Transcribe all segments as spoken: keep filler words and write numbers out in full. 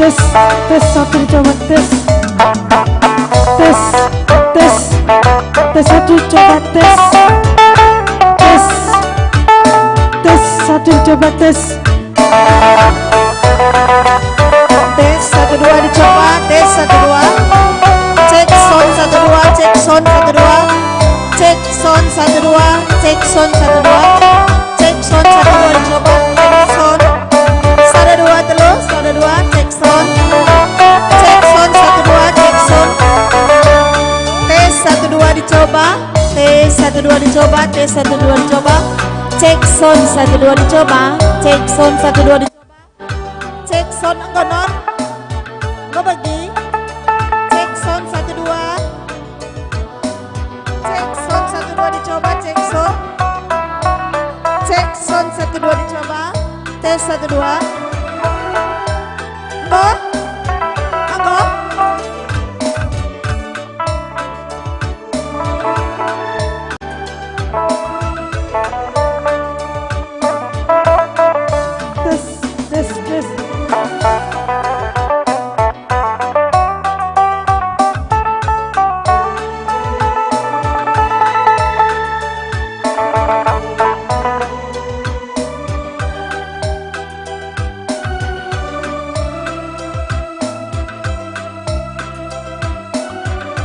Tes, tes satu dicoba, tes. Tes, tes, tes satu coba, tes. Tes, tes satu dicoba, tes. Tes satu dua dicoba, tes satu dua. Cek sound satu dua, cek sound satu dua. Cek sound satu dua, cek sound satu dua. Cek sound satu dua dicoba, cek sound. Sada dua telu, sada dua, cek sound. Cek sound satu dua, cek sound. Tes satu dua dicoba, tes satu dua dicoba, tes satu dua dicoba. Cek sound satu dua dicoba, cek sound satu dua dicoba. Cek sound enggo non? Enggo bagi? Cek sound satu dua. Cek sound satu dua dicoba, cek sound. Cek sound satu dua dicoba. Tes satu dua. Enggo? Enggo? Tes, tes, tes.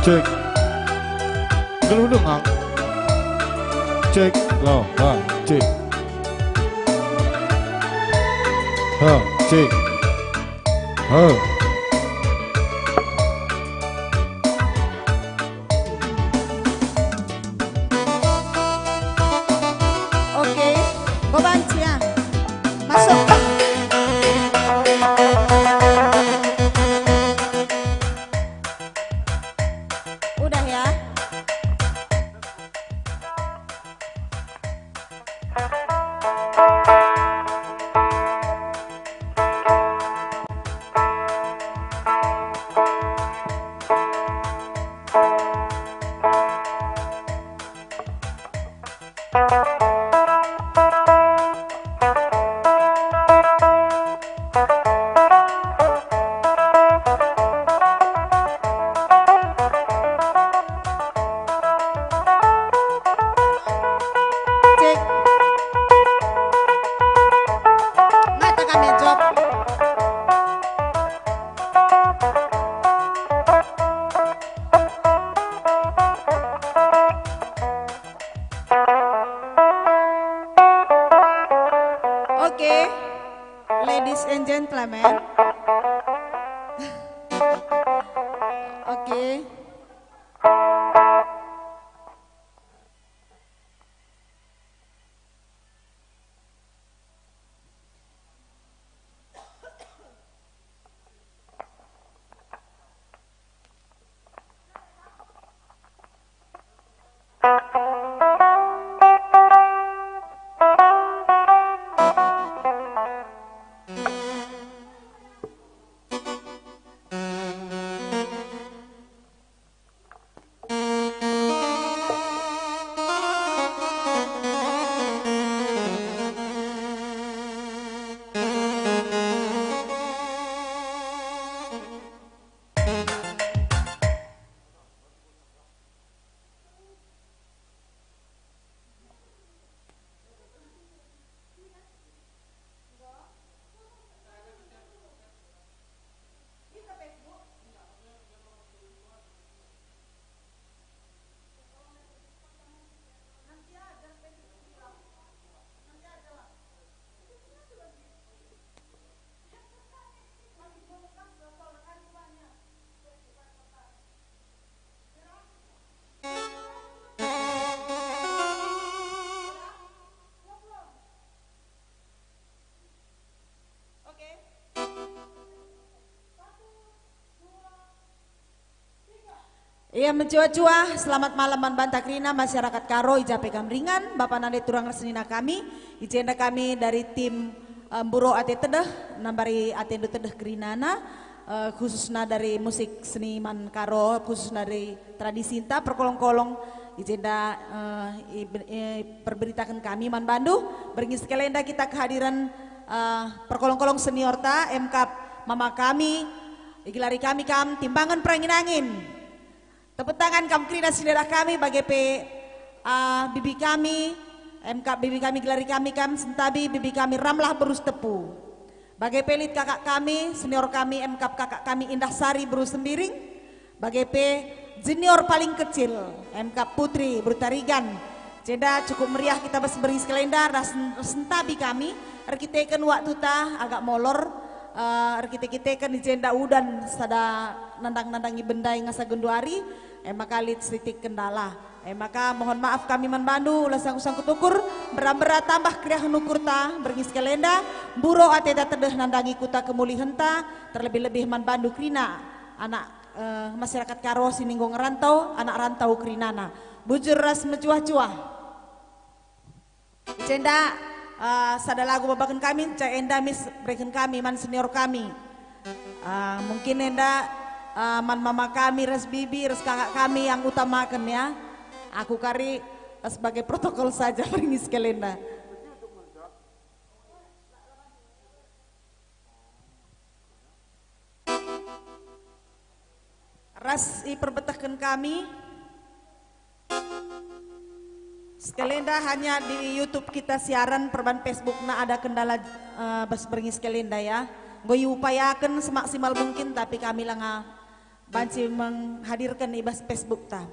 Cek. Geluh denga. Cek. Lo, ha, cek. Ha, cek. Ha. Oke, enggo banci ya. Masuk. Udah ya. Cek. Mata kami, Job. Oke, ladies and gentlemen. Oke. Ia mejuah-juah, selamat malam man banta kerina masyarakat Karo i ja pe kam ringan, bapa nande turang ras senina kami, i jenda kami dari tim, eh, Mburo Ate Tedeh, nambari atendu tedeh kerinana, eh, khususna dari musik seniman Karo, khususna dari tradisinta, perkolong-kolong, i jenda, eh, i, i, perberitaken kami man bandu, berngi sekalenda kita kehadiran, eh, perkolong-kolong seniorta, M K mama kami, igelari kami kam timbangen perangin-angin. Tepuk tangan kam kerina si dadah kami, bage pe, ah, bibi kami, em kap bibi kami, gelari kami kam sentabi bibi kami Ramlah Beru Sitepu. Bage pe lit kakak kami, senior kami, em kap kakak kami Indah Sari Beru Sembiring. Bage pe junior paling kecil, em kap Putri Beru Tarigan. Jenda cukup meriah kita bas berngi sekalenda ras, ras sentabi kami, erkiteken waktuta agak molor, eh, erkite-kiteken i jenda udan sada nandang-nandangi bendai ngasa genduari, e maka lit sitik kendala. E maka mohon maaf kami man bandu, ulah sangkut-sangkut ukur, mbera-mbera tambah keriahen ukurta, berngi sekalenda, mburo ateta tedeh nandangi kuta kemulihenta, terlebih-lebih man bandu kerina anak, eh, masyarakat Karo si enggo ngerantau, anak rantau kerinana. Bujur ras mejuah-juah. I jenda, eh, sada lagu babaken kami, ca enda mis bereken kami man senior kami. Eh, mungkin enda, eh, man mama kami ras bibi ras kakak kami yang utamaken ya. Aku kari, eh, sebagai protokol saja berngi sekalenda. Ras iperbetehken kami, sekalenda hanya di YouTube kita siaran, perban Facebookna ada kendala, eh, bas berngi sekalenda ya. Enggo iupayaken semaksimal mungkin, tapi kami langa banci menghadirken i bas Facebookta.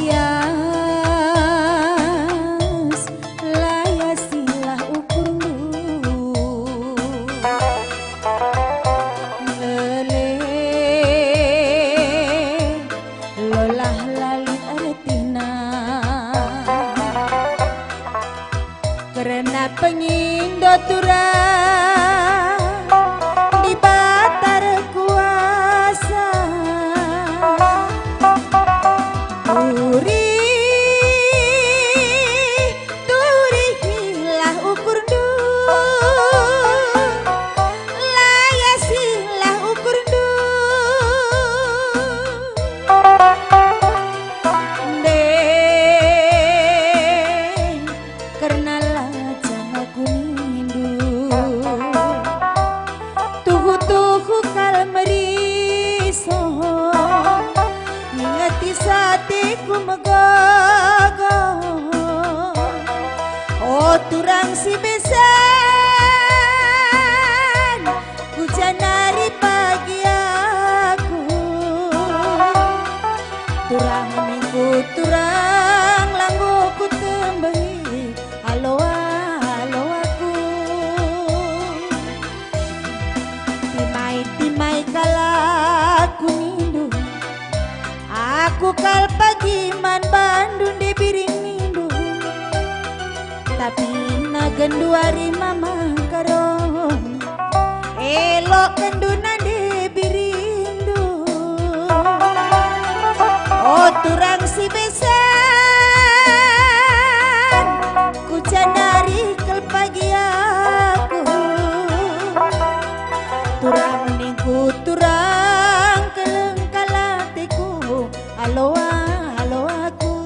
Layas, layasilah ukurndu. Melih, lolah la lit ertina. Kerna pengindo turang Dibata erkuasa. Turih, turihilah ukurndu, layasilah ukurndu. Ndai, kerna la jana ku nindu. Tuhu-tuhu kal meriso, ngingeti ateku megogo. O turang si besan, ku janari pagi aku. Turang ningku turang, la enggo kutembehi Genduari mama Karo, elok kendu nande birindu. O turang si besan, kucanari kal pagi aku. Turang ningku turang keleng kal ateku. Alo, alo aku.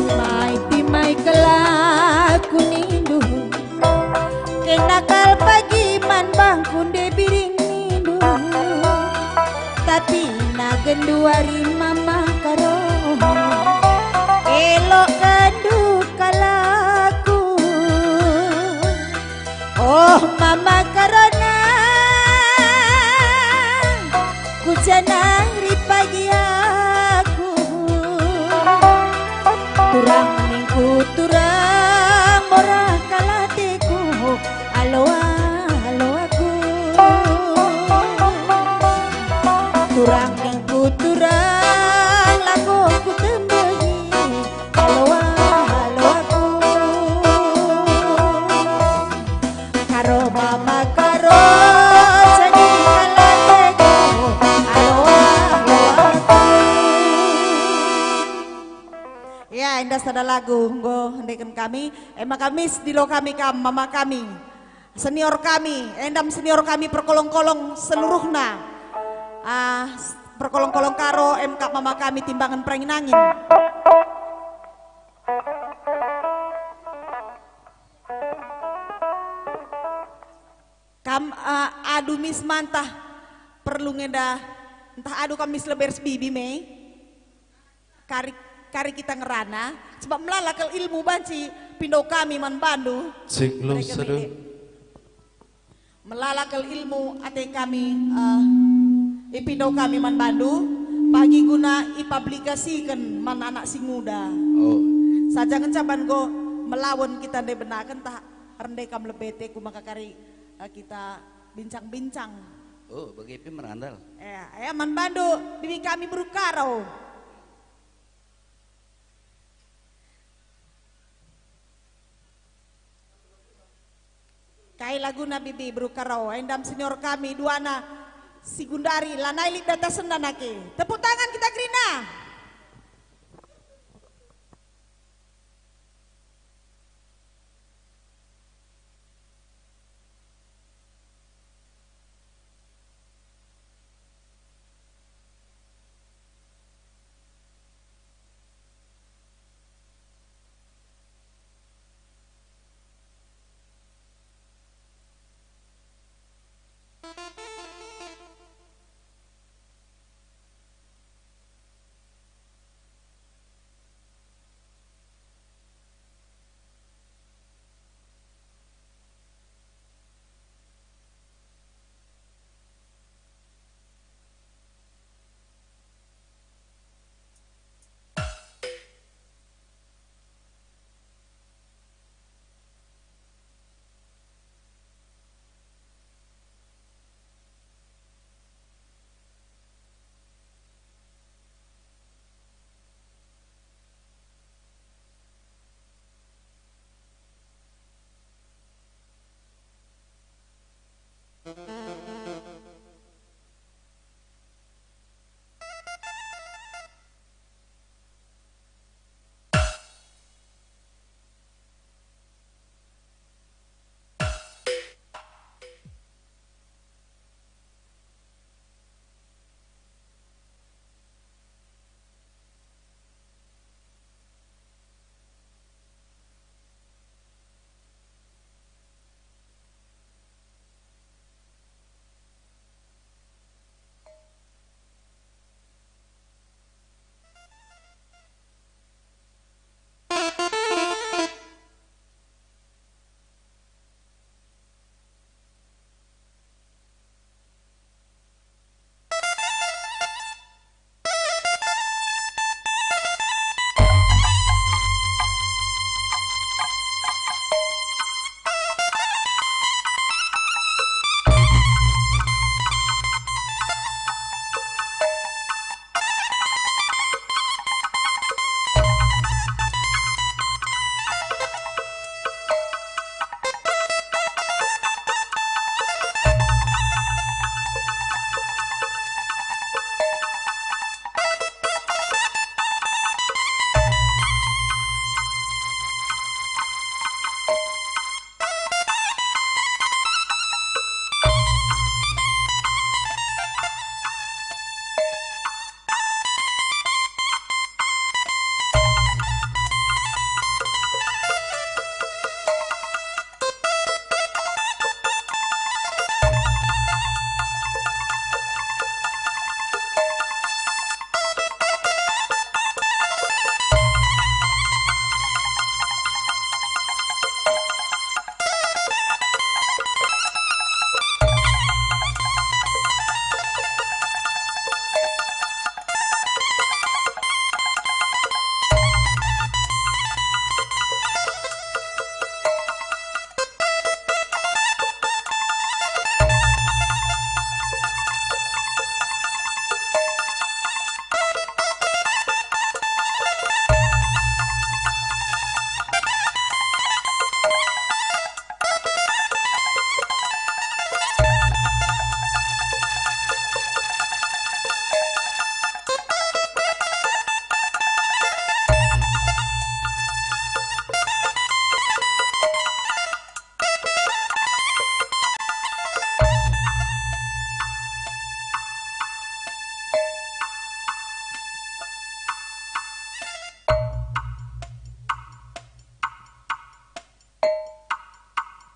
Timai-timai kal aku nindu, kena kal pagi man bangku nde biring nindu. Tapi na genduari mama Karo, elok kendu kal aku. Oh, mama Karo na, kucanari pagi aku. Turang ningku turang mora kal ateku, alo, alo aku. Turang ningku turang lako kutembehi. Alo, alo aku. Karo mama Karo, jadi kal ateku. Alo, alo aku. Ya, enda sada lagu enggo endeken kami. Ema kami sedilo kami kam, mama kami. Senior kami, endam senior kami perkolong-kolong seluruhna. Ah, perkolong-kolong Karo, M K mama kami Timbangan Perangin-angin. Kam, ah, adu mis mantah perlu ngenda, ntah adu kam mis leber sebibi me. Kari, kari kita ngerana, sebab melala kal ilmu banci pindo kami man bandu. Cik lo mereka seru. Melala kal ilmu ate kami, eh, ipindo kami man bandu, pagi guna ipublikasiken man anak si nguda. Oh. Saja ngenca ban go melawen kita nde benaken tah rende kam lebete ku maka kari, eh, kita bincang-bincang. Oh, bage pe merandal. Eh, eh, man bandu, bibi kami Beru Karo. Kai laguna bibi Beru Karo, endam senior kami duana si gundari lanai lit datasenna nake. Tepuk tangan kita kerina.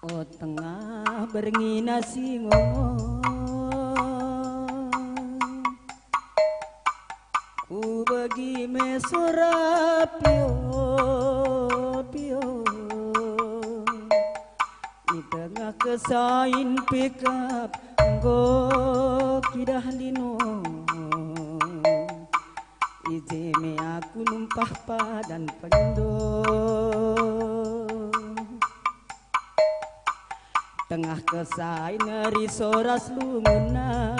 O tengah berngi nasi ngomo, kubegi me sora pio-pio. I tengah kesain pikap enggo kidah lino. I je me aku numpah padan pendo. Tengah kesain ris oras lungunna.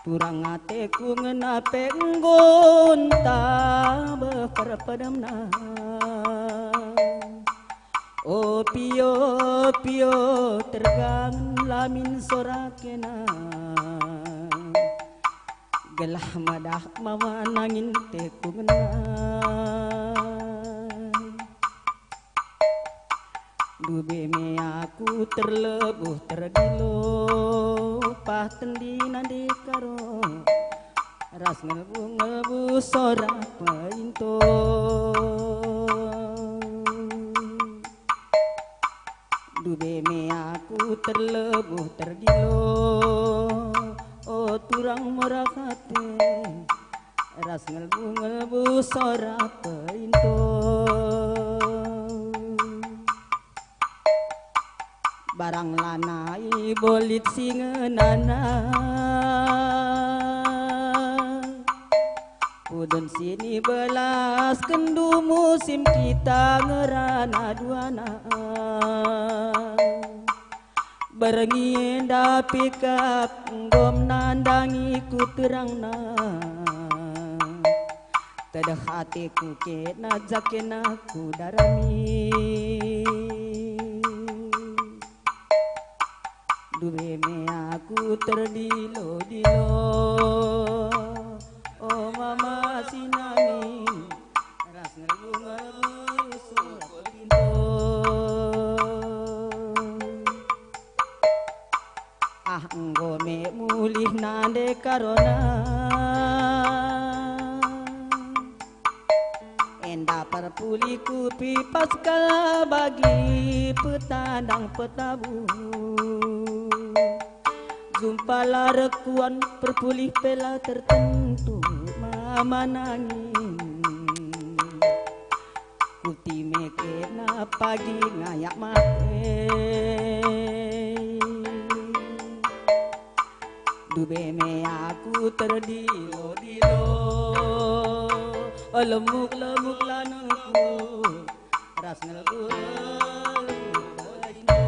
Turang ateku ngena pe enggo ntabeh perpedemna. O pio-pio tergangen lamin sora kena. Gelah madah mawa nangin teku ngena. Ndube me aku terlebuh terdilo, pah tendi nande karo, ras ngelbu-ngelbu sora peinto. Ndube me aku terlebuh terdilo, o turang merah ate, ras ngelbu-ngelbu sora peinto. Barang lanai bolit si ngenana. Pudun sini belas kendu musim kita ngerana duana. Berngi enda pikap enggo nandangi ku terangna. Tedeh ateku kena jakena ku darami. Ndube me aku terdilo-dilo, o mama sinami, ras ngelbu-ngelbu sora peinto. Ah, enggo me mulih nande karona. Enda perpuli kupi pas kala bagi petandang petabu. Jumpa la rekuan perpulih pe la tertentu mama nangin. Kuti me kena pagi ngayak mate. Ndube me aku terdilo-dilo, lemuk-lemuk lanengku, ras ngelbu-ngelbu peinto.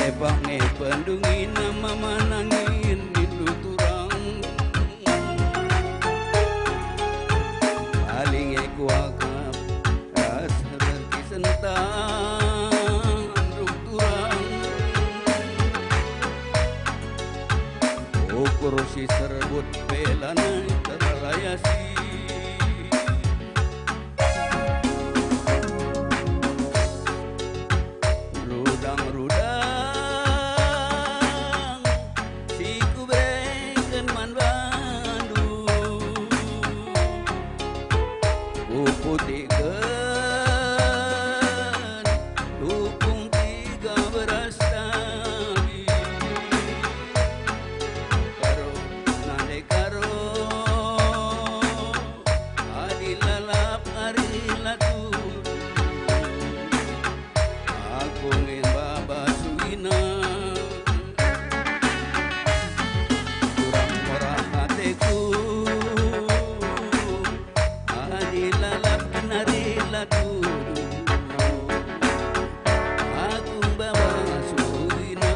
Ngepah nge pendungina mama nangin nindu turang. Paling e kuakap ras rerki sentang nduk turang. Ukur si serbut pe lanai terlayasi. Rudang-rudang si kubereken man bandu, kuputiken tupung tiga beras tagi. Karo, nande karo, adi lalap ari la tudu, aku nge baba suina. Kurang merah ateku, adi lalap kenari la tudu, aku baba suina.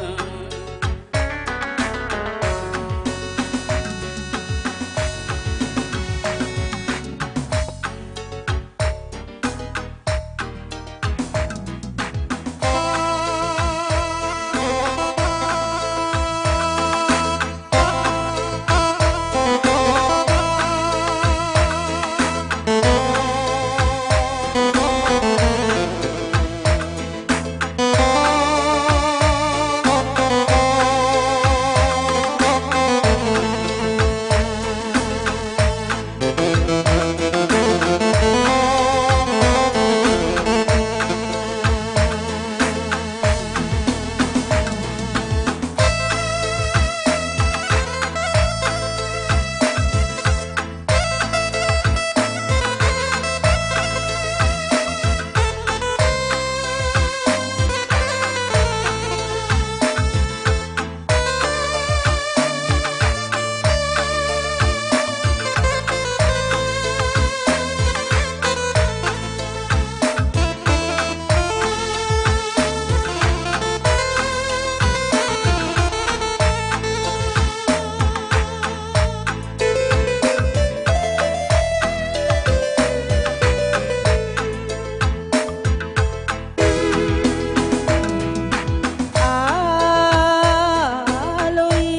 Aloi,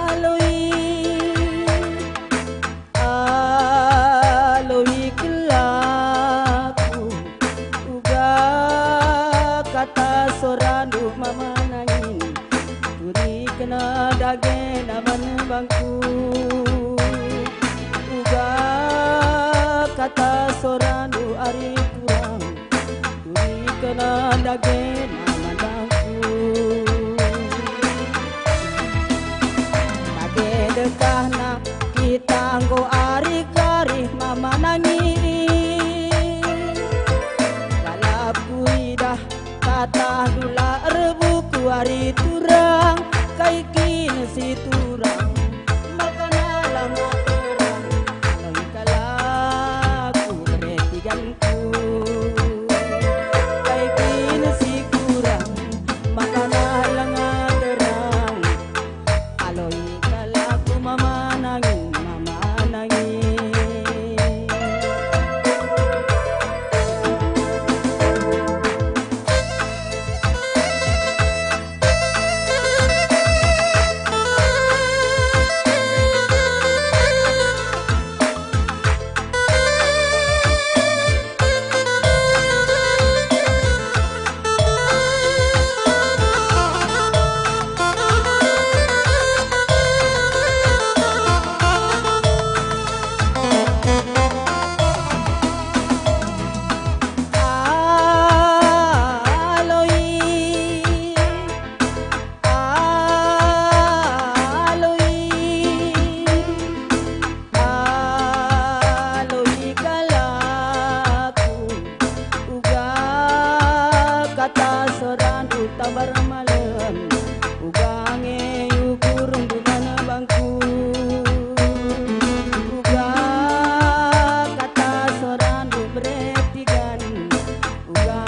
aloi, aloi kelaku, uga kata sorandu mama nangin. Turiken dagena man bangku, uga kata sorandu ari turang. Turiken dagena man bangku. Bage dekahna kita enggo arih-arih mama nangin. Lalap kuidah katahndu la erbuku ari turang, kai kin si turang, maka nalang terang, engkalaku beretiganku. Kai kin si kurang, maka nalang terang. Aloi kalaku mama nangin, mama nangin. Aloi, aloi, aloi kalaku, uga kata sorandu tambar malem, uga nge ukurndu man bangku, uga kata sorandu beretigan, uga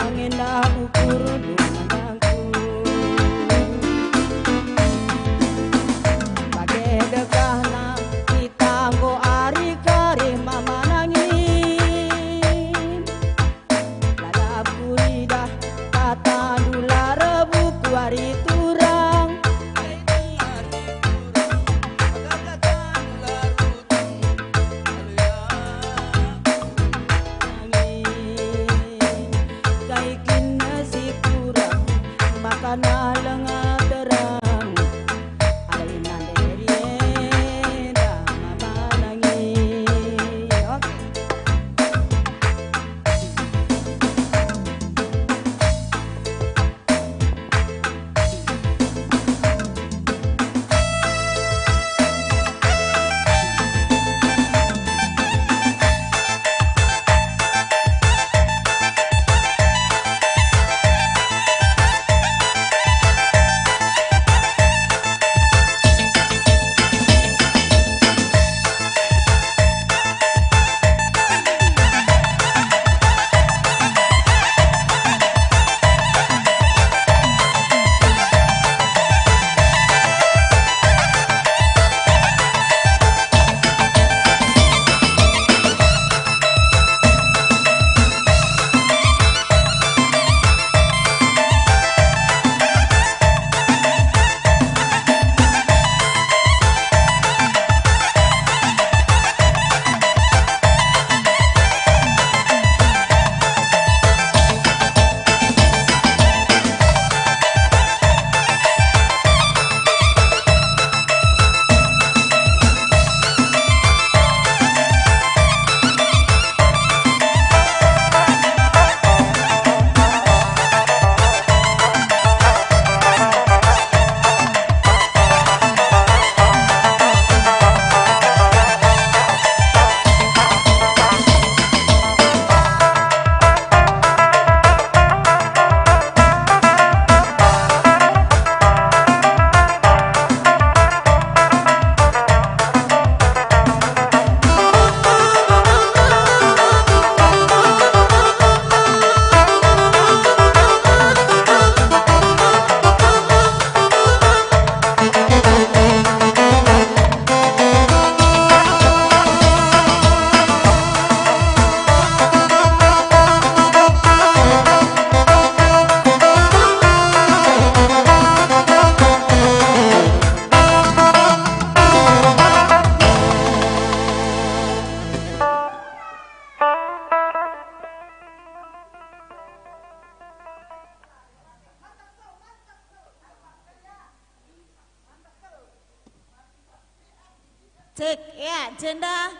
Cek, ya, jenda.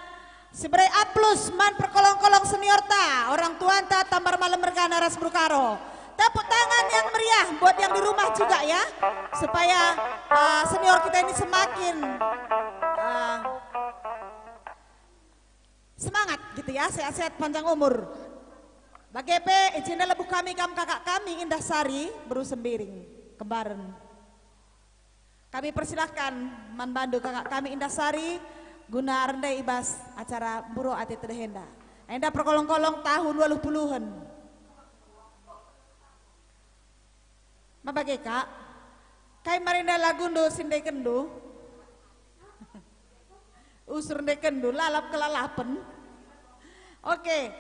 Sibere aplaus man perkolong-kolong seniorta, orang tuanta Tambar Malem mergana ras Brukaro. Tepuk tangan yang meriah buat yang di rumah juga ya, supaya, eh, senior kita ini semakin, eh, semangat gitu ya, sehat-sehat, panjang umur. Bage pe, i jenda lebuh kami kam kakak kami Indah Sari, beru Sembiring, Kembaren. Kami persilahkan man bandu kakak kami Indah Sari guna rende i bas acara Mburo Ate Tedeh enda. Enda perkolong-kolong tahun waluh puluhen. Ma bage, Kak? Kai marenda lagundu si ndekenndu? Usur ndekenndu, lalap kelalapen. Oke,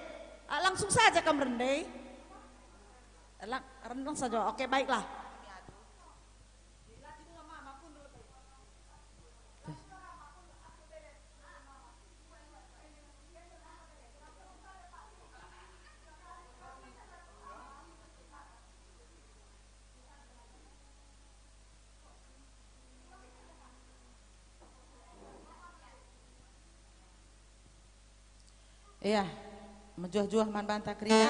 ah, langsung saja kam rende. Lang-, rendeng saja. Oke, baiklah. Iya, mejuah-juah man banta kerina.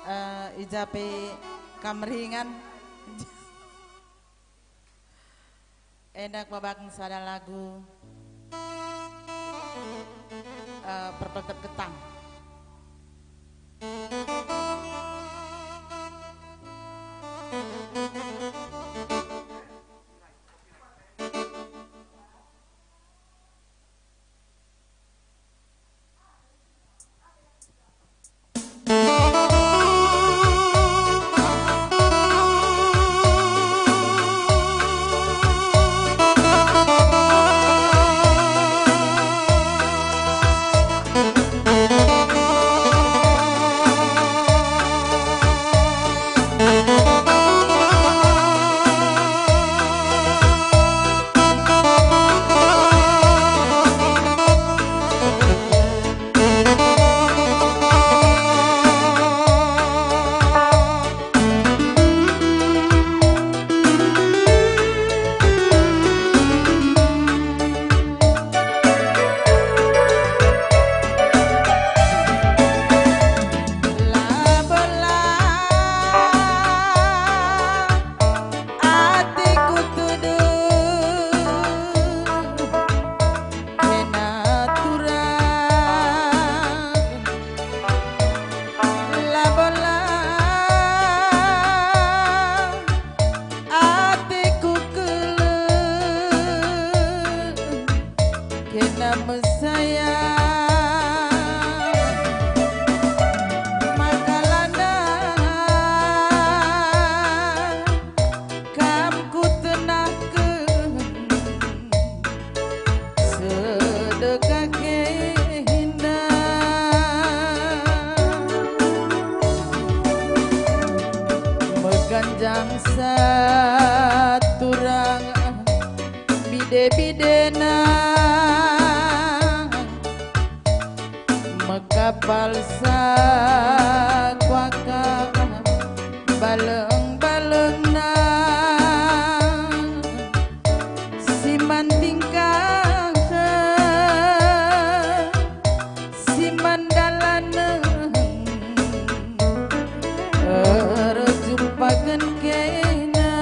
Eh, i ja pe kam ringan. Enda kubabaken sada lagu, eh, perpeltep getang. Ateku tuduh kena turang, labo la ateku keleng kena mesayang, maka lanai kam kutenahken sedekah kena. Meganjang saturang bide-bidena, mekapal sakuaka baleng-balengna, si man tingkah, si man dalanen, erjumpaken kena.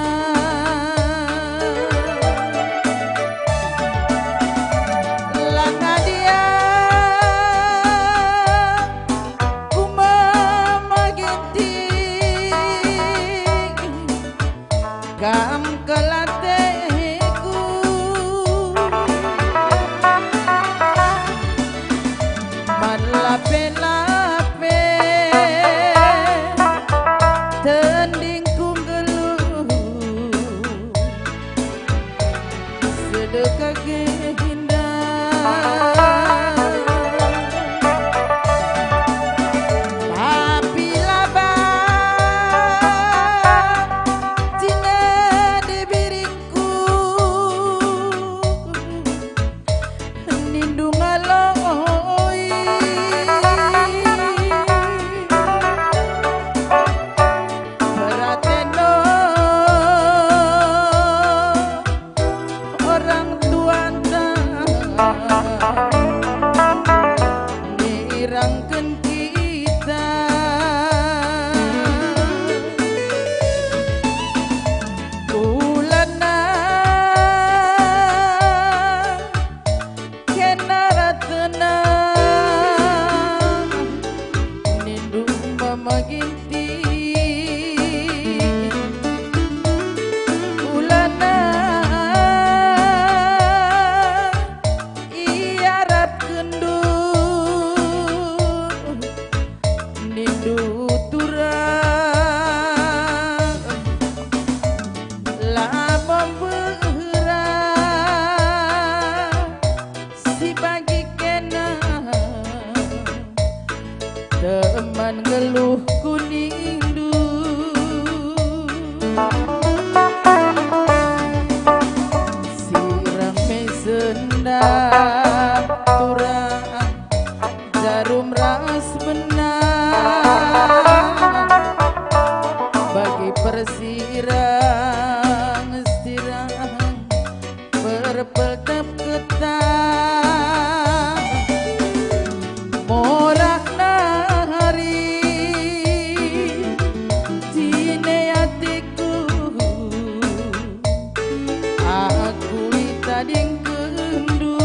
Meginting ulana iarapkenndu nindu turang labo mbera. Si bagi kena teman nggeluh ku nindu, si rame sendah turang jarum ras benang, bagi persirang-sirang perpeltep ketang. Morak nari jine atiku, aku itadingkenndu.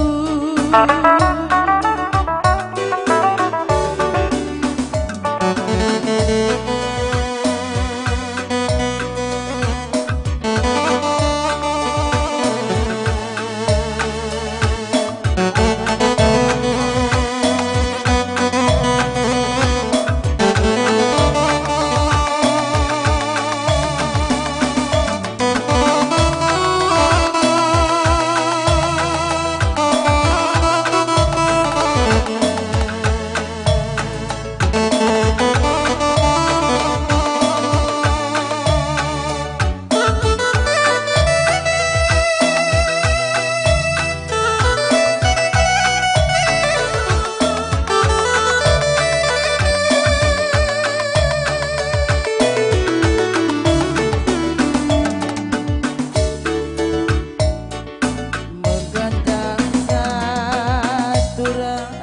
Meganjang saturang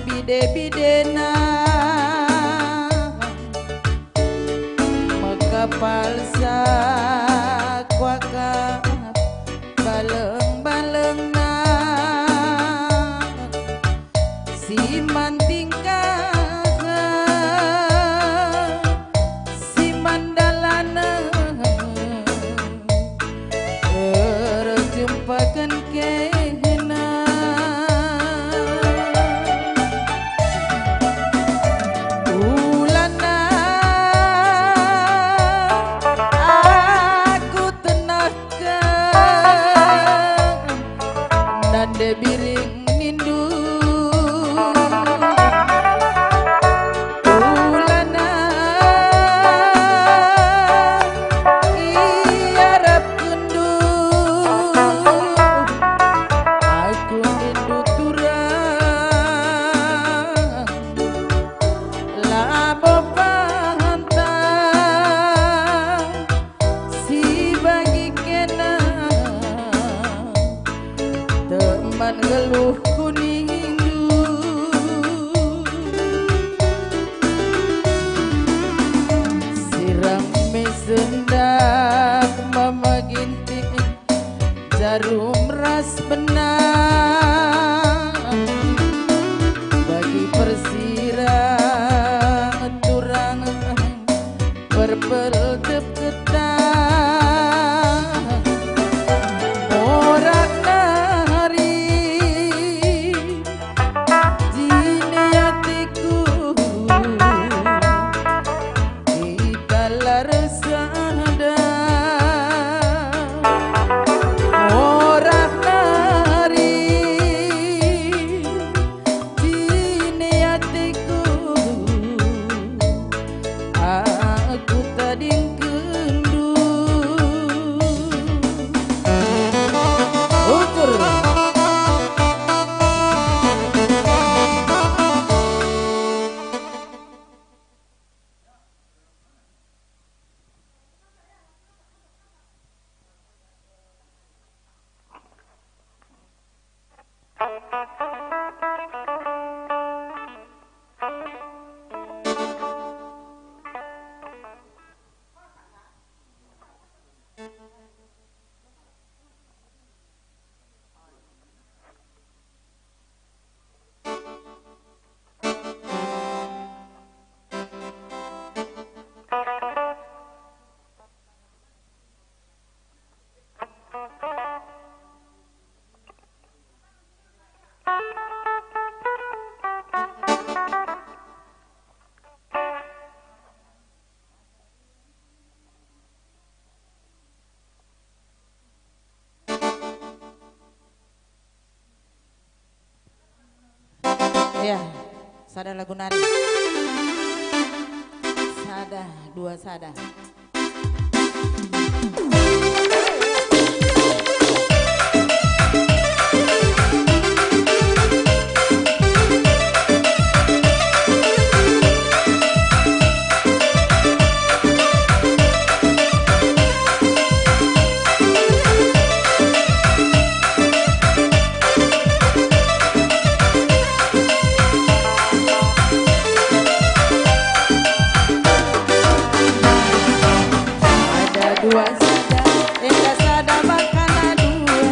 bide-bidena, mekapal sakuaka baleng-balengna, si man tingkah, si man dalanen, erjumpaken kena. Ulana aku tenahken nande biring nindu. Ulana iarapkenndu aku nindu turang labo pantang. Si bagi kena teman nggeluh ku nindu, sirang me sendah mama ginting, jarum ras benang, bagi persirang turang perpeltep ketang. Morak nari jine atiku, italar sada. Morak nari jine atiku, aku tadingkenndu. Ukur. Ya, sada lagu nari. Sada, dua, sada. Sada dua sada, enda sada bakana dua.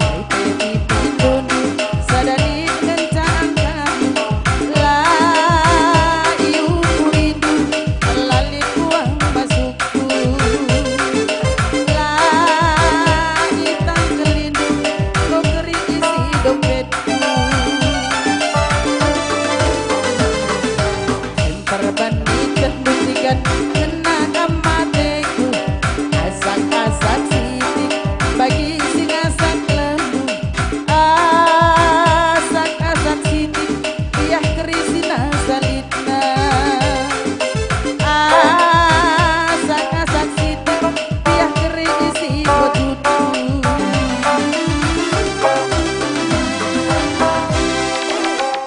Ai pe ipindondu, sada lit ngenca angkahku. La iukurindu, la lit uang masukku. La itangkelindu, enggo keri isi dompetku. Emper ban ikehndu tigan ngena kam mateku. Asak-asak sitik bagi si ngasak lembu. Asak-asak sitik biah keri si nasa litna. Asak-asak sitik biah keri isi botutku.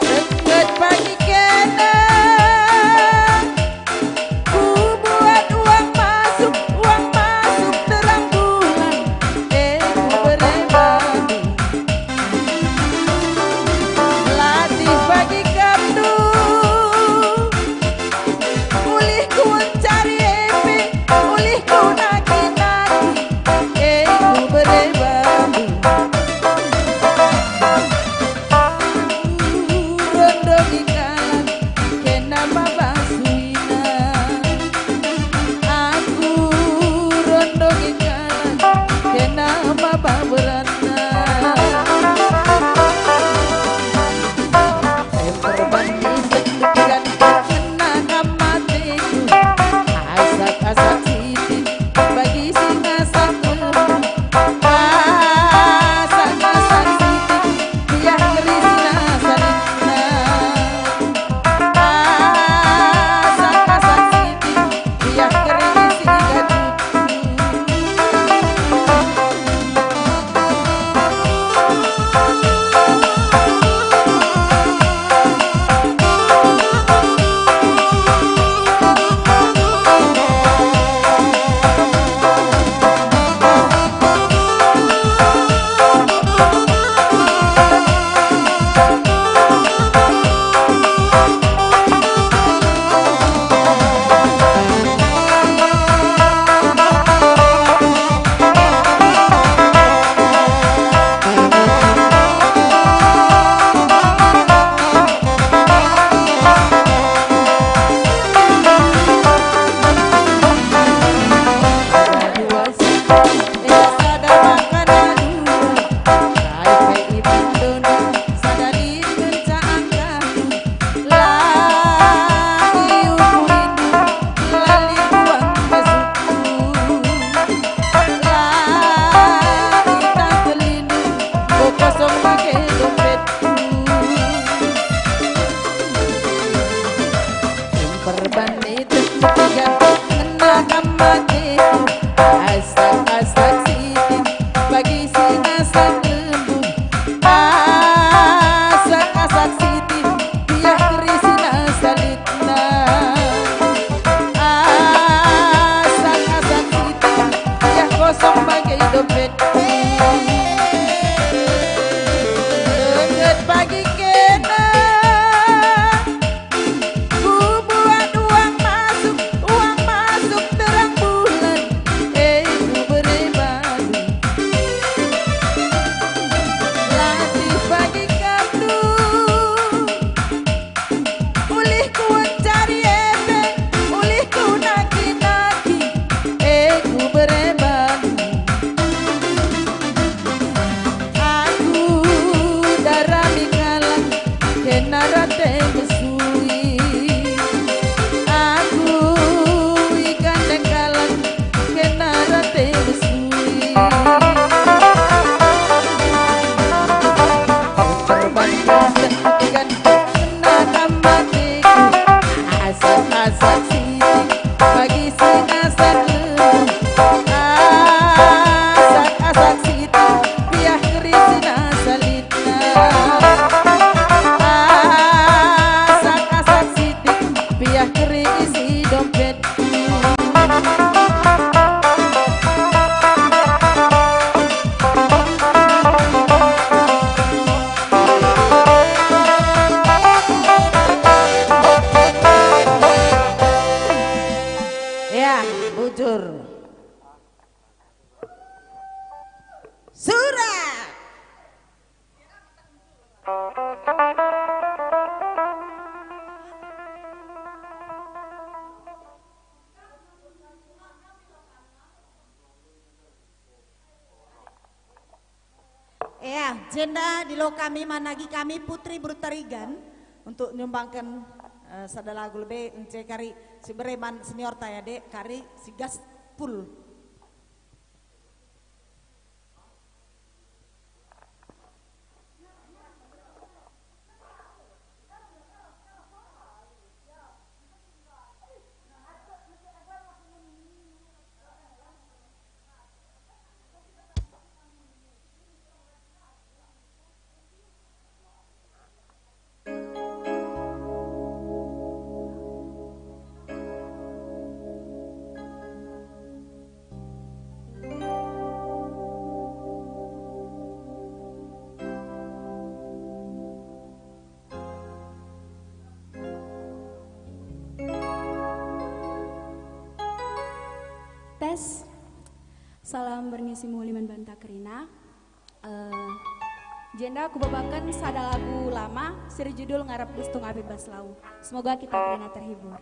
Seket pagi kena, kubuat uang masuk, uang masuk terang bulan, e kubere bandu. Latih pagi kamdu, ulih kuencari epe, ulih kunaki-naki, e kubere bandu. Rondo di kalan, kena maba suina. Aku rondo di kalan, kena maba beratna. Emper bani pikiran kena kam mateku. Asak-asak sitik bagi si ngasak lembu. Asak-asak sitik biar keri si nasa litna. Asak-asak sitik biar keri si gadutku. Perban itu tiga ngena kam mateku. Asak-asak sitik bagi si ngasak lembu. Asak-asak sitik biar keri si nasa litna. Asak-asak sitik biar kosong bage dompet. Seket pagi kena. Kubuat uang masuk, uang masuk terang bulan. asak-asak sitik, bagi si asak lembut. Asak-asak sitik, piah keri si nasa litna. Asak-asak sitik, piah keri isi dompet. Ya, bujur. Surat. Ya, jenda dilo kami managi kami Putri Brutarigan untuk nyumbangken, eh, sada lagu lebe ence kari si bere man seniorta ya, Dek, kari si gaspul. Tes. Salam berngi si mehuli man banta kerina. Eh, jenda kubabaken sada lagu lama si erjudul Ngarap Gustung Api Bas Lau. Semoga kita kerina terhibur.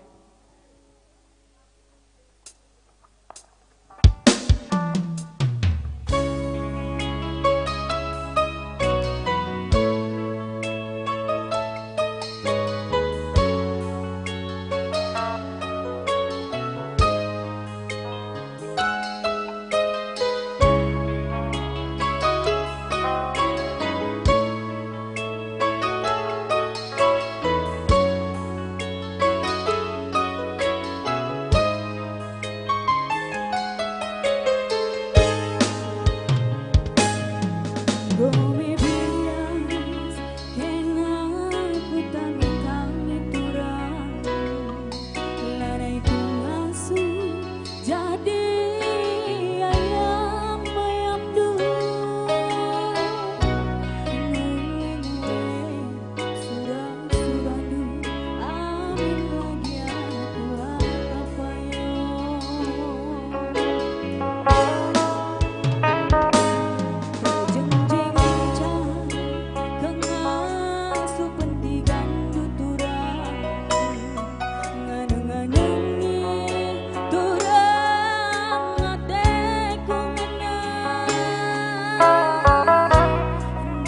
Enggo me bias kena kutame-tame turang, lanai kungasuh jadi ayam-ayamndu. Ngue-ngue. Surah-surahndu, amin lagi aku apa yo. Kejenjing rincang, kengasuh pentigan tuturang. Nganeng-nganengi turang ateku ngena.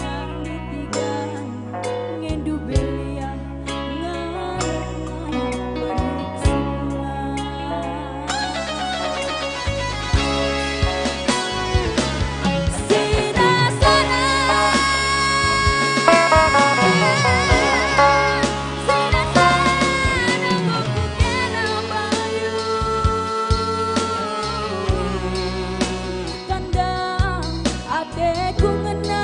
Nang ditiga ngendu beliah ngalap-ngalap balik sekolah. Tanda ateku ngena.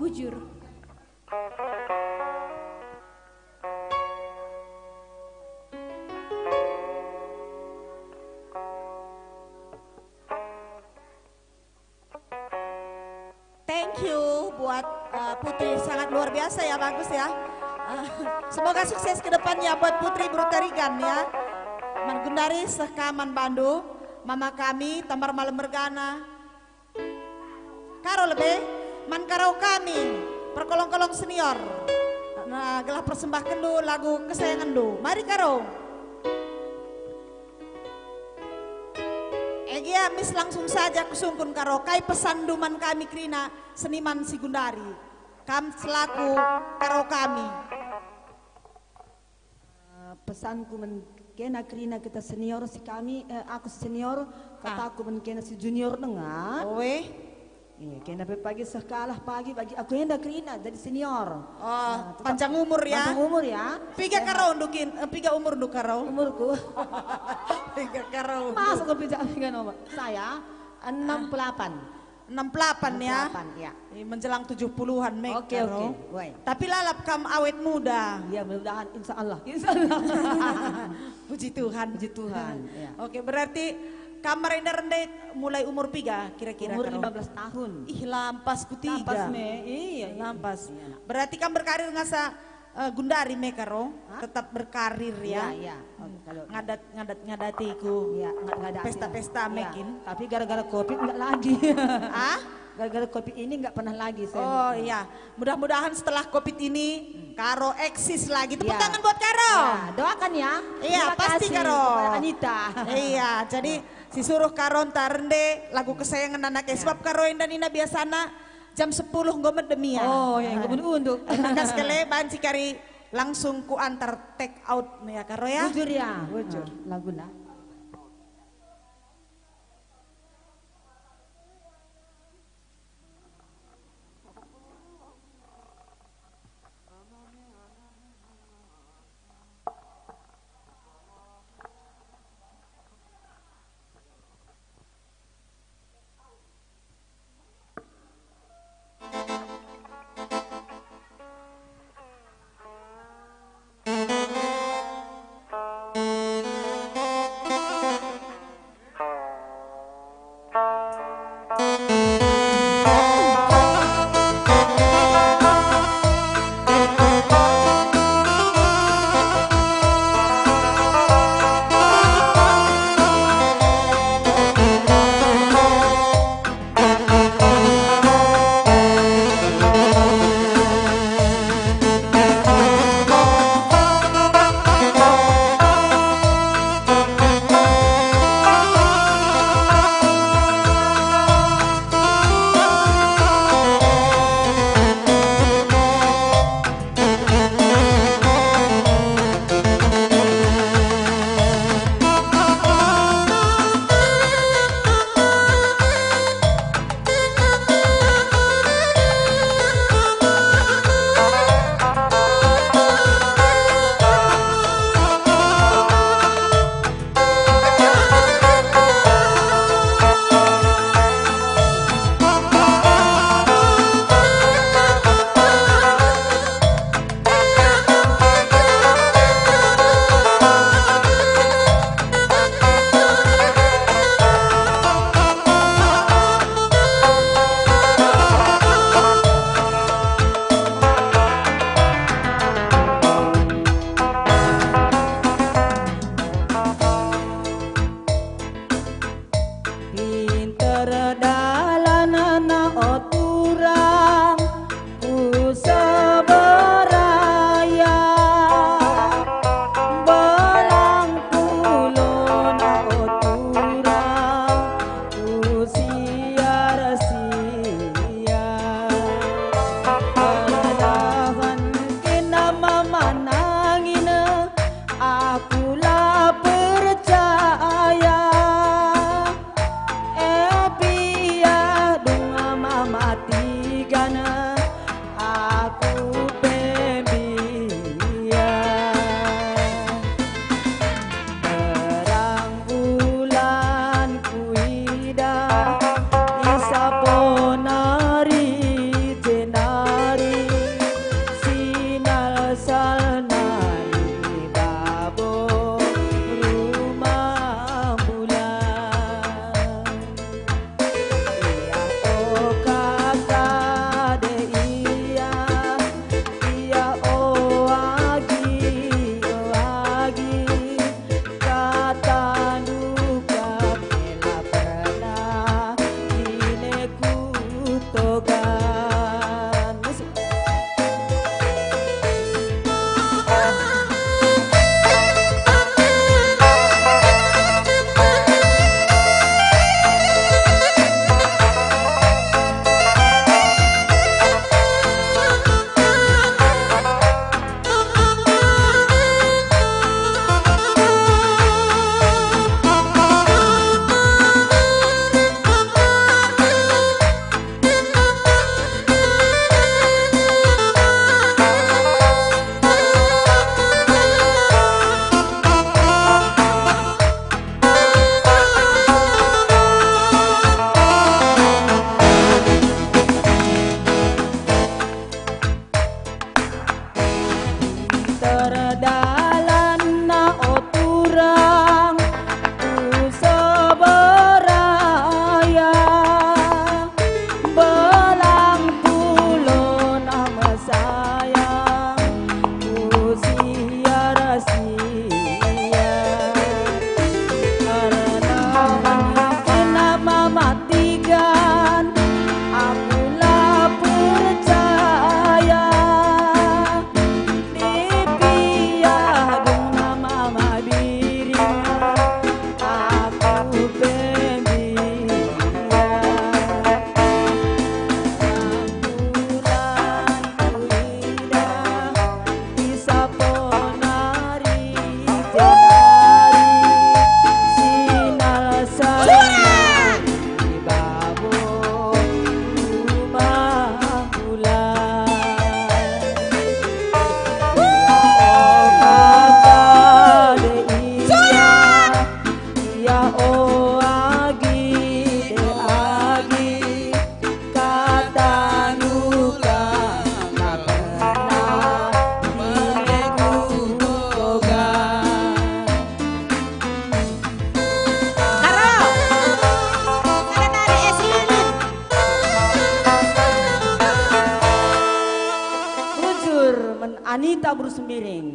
Bujur. Thank you buat, eh, Putri, sangat luar biasa ya, bagus ya. Eh, semoga sukses ke depannya buat Putri Brutarigan ya. Man gundari seh ka man bandu, mama kami, Tambar Malem mergana. Karo lebe, man karo kami, perkolong-kolong senior. Nah, gelah persembahkenndu lagu kesayangendu. Mari karo. Egia mis langsung saja kusungkun karo, kai pesanndu man kami kerina seniman si gundari? Kam selaku karo kami. Eh, pesanku man kena kerina kita senior si kami, eh, aku senior, kataku man kena si junior denga. Oe. Iya, kena pe pagi seh kalah pagi bagi aku enda kerina jadi senior. Oh, nah, tetap panjang umur ya. Panjang umur ya. Piga karo ndukin, eh, piga umur ndu karo? Umurku. Piga karo. Masuk ke piga, piga nomor? Saya enam puluh delapan. Enam puluh delapan ya. Enam puluh delapan, ya. Eh, menjelang tujuh puluhan me karo. Oke, oke. Tapi lalap kam awet muda. Ya, mudah-mudahan, insya Allah. Insya Allah. Puji Tuhan. Puji Tuhan, ya. Oke, berarti kam merenda-renda mulai umur piga kira-kira? Umur karo? Lima belas tahun. Ih, lampas ku tiga. Lampas me, iya, iya. Lampas. Iya, nak. Berarti kam berkarir ngasa, eh, gundari me karo? Hah? Tetap berkarir ya. Iya, iya. Oh, kalau ngadat, ngadat, ngadati ku. Iya, ngadat, ngadat, pesta-pesta iya. Mekin. Tapi gara-gara covid nggak lagi. Ah? Gara-gara covid ini nggak pernah lagi saya. Oh iya, mudah-mudahan setelah covid ini Karo eksis lagi. Tepuk tangan buat Karo. Ya, doakan ya. Iya, pasti Karo. Anita. Iya, jadi si suruh Karo ntar rende lagu kesayangan anak e. Sebab Karo enda nina biasana jam sepuluh enggo medem ya. Oh, ya, enggo menunduk. Maka sekali banci kari langsung ku antar take out ya Karo ya. Bujur ya. Bujur. Laguna. Kita beru Sembiring.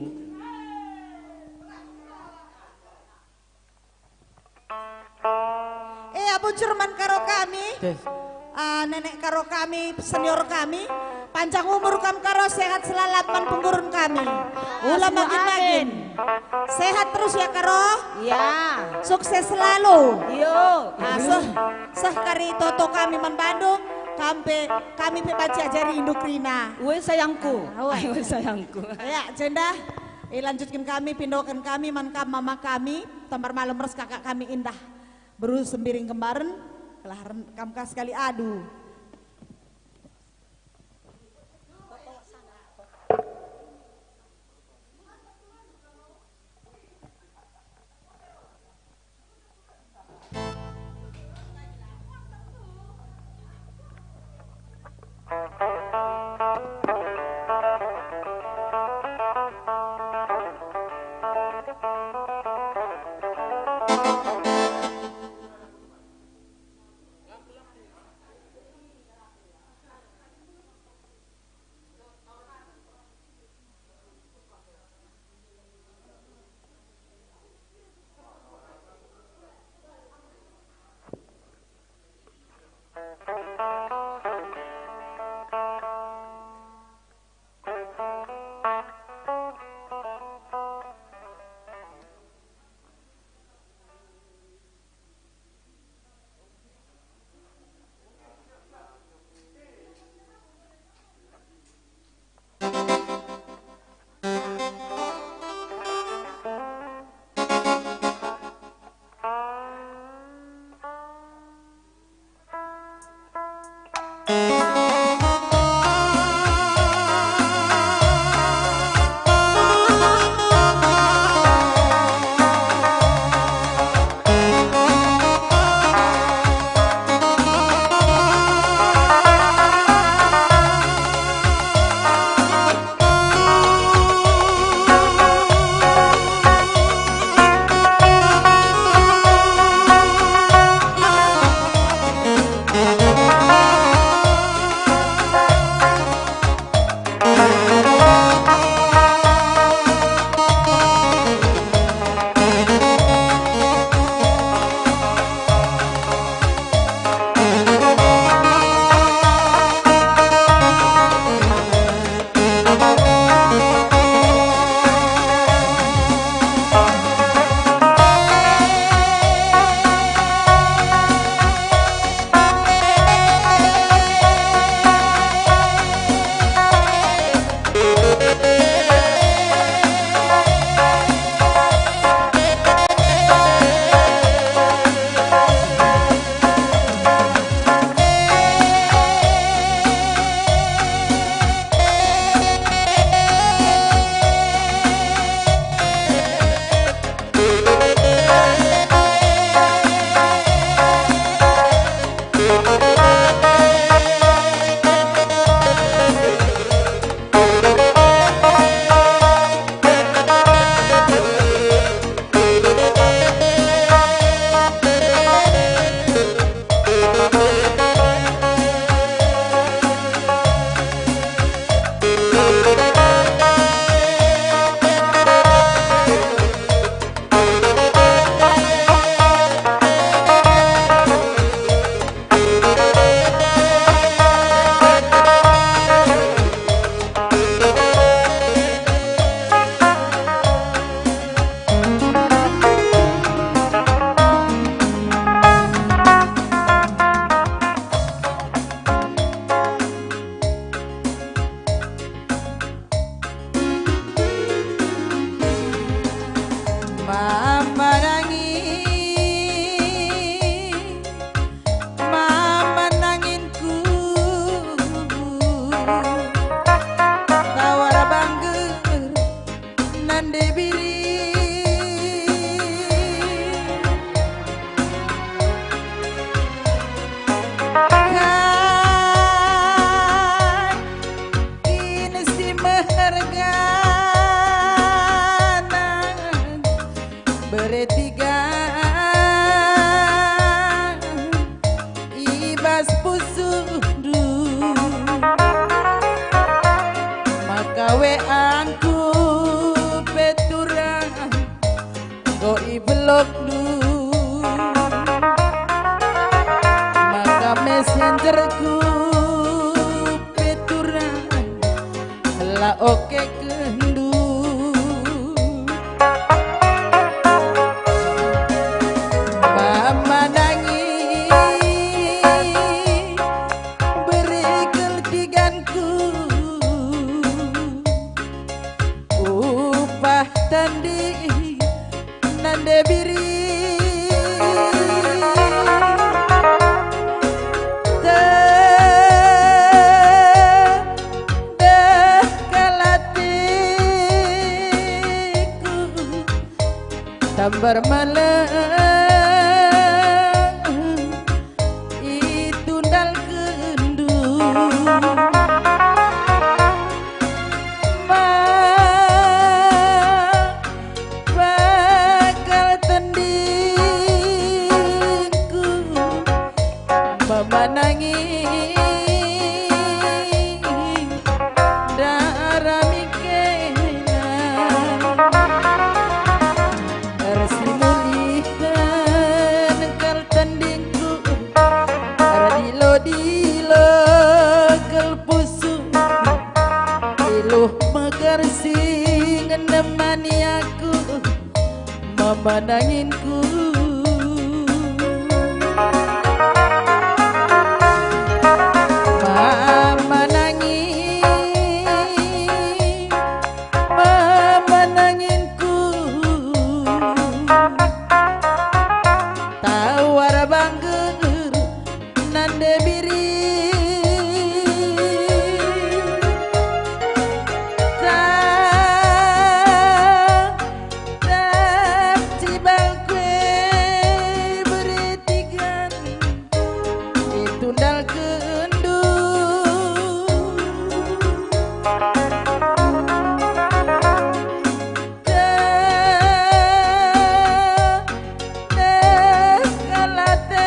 Eh, abu Jerman karo kami. Des. Ah, nenek karo kami, senior kami. Panjang umur kam karo, sehat selalu man penggurun kami. Ula Amin. Magin-magin. Sehat terus ya karo. Ya. Sukses selalu. Yo. Ah, seh, seh kari toto kami man Bandung. Kampe, kami pe banci ajari induk Rina. Ue sayangku. Ah, ue. Ue sayangku. Ya, jenda. Ilanjutken kami, pindoken kami man kam mama kami, tambar malem ras kakak kami indah. Beru Sembiring Kembaren, kelaharen kam ka sekali adu. tak oke kendu. Mama nangi beri keltiganku upah tanding nande biri. Teh kal atiku tambar malem itundalkenndu. Ma bakal tendingku memenangi darami kena. Ersimulihen kal tendingku, erdilo-dilo kal pusuh, iluh megersi ngenemani aku memenanginku. Memenangi, memenanginku. Tawar bangger nande biri. Ta, ta cibal kue beretigan itundalkenndu. Teh, teh kal ateku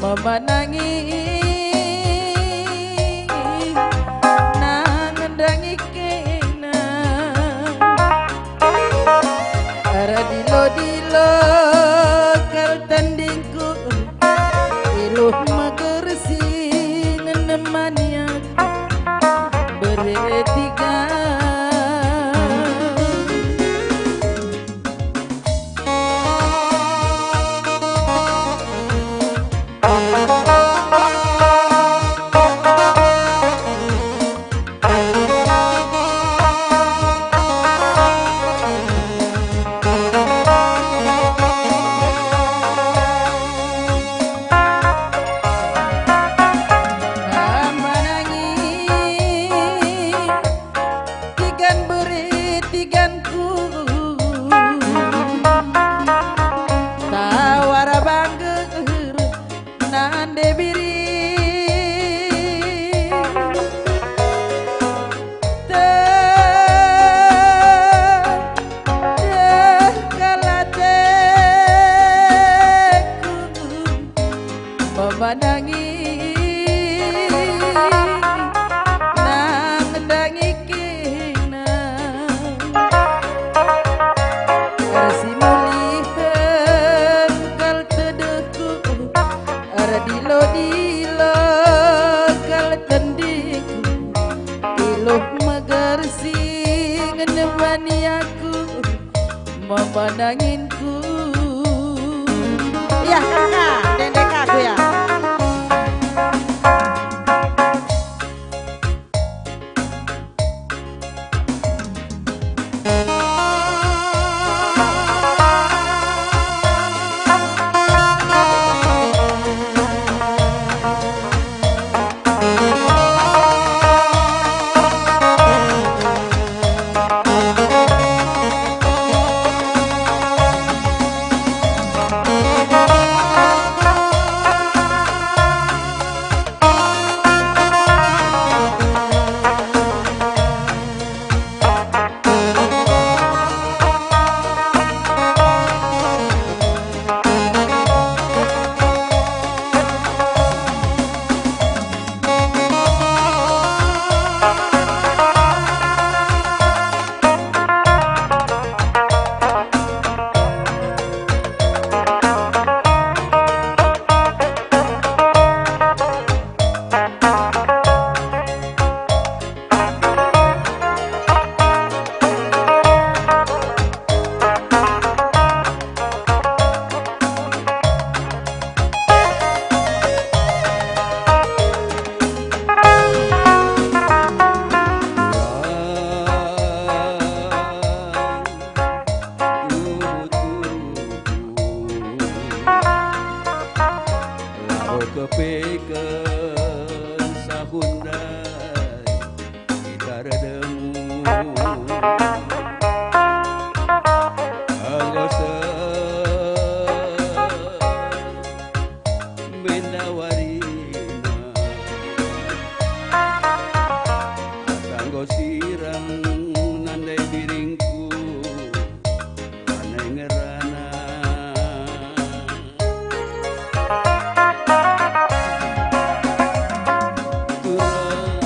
memenangi nang ngendangi kena. Erdilo-dilo kal tendingku, iluh megersi ngenemani aku. Beretiga. Memenangi tigan beri tiganku, tawar bangger nande biri. Teh, teh kal ateku memenangi nang ngendangi kena. Ersimulihen kal tedehku, erdilo-dilo kal tendingku, iluh megersi ngenemani aku. Memenanginku. Iya, kakak, dendek aku ya. Kepeken sahun ndai kita redemu. Enggo seh menda warina, asa enggo sirang nandai biringku. Lanai ngerana. Turang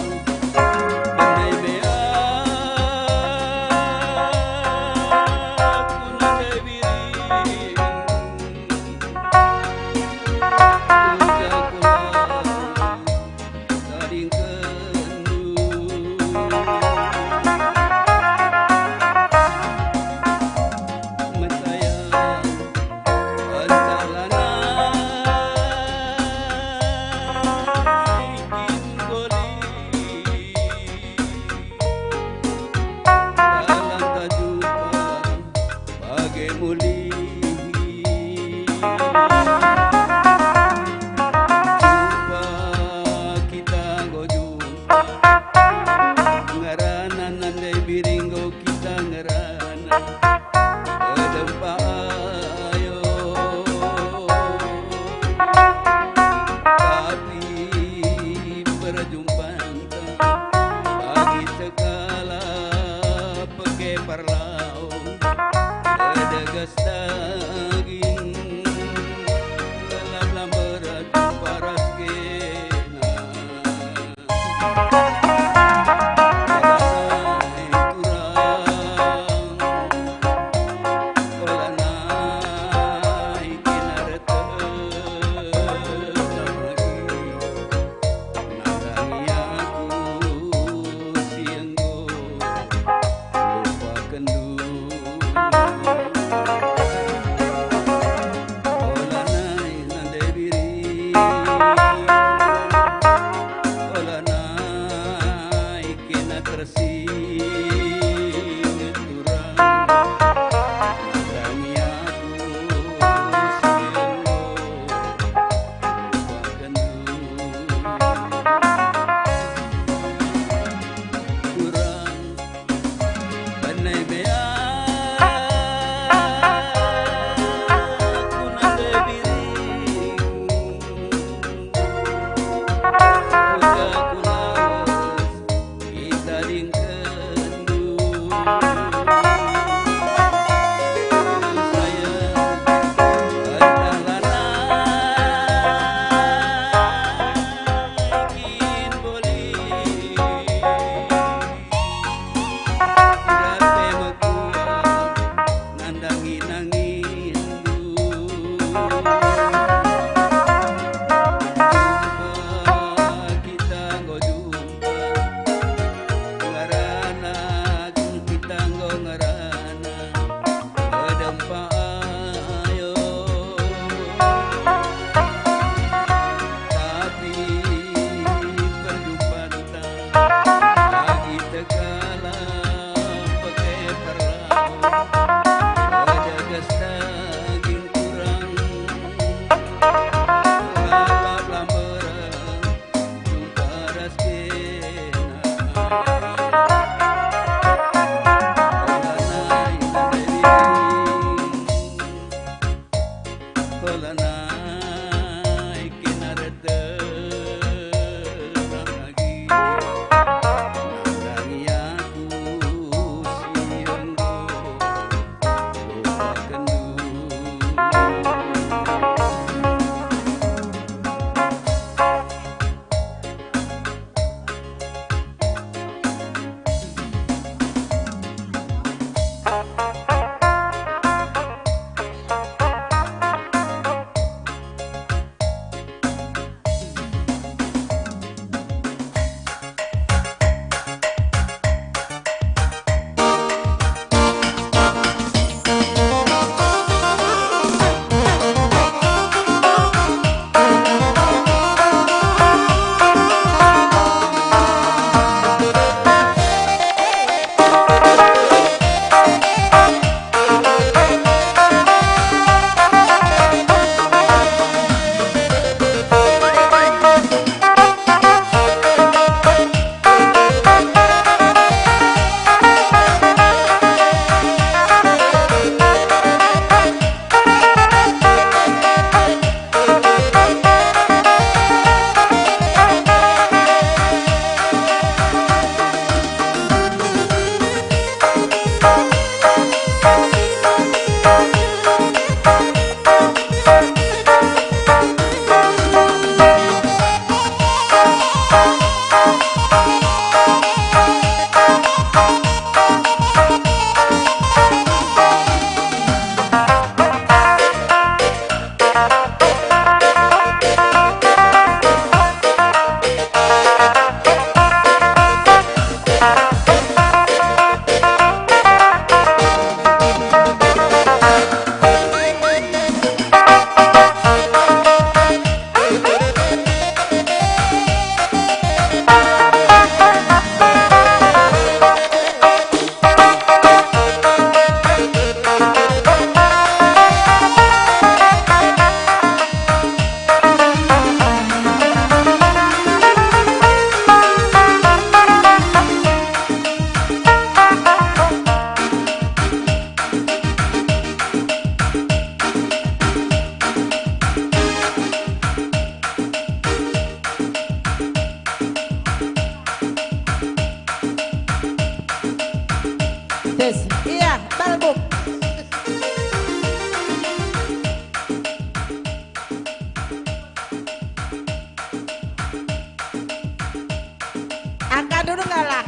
Dudung ngalah.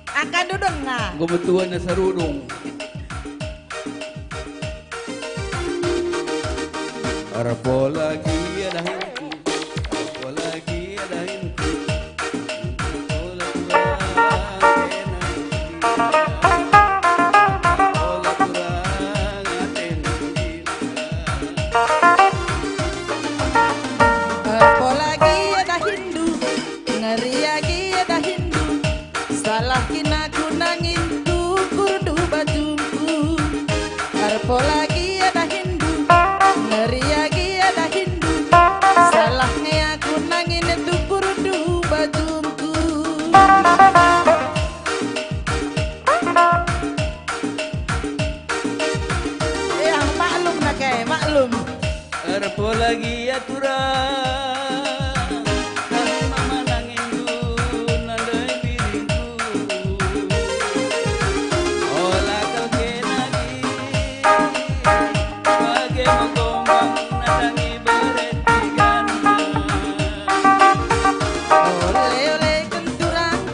Akan dudung nga. Enggo metua nasa rudung. Erpolagi dahindu, erpolagi dahindu. Erpolagi dahindu, ngeriagi dahindu, salah kin aku nangin tukurndu bajungku. Erpolagi dahindu, ngeriagi dahindu, salah nge aku nangin tukurndu bajungku. Ya, maklum nak e, maklum. Erpolagi aturan, kami mama nangindu nandai biringku. Ola kal kena gi, bage megombang nandangi bereti gandang. Ole-ole kenturang,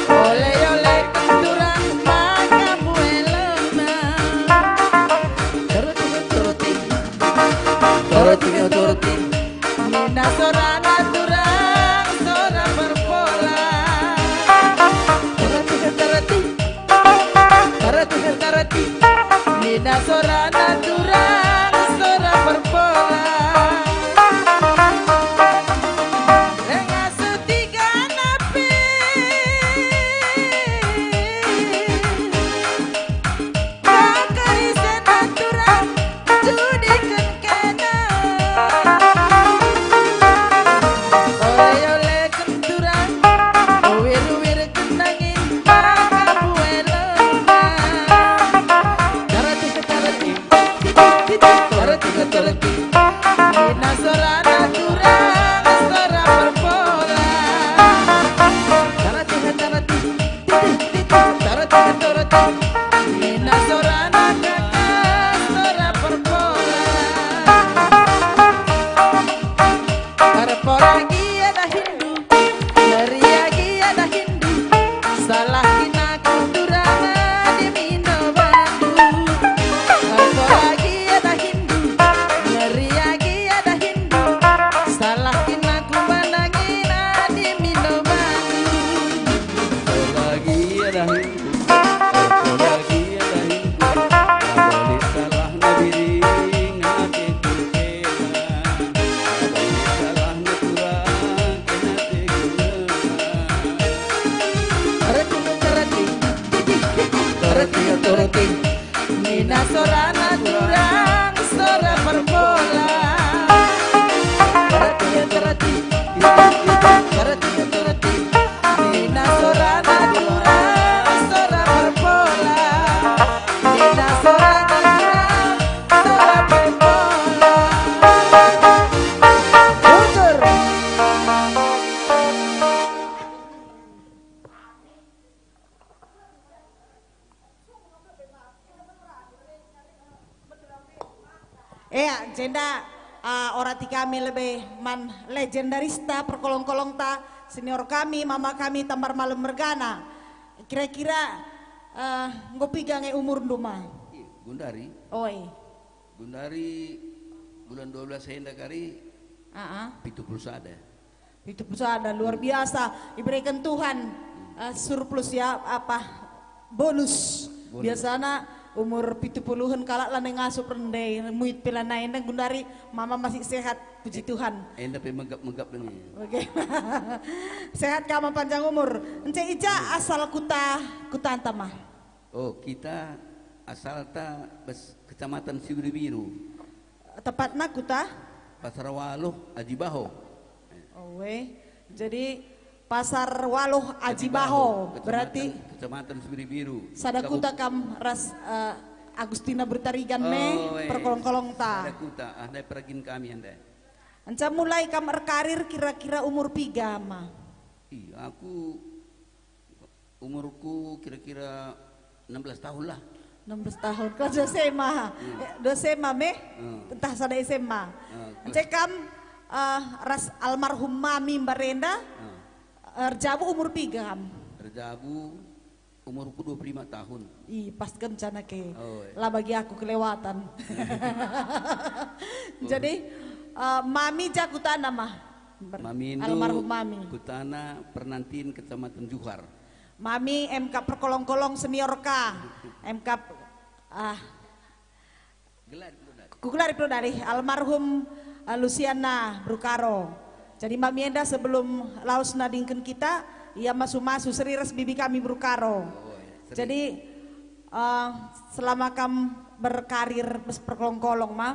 ole-ole kenturang, maka muelona. Teroti, teroti, teroti, teroti. Nina sorana turang, sora perpola. Teroti, teroti, teroti, teroti. Nina sorana turang, sora perpola. Lenga setigana pe. Kakari setan turang, judiken kena. Ole-ole kenturang, uwir-uwir kenangin, maka buelona. Tarati, tarati, tarati, tarati. Nina sorana turang, sora perpola. Tarati, tarati, titi, titi, tarati, tarati. Nina sorana kaka, sora perpola. Perpola gia dahindu, meriah gia dahindu, salah kin aku turang adi mindo bandu. Perpola gia dahindu, meriah gia dahindu, salah kin aku mandangin adi mindo bandu. Perpola gia dahindu, perpola gia dahindu, bali salahna biring ateku kena. Nina sorana turang, sora perpola. Nina sorana turang, sora perpola. Nina sorana turang, sora perpola. Bujur. Ea, jenda, ah, orati kami lebe man legendarista perkolong-kolongta, senior kami, mama kami Tambar Malem mergana. Kira-kira, eh, enggo piga nge umurndu ma? Iya, Gundari. Oi. Gundari bulan dua belas enda kari, ah, ah, pitu puluh sada. Pitu puluh sada, luar biasa. Ibereken Tuhan, eh, surplus ya, apa, bonus. Bonus. Biasana umur pitu puluhan kalak lanai ngasup rende, muit pe lanai, ndang Gundari mama masih sehat, puji Tuhan. Enda pe megap-megap dengi. Oke. Sehat kama panjang umur. Ence ija asal kuta, kutanta ma? Oh, kita asalta bas Kecamatan Sibiri Biru. Tepatna kuta? Pasar Waluh, Aji Baho. Oe. Jadi, Pasar Waluh, Aji Baho, Kecamatan, berarti Kecamatan Sibiri Biru. Sada kuta kam ras, eh, Agustina Bertarigan me, perkolong-kolongta. Sada kuta, ah, ndai peragin kami enda. Enca mulai kam erkarir kira-kira umur piga ma? Iya, aku Umurku kira-kira enam belas tahun lah. Enam belas tahun. Kelas dua S M A. Hmm. Eh, dua S M A me? Hmm. Entah sada S M A. Hmm. Ence kam, eh, ras almarhum mami mbarenda? Hmm. Erjabu umur piga kam? Erjabu umurku dua puluh lima tahun. Ih, pas kenca nake. Oh, iya. La bagi aku kelewatan. Jadi, eh, Mami ja kutana mah. Ber-, Mamindu almarhum Mami. Kutana Pernantin, Kecamatan Juhar. Mami M K perkolong-kolong senior ka. M K, ah, Gelari Pulau Dalih. Kugelari Pulau Dalih, almarhum, eh, Lusiana Brukaro. Jadi Mami enda sebelum lawes nadingken kita, ia masu-masu seri ras bibi kami Brukaro. Oh, iya, seri. Jadi, eh, selama kam berkarir bas perkolong-kolong, Ma,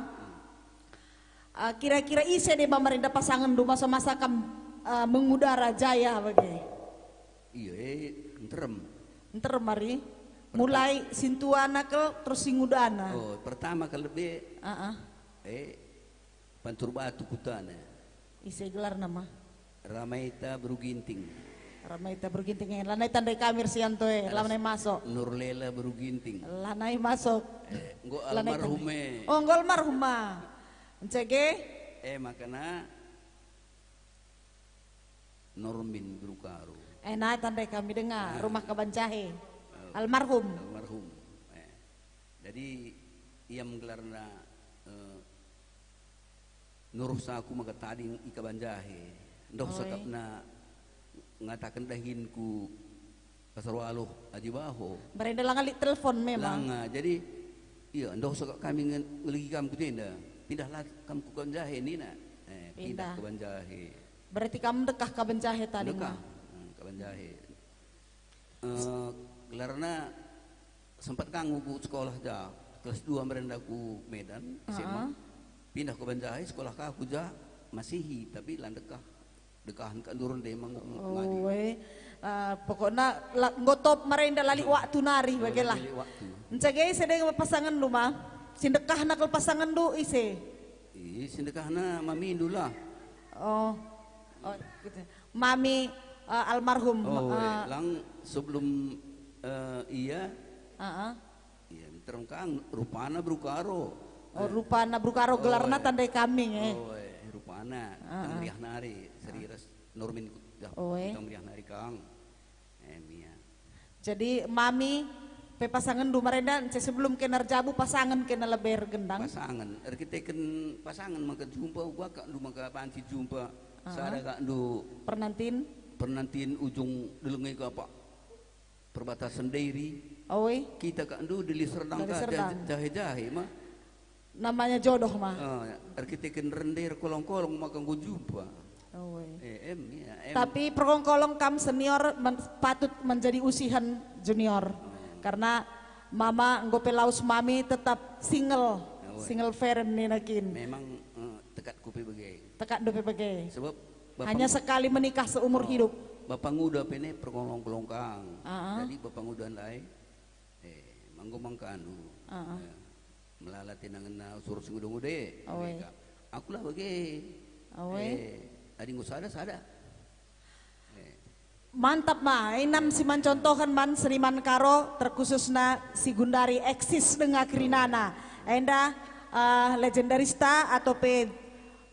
eh, kira-kira ise deba marenda pasangenndu masa-masa kam, eh, mengudara jaya bage? Iya, eh, nterem. Nterem, Mari. Perta- Mulai sintuana kal terus singudana. Oh, pertama kal lebe, Aa. Eh, Pantur Batu kutana. Ise gelarna, Ma? Ramaita Beru Ginting. Ramaita Beru Ginting, eh, lanai tandai kami Ersianto, eh, lanai masuk. Nurlela Beru Ginting. Lanai masuk. Eh, enggo almarhum, eh. Oh, enggo almarhum, Ma. Encege? Eh, makana Normin Brukaro. Eh, nai tandai kami denga, ah, rumah Kaban Jahe. Oh. Almarhum. Almarhum. Eh. Jadi, ia menggelarna, eh, nuruh saku maka tading i Kaban Jahe. Ndoh, oi, sekapna ngataken dahinku Pasar Waluh, Aji Baho. Barenda langa lit telepon memang. Langa. Jadi, iya, ndoh sekap kami nge-, ngeligi kam ku jenda. Pindahlah kam ku Kaban Jahe, nina. Eh, pindah. Pindah Kaban Jahe. Berarti kam ndekah Kaban Jahe tadi, ndekah, Ma? Hmm, Kaban Jahe. Eh, gelarna sempat kanggo ku sekolah ja, kelas dua merenda ku Medan, S M A. Heeh. Pindah ku Kaban Jahe, sekolah ka ku ja, Masihi, tapi la ndekah. Dekahen ka nduren de manggung ngadi. Oh, eh. Eh, pokokna la, enggo top merenda lali waktu nari, oh, bagela. Lali waktu. Encege ise deba pasangenndu, Ma? Si ndekahna kal pasangenndu ise? Ih, si ndekahna mamindu lah. Oh. Oh, gitu. Mami, eh, almarhum, oh, eh, lang sebelum, eh, ia, heeh, iya, nterem kang, rupana Brukaro. Oh, eh, rupana Brukaro, oh, gelarna, eh, tandai kami, eh. Oh, eh, rupana, ah, tang meriah nari, seri ras Normin ku-, dah, oh, eh, tang meriah nari kang. Em, iya. Jadi, Mami, pe pasangenndu marenda, ence sebelum kena erjabu, pasangen kena lebe ergendang? Pasangen. Erkiteken pasangen maka jumpa, uga kak ndu maka banci jumpa. Ah. Sada kak ndu Pernantin? Pernantin ujung delenge kapa. Perbatasan Dairi. Oi. Kita kak ndu Deli Serdang. Deli ka Serdang. Jah-, jahe-jahe ma. Namanya jodoh ma. Ah, erkiteken rende erkolong-kolong maka enggo jumpa. Oi. Eh, em, ya, em. Tapi perkolong-kolong kam senior men-, patut menjadi usihen junior. Hmm. Karena mama enggo pe lawes mami tetap single, oi, single parent nina kin. Memang, eh, tekadku pe bage. Tekadndu pe bage. Sebab Bapa hanya ngu-, sekali menikah seumur, oh, hidup. Bapa nguda pe ne perkolong-kolong kang. Ah, ah. Jadi bapa nguda ndai, eh, manggo mangkanu. Ah, ah. Eh, melala tinangenna usur si nguda-nguda. Awe. Mereka, "Akulah bage." Awe. Eh, adi enggo sada, sada. Eh. Mantap ma, inam si mancontohen man seniman Karo, terkhususna si gundari eksis denga kerinana. Enda, eh, legendarista atau pe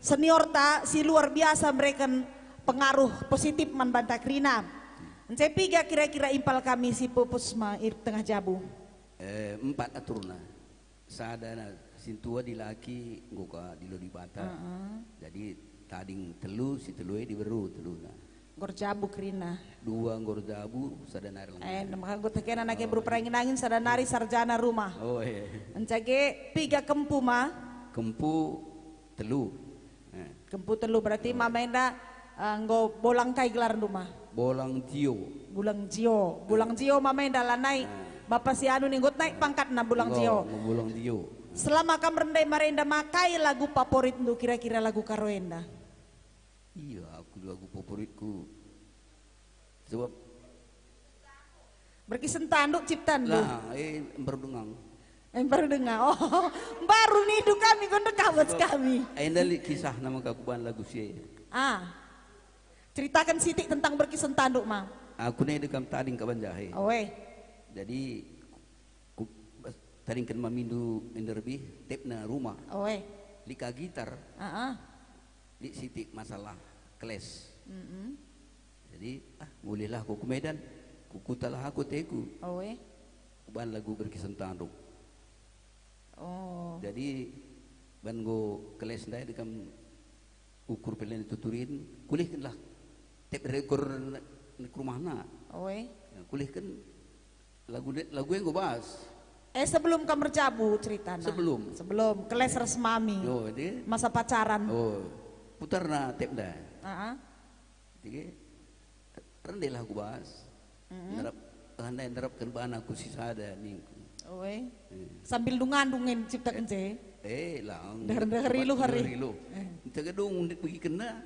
seniorta si luar biasa mereken pengaruh positif man banta kerina. Ence piga kira-kira impal kami si pupus ma i tengah jabu? Eh, empat aturna. Sada na sintua dilaki enggo ka dilo Dibata. Heeh. Jadi tading telu, si telu e diberu teluna. Enggo erjabu kerina. Dua enggo erjabu, sada nari. Eh, lengkap. Maka enggo tekena nake, oh, beru perangin-angin, sada nari sarjana rumah. Oh, iya. Encage piga kempu ma? Kempu telu. Eh. Kempu telu, berarti, oh, mama enda, eh, enggo Bolang kai gelarndu ma? Bolang Jio. Bolang Jio. Bolang, eh, Jio mama enda lanai. Eh. Bapa si anu ni, enggo naik pangkatna Bolang Jio. Enggo, enggo Bolang Jio. Selama kam rende marenda ma, kai lagu favoritndu kira-kira lagu Karo enda? Iya, aku lagu favoritku. Sebab berkisen tanduk ciptandu. Lah, eh, mbaru denga. Eh, mbaru denga. Oh, mbaru nindu kami, kon dekah buat kami. Sebab, eh, enda lit kisahna maka kubahan lagu si e. Ah. Ceritaken sitik tentang berkisen tanduk, ma. Aku ne dekam tading Kaban Jahe. Oe. Jadi, ku, tadingken mamindu enda lebih, tepna rumah. Oe. Lit ka gitar. Ah, ah. Lit sitik masalah kles. Mm-mm. Jadi, ah, mulihlah aku ku Medan, ku kutalah aku ateku. Oe. Kubahan lagu Berkisah Tanduk. Oh. Jadi, ban enggo keles ndai dekam ukur pelen tuturin, kulihkenlah tape record ku rumahna. Oe. Ya, kulihken lagu de-, lagu enggo bas. Eh, sebelum kam erjabu ceritana? Sebelum. Sebelum, keles ras mami. Oh, dia. Masa pacaran. Oh, putarna tape ndai. Aa. Jadi, rendelah ku bas. Mm-mm. Nerap, handai nerapken bana ku sisada ningku. Oe. Eh. Sambil dungan dungen ciptaken je. Eh, lang. Deher-deher iluh hari. Deher iluh. Eh. Ntah gedung ndik begikenna.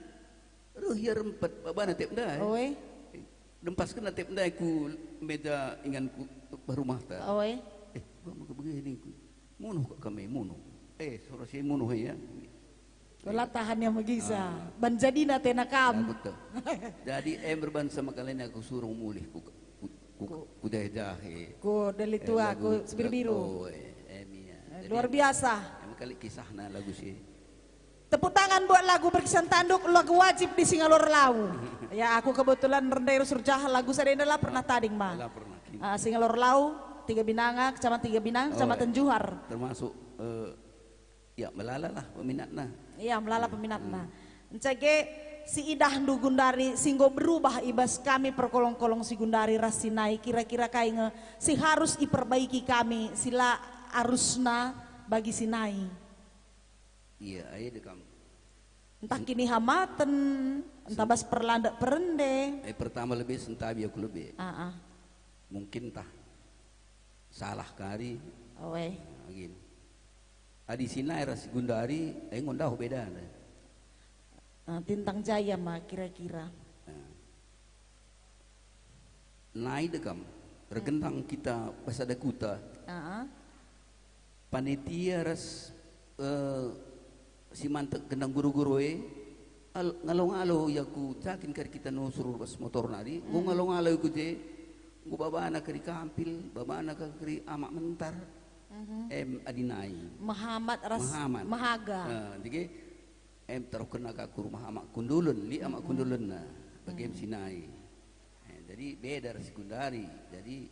Ruh ia rempet babana tape ndai. Oe. Eh, dempaskenna tape ndai ku meja inganku bah rumahta. Oe. Eh, gua maka begini ningku. Munuh kak kami, munuh. Eh, suruh si munuh ya. Kula tahan ya megisa. Ah. Ban jadina tena kam. Aku tuh. Jadi, em, erban sama kalian aku suruh mulih ku, ku, ku, ku jahe-jahe. Ku deli tua, eh, lagu, ku sibir biru. Oh, eh, em, iya. Eh, jadi, luar biasa. Em kali kisahna lagu si. Tepuk tangan buat lagu Berkisah Tanduk, lagu wajib di Singalor Lau. Ya, aku kebetulan rendai rusur jaha lagu sada enda la pernah tading ma. La pernah. Ah, Singalor Lau, Tiga Binanga, Kecamatan Tiga Binanga, oh, Kecamatan eh, Johar. Termasuk, eh, ya, melala lah peminatna. Iya, melala peminatna. Hmm. Encege si idahndu gundari si enggo berubah i bas kami perkolong-kolong si gundari ras si nai, kira-kira kai nge si harus iperbaiki kami si la arusna bagi si nai? Iya, ai dekam. Ntah kinihamaten, ntah bas perlandek perende. Eh, pertama lebe sentabi aku lebe. Ah, ah. Mungkin ntah salah kari. Oe. Nah, gin. Adi si nai ras si gundari, eh, enggo ndauh bedana. Ah, tintang jaya ma kira-kira. Nah. Nai dekam, ergendang kita bas sada kuta. Ah, ah. Panitia ras, eh, si mantek gendang guru-guru e, al-, ngalo-ngalo ia ku jakin kari kita nusur bas motor nari, enggo ngalo-ngalo ku je, enggo babana kari kampil, babana kari amak mentar, em, adi nai. Mehamat ras mehaga. Eh, jadi, em, taruhkenna ka ku rumah amak kundulen, lit amak kundulenna, bagem si nai. Eh, jadi beda ras si gundari. Jadi,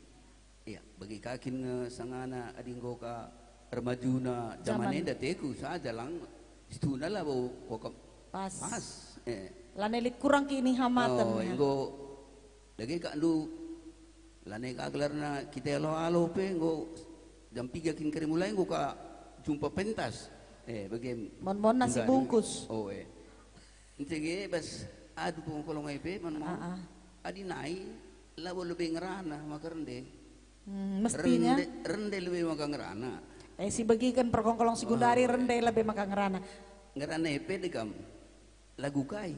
iya, bagi ka kin nge sangana adi enggo ka ermajuna jaman enda teku saja lang situhuna labo kokap pas. Pas, eh. Lanai lit kurang kinihamaten. Oh, enggo dage ka ndu lanai ka gelarna kita alo-alo pe enggo jam piga kin kari mulai enggo ka jumpa pentas. Eh, bage mon-monna si bungkus. Oh, eh. Ncege bas adu pengkolong ai pe man mo. Ah, ah. Adi nai labo lebe ngerana maka rende. Hmm, mestinya. Rende, rende lebe maka ngerana. Eh, si begiken perkongkolong si gundari rende lebe maka ngerana. Ngerana epe dekam lagu kai?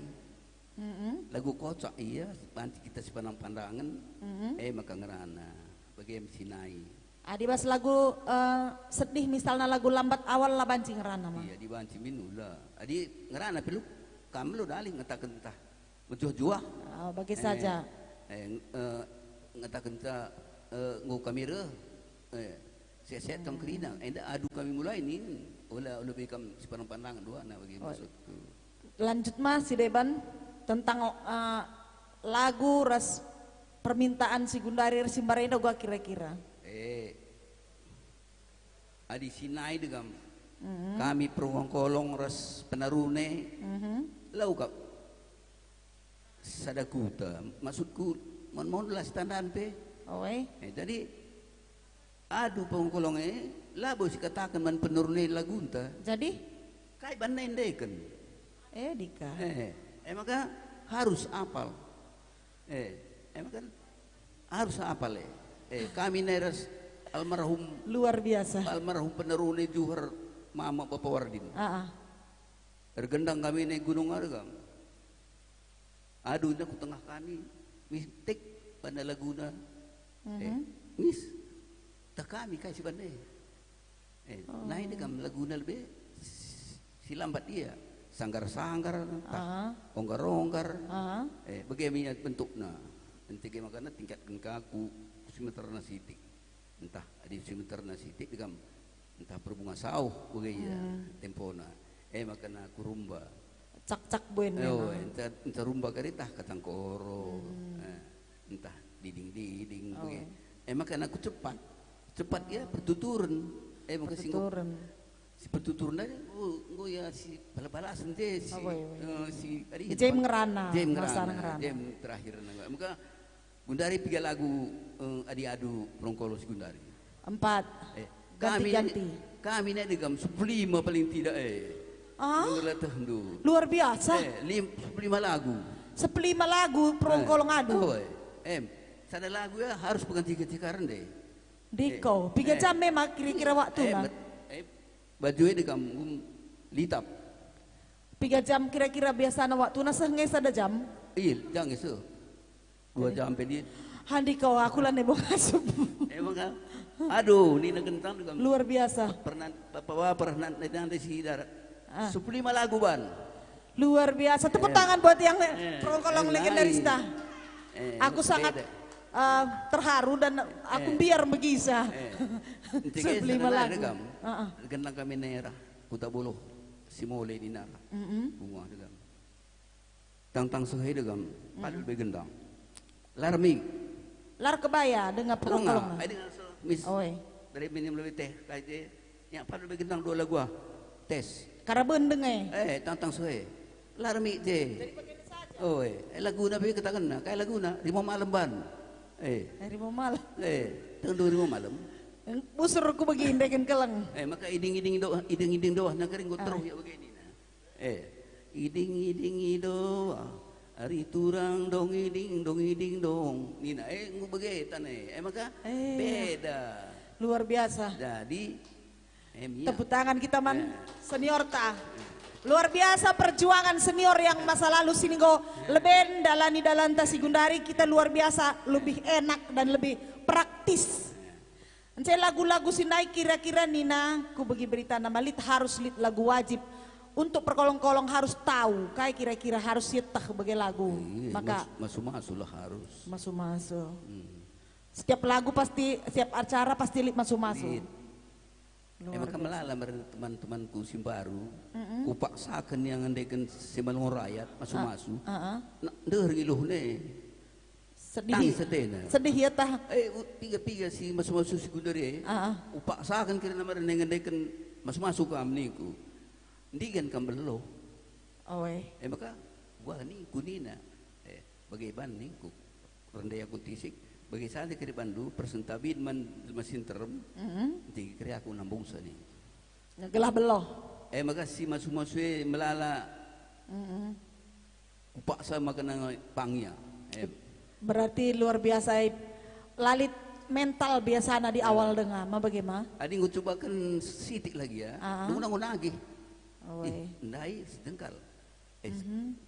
Mm-mm. Lagu kocak ia, banci kita si pandang-pandangen, eh, maka ngerana. Bage em si nai. Adi bas lagu, eh, sedih, misalna lagu lambat awal, la banci ngerana ma? Iya, dibanci min ula. Adi ngerana pe lu, kam lu dalih ngataken ntah mejuah-juah. Oh, bage saja. Eh, eh, ngataken ntah, eh, enggo kami reh, eh, sehat-sehat kam kerina. Enda adu kami mulai nih, ola, ola be kam si pandang-pandangen dua, nah, bagi maksudku. Lanjut ma si deban tentang, eh, lagu ras permintaan si gundari ras si mbarenda uga kira-kira. Eh, adi si nai dekam, kami perungkong kolong ras penarune, lau kap sada kuta. Maksudku, mon-mon la si tandan pe. Oe. Eh, jadi, adu pengkolong e, labo sikataken man penurun e lagunta. Jadi? Kai banna endeken? Eh, dika. Eh, eh, maka harus apal. Eh, eh, maka harus apal, eh. Eh, kami nai ras almarhum, luar biasa, almarhum penurun e Juhar Mama Bapa Wardin. Ah, ah. Ergendang kami nai Gunung Argam. Aduh, enda ku tengah kami, mis tek bana laguna. Eh, mis, tah kami kai si bana e. Eh, nai dekam laguna lebe, si lambat ia, sanggar-sanggar, tah onggar-onggar. Eh, bage me ia bentukna. Ntege makana tingkatken ka ku, ku si meterna sitik. Ntah adi si meterna sitik dekam, ntah perbunga sauh bage ia tempona. Eh, makana ku rumba. Cak-cak buen. Oh, memang. Entah, entah rumba kari tah katang koro. Hmm. Eh, entah diding-diding. Oh, bagi. Eh, maka aku cepat. Cepat ya pertuturen. Eh, maka si enggo, pertuturen. Si pertuturen aja, enggo, enggo ya si bala-balasen je si, apa ya, eh, si, adi, jem ngerana, jem masa ngerana, ngerana. Jem terakhir nang. Maka Gundari piga lagu, eh, adi adu perongkolo si Gundari? Empat. Eh, kami, ganti-ganti. Kami ne degam sepuluh lima paling tidak, eh. Ah? Ngelatih ndu. Luar biasa. Eh, lim-, sepuluh lima lagu. Sepuluh lima lagu perongkolo ngadu. Oh, eh. Em, sada lagu ya harus pengganti-ganti karen deh. Deko, eh, piga jam memang kira-kira waktuna? Eh, bet-, eh, baju e degam gum litap. Piga jam kira-kira biasana waktuna, seh nge sada jam? Iya, jangan seh. Dua jam pe dia. Handi kau, aku la nebo ngasup. Emang kan? Aduh, nina gentang juga. Luar biasa. Pernah, bapak-bapak pernah nanti, nanti si Dara. Ah. Sepuluh lima lagu ban. Luar biasa. Tepuk tangan buat yang, eh, perongkolong legendaris dah. Eh, aku sangat, eh, terharu dan aku biar begisa. Eh. Sepuluh lima lagu. Heeh. Gentang kami nera. Kuta Buluh. Si mole nina. Mm-mm. Bunga degam. Tangtang seh degam, padahal be gendang. Lar mi. Lar kebaya denga perongkolong. Mis. Oi. Dari minim lebih teh, kai je. Ya, padahal be gendang dua lagu ah. Tes. Karaben denge. Eh, tangtang seh. Lar mi je. Oi, eh, laguna be katakenna, kai laguna? Rimo malem ban. Eh. Eh, rimo malem. Eh, tentu rimo malem. Busur ku bagi ndeken keleng. Eh, maka iding-iding do, iding-iding doa, nang kering enggo teruh ya begini. Eh, iding-iding ido, ari turang dong iding, dong iding dong. Nina, eh, enggo bage tane. Eh, maka beda. Luar biasa. Jadi, eh, mia. Tepuk tangan kita man senior ta. Luar biasa perjuangan senior yang masa lalu sini enggo leben dalani dalanta si Gundari, kita luar biasa lebih enak dan lebih praktis. Ence lagu-lagu si ndai kira-kira nina, ku begi beritana ma lit harus lit lagu wajib. Untuk perkolong-kolong harus tahu, kai kira-kira harus sieteh bage lagu. Iya, maka mas-, masu-masu lah harus. Masu-masu. Hmm. Setiap lagu pasti, setiap acara pasti lit masu-masu. Lit. Luar biasa. Eh, maka melala meren teman-temanku si mbaru, kupaksaken yang ngendeken si malungun rayat, masu-masu. Ah, ah, ah. Nah, ndeh ngiluh ne. Sedih. Tangis atena. Sedih ya tah. Eh, u-, piga-piga si masu-masu si Gundari e. Ah, ah. Upaksaken kira nama rende ngendeken masu-masu kam ningku. Ndigan kam beluh. Oe. Eh, maka, wah ningku nina. Eh, bage ban ningku. Rende aku tisik. Bage saja kira bandu, persentabin man jelma si nterem. Mm-mm. Enti kira aku nambungsa ningku. Gelah beluh. Eh, maka si masu-masu e melala. Mm-mm. Kupaksa maka nang pangia. Eh. Berarti luar biasa, eh, la lit mental biasana di awal denga, ma bage ma? Adi enggo cubaken sitik lagi ya. Ah. Dungna enggo nagih. Ih, ndai sedengkal. Eh,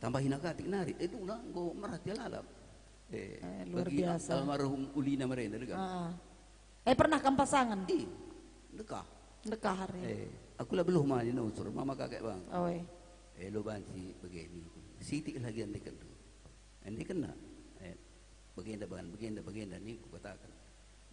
tambahi nakatik nari. Eh, dungna enggo merhati lalap. Eh, luar biasa. Almarhum Ulina merenda degam. Ah. Eh, pernah kam pasangen? Ih, ndekah. Ndekah hari. Eh, aku la beluh mani nusur, mama kakek bang. Oe. Eh, lo banci begini. Sitik lagi andiken tu. Andiken na. Eh, bagenda ban, bagenda, bagenda ni kukataken.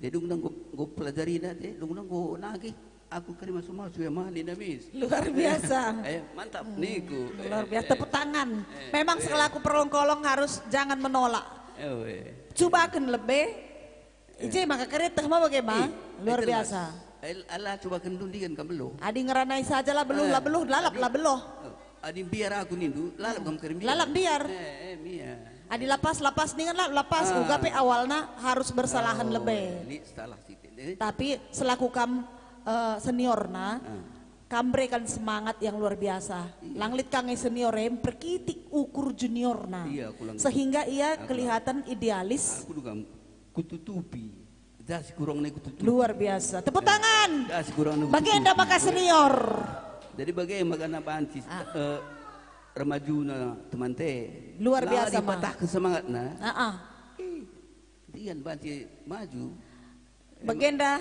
Dia dungna enggo, enggo pelajarina dia, dungna enggo nagih. Aku kari masu-masu ya mani na mis. Luar biasa. Eh, mantap niku. Luar biasa. Eh, tepuk tangan. Eh, memang selaku perongkolong harus jangan menolak. Eh, weh. Cubaken lebe. Eh. Ije maka kareteh ma bage ma? Eh, luar biasa. Eh, ala cubaken dundian kam beluh. Adi ngeranai saja la beluh, la beluh, lalap la beluh. Eh, adi mbiar aku nindu, lalap kam kari mbiar. Lalap mbiar. Eh, eh, mbiar. Adi lapas, lapas ningan la, lapas. Ah. Uga pe awalna harus bersalahan lebe. Ini salah sitik deh. Tapi selaku kam, eh, seniorna, kam berikan semangat yang luar biasa. Iya. Langlit kangai senior em perkitik ukur juniorna. Iya, aku langlit. Sehingga ia kelihatan idealis. Aku dukam kututupi. Dah si kurang ni kututupi. Luar biasa. Tepuk tangan. Dah si kurang ni kututupi. Bagenda maka senior. Jadi bage maka na banci, eh, remajuna temante. Luar biasa, ma. Dipatahken semangatna. Ah, ah. Ih, dia banci maju. Bagenda,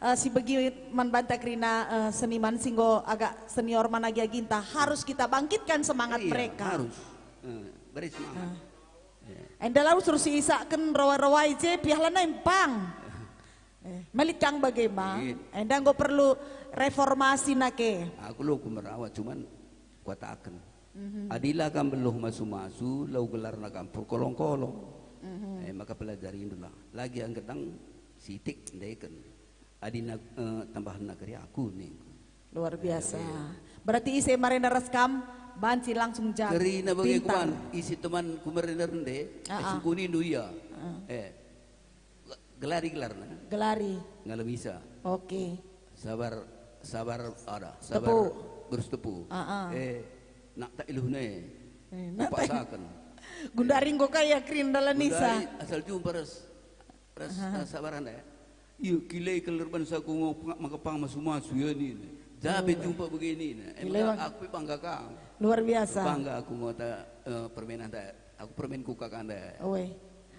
eh, si begi man banta kerina, eh, seniman si enggo agak senior man agi-aginta, harus kita bangkitkan semangat mereka. Iya, harus. Eh, beri semangat. Eh. Iya. Enda la usur si isaken rawai-rawai je, piah lanai empang. Eh, melit kang bage ma? Iya. Enda enggo perlu reformasi nake. Aku lo ku merawat, cuman kuataken. Adi la kam beluh masu-masu, lau gelarna kam perkolong-kolong. E maka pelajarindulah. Lagi anggedang sitik ndeken. Adi na, eh, tambahenna kari aku ningku. Luar biasa. Berarti ise marenda ras kam, banci langsung jadi kerina bage pintar. Kuman, isi teman ku marenda rende, ah, sungkunindu ia. Eh, gelari gelarna. Gelari. Ngalem isa. Oke. Sabar, sabar ada, sabar. Tepu. Berus tepu. Ah, ah. Eh, nak tak iluh ne. Eh, nak tak paksaken. Gundari enggo kaya kerin dalan isa. Gundari asal jumpa ras, ras, eh, sabar anda ya. Iya, kile kal erban saku ngo pengak maka pang masu-masu ya ni. Jabe jumpa begini na. Emang aku pe bangga kang. Luar biasa. Bangga aku ngota, eh, permainan ta. Aku permain kuka kanda. Oe.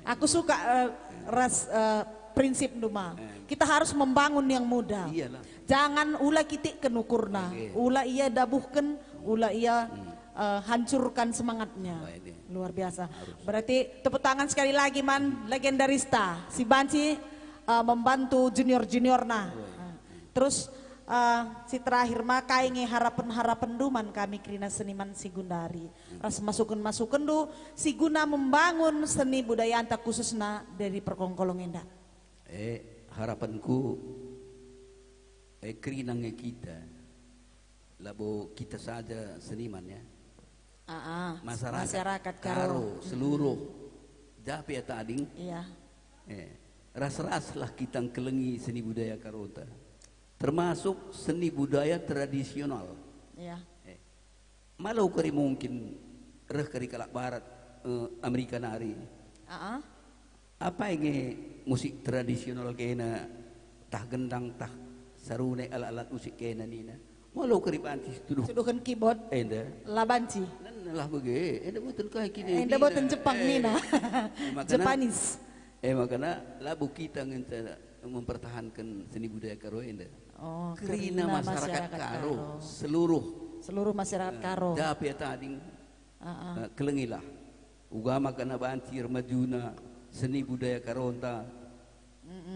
Aku suka, eh, ras, eh, prinsip nduma. Kita harus membangun yang muda. Iyalah. Jangan ula kitik kenukurna. Oke. Ula ia dabuhken, ula ia, eh, hancurkan semangatnya. Luar biasa. Berarti tepuk tangan sekali lagi man legendarista si banci, eh, membantu junior-juniorna. Eh, terus, eh, si terakhir, makai nge harapen-harapen duman kami kerina seniman si gundari. Ras masuken-masukenndu si guna membangun seni budayanta khususna dari perkolong-kolong enda. Eh, harapanku, eh, kerina nge kita. Labo kita saja seniman, ya. Aa, masyarakat, masyarakat Karo, Karo seluruh jape tading. Iya. Eh, ras-raslah kita ngkelengi seni budaya Karonta. Termasuk seni budaya tradisional. Iya. Eh, malo kari mungkin reh kari kalak Barat, eh, Amerika nari. Aa. Apai nge musik tradisional kena, tah gendang, tah sarune, alat-alat musik kena nina. Malo kari banci situduh. Tuduhken keyboard. Enda. La banci. Nenelah bage, enda boten kai kini. Enda boten Jepang nina. Eh, makana, Japanese. Eh, makana labu kita ngenca mempertahankan seni budaya Karo enda. Oh, kerina masyarakat Karo, seluruh, seluruh masyarakat Karo. Jape tading, eh, kelengilah. Uga maka na banci ermajuna seni budaya Karonta,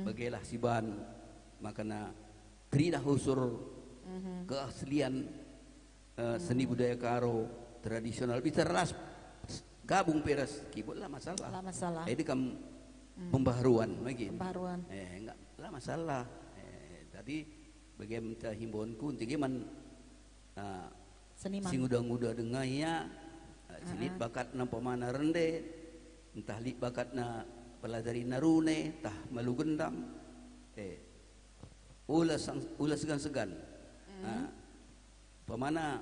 bagelah siban maka na teridah usur keaslian, eh, seni budaya Karo tradisional. Bicara ras gabung pe ras keyboard, la masalah. La masalah. Jadi kam pembaharuan lagi. Pembaharuan. Eh, enggak, la masalah. Eh, tapi bagi minta himbonku, enti man, ah, seniman. Si nguda-nguda denga ia, ah, si lit bakatna umpamana rende, ntah lit bakatna pelajari narune, ntah malu gendang. Eh, ula sang-, ula segan-segan. Ah, umpamana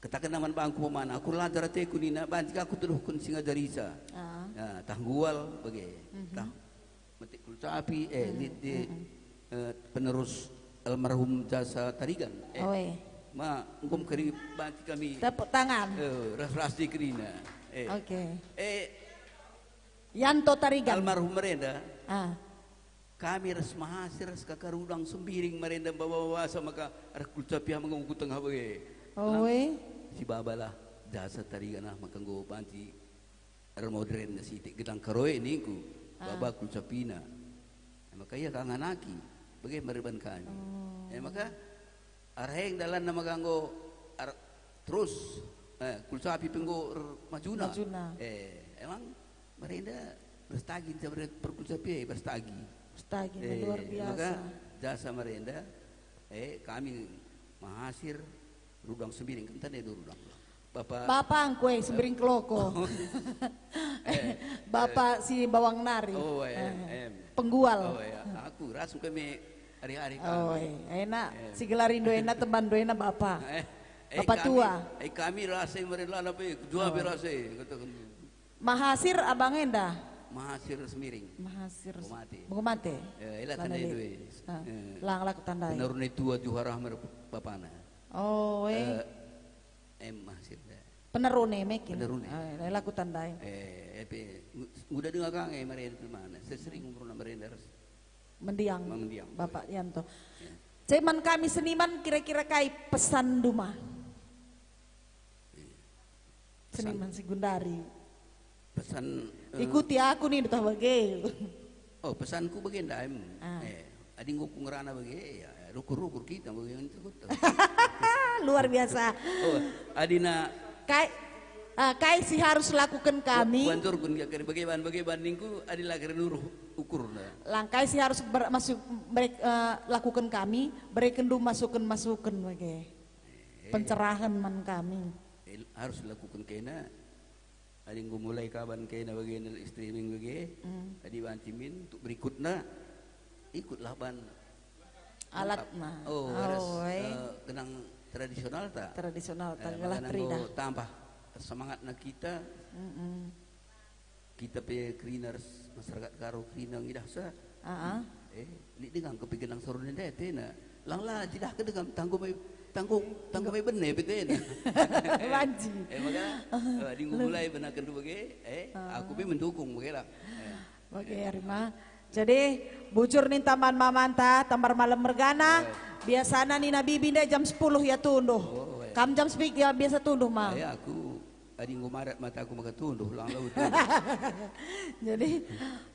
katakenna man bangku umpamana, aku la ntar ateku nina, banci ka aku tuduhken si ngajarisa. Ah. Ah, tah nggual bage, tah metik kulcapi, eh, lit di, eh, penerus almarhum Jasa Tarigan. Eh, ma, enggo keri banci kami. Tepuk tangan. Eh, ras-ras di kerina. Eh. Oke. Eh, Yanto Tarigan. Almarhum merenda. Ah. Kami ras Mahasir ras kaka Rudang Sembiring marenda maba-mabasa maka arah kulcapi mengungku tengah bage. Oe. Si babalah Jasa Tarigan ah maka enggo banci ermodern sitik gedang Karoe ningku, ah, baba kulcapina. Maka ia kanganaki, bage merban kami. Oh. Eh, maka arah eng dalanna maka enggo ar-, terus, eh, kulcapi pe enggo er-, majuna. Majuna. Eh, emang marenda berstagi, berkulcapi, eh, berstagi. Berstagi, eh, luar biasa. Maka Jasa marenda, eh, kami Mahasir, Rudang Sembiring, kan tadi ada Rudang. Bapak. Bapak angkue Sembiring Keloko. Eh, Bapak si bawang nari. Oh, eh, eh, em. Penggual. Oh, ya. Aku ras kami hari-hari. Oh, kami. Eh, enak. Eh. Si gelarindo enak, teman do enak Bapak. Eh, eh, Bapak kami, tua. Eh, kami rasa merela apa, jua oh. Berasa, katakan. Mahasir abang enda? Mahasir Sembiring. Mahasir. Bungumate. Bungumate. Eh, ila tandai dua. Ah, eh, lang laku tandai. Penerune tua Juhara mer bapana. Oh, eh. Eh, em, Mahasir da. Penerune mekin. Penerune. Ah, ila laku tandai. Eh, epe, ngu-, nguda denga kang, eh, marenda mana? Sesering umurna marenda ras. Mendiang. Mendiang. Bapak Yanto. Ya. Ceman kami seniman kira-kira kai pesan duma? Iya. Seniman si gundari. Pesan, eh, ikuti aku nih, tah bage. Oh, pesanku bage ndai, em. Ah. Eh, adi enggo ku ngerana bage, ya, rukur-rukur kita bage, ente kota. Luar biasa. Oh, adina kai, ah, kai si harus lakukan kami? Kuanturkun ya kari bage ban, bage ban ningku adi la kari nuruh ukurna. Lang kai si harus ber-, masuk, merek-, eh, lakukan kami, berekenndu masuken-masuken bage. Eh. Pencerahan man kami. Eh, harus lakukan kena. Adi enggo mulai kaban kena bage nel streaming bage, mm, adi banci min untuk berikutna, ikutlah ban alatna. Oh, oh, ras, eh. Eh, genang tradisional ta? Tradisional ta, eh, gelah makana enggo teridah. Tambah semangatna kita. Mm-mm. Kita pe kerina ras masyarakat Karo kerina ngidahsa. Aa. Eh, lit denga kepikiran soru ndai tena. Lang la cidahken dekam tanggung mai, tanggung, tanggung mai bene pe tena. Banci. Eh, maka, eh, adi enggo mulai benakenndu bage, eh, aku pe mendukung bage lah. Eh. Bage, eh, Rima. Jadi, bujur ninta man mamanta, Tambar Malem mergana, eh, biasana nina bibi ndai jam sepuluh ia tunduh. Oh, eh. Kam jam sepik ia biasa tunduh ma? Eh, aku Adi enggo marat mataku maka tunduh, lang lau tunduh. Jadi,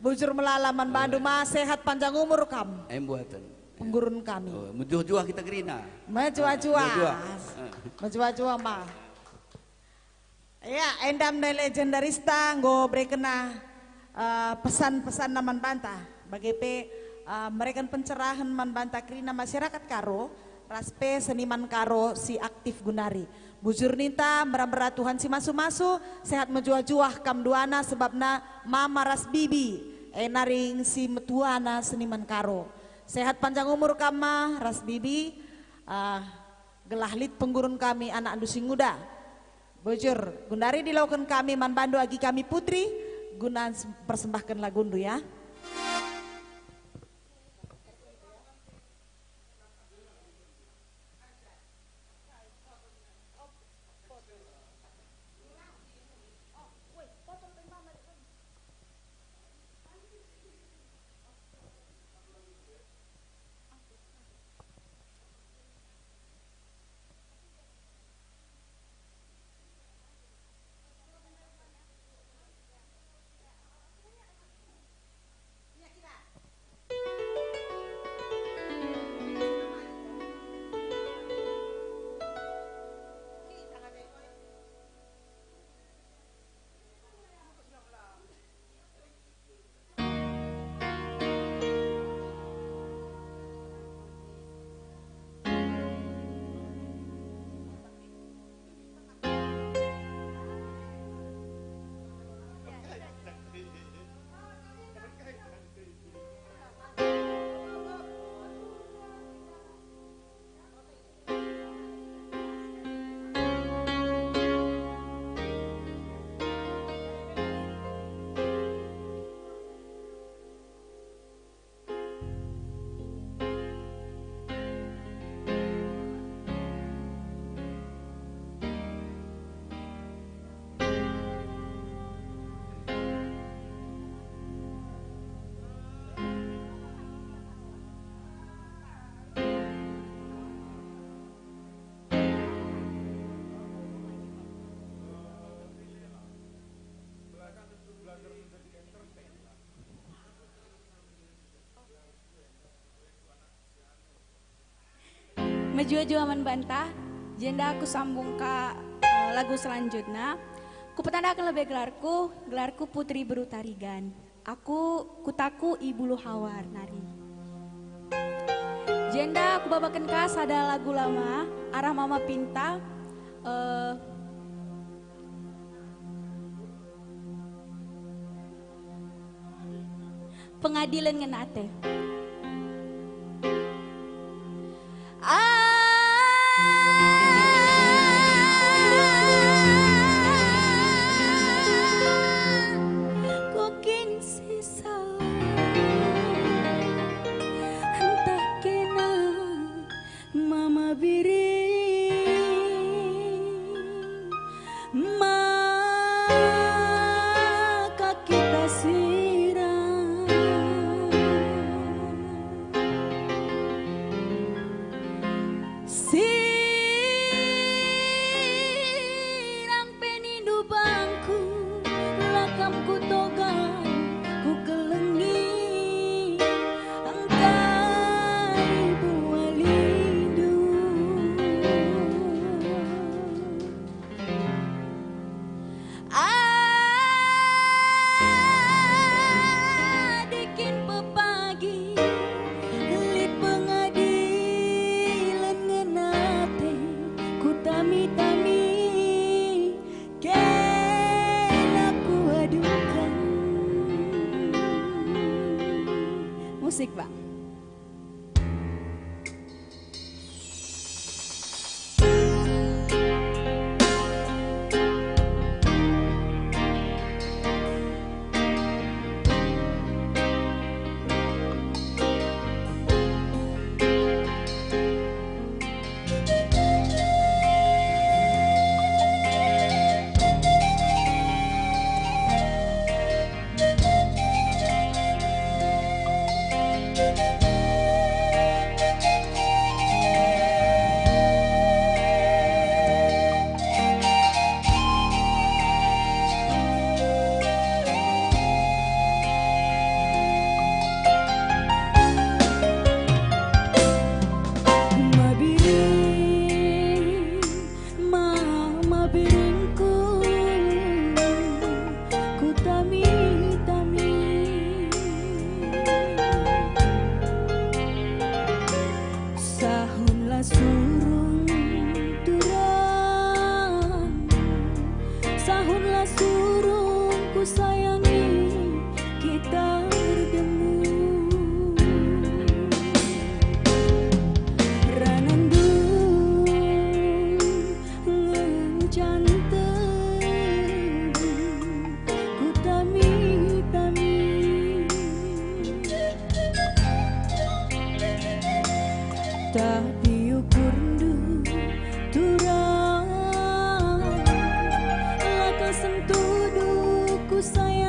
bujur melala man bandu ma, sehat panjang umur kam. Em buatan. Penggurun kami. Oh, mejuah-juah kita kerina. Mejuah-juah. Mejuah-juah. Eh. Mejuah-juah ma. Ya, enda me ndai legendarista enggo berekenna, eh, pesan-pesanna man banta. Bage pe, eh, mereken pencerahan man banta kerina masyarakat Karo, ras pe seniman Karo si aktif gundari. Bujur ninta, mbera-mbera Tuhan si masu-masu, sehat mejuah-juah kam duana, sebabna mama ras bibi, e nari si metuana seniman Karo. Sehat panjang umur kam ma ras bibi, ah, gelah lit penggurun kami anakndu si nguda. Bujur, gundari dilakoken kami man bandu agi kami putri, guna s-, persembahken lagundu ya. Mejuah-juah man banta, jenda aku sambung ka, eh, lagu selanjutna. Kupetandaken lebe gelarku, gelarku Putri Beru Tarigan. Aku kutaku i Bulu Hawar nari. Jenda kubabaken ka sada lagu lama arah Mama Pinta, eh, Pengadilen Ngena Ate. Ah, ku kin si salah, ntah kena Mama Biring, maka kita sirang. Tik, Bang. Mabiring, mama biringku, kutami-tami. Sahunlah surung turang, sahunlah surung kusayangi, kita erdemu. Ranandu ngencan tebu, kutami-tami. Tapi ukurndu turang, la ka sentuhdu kusayang.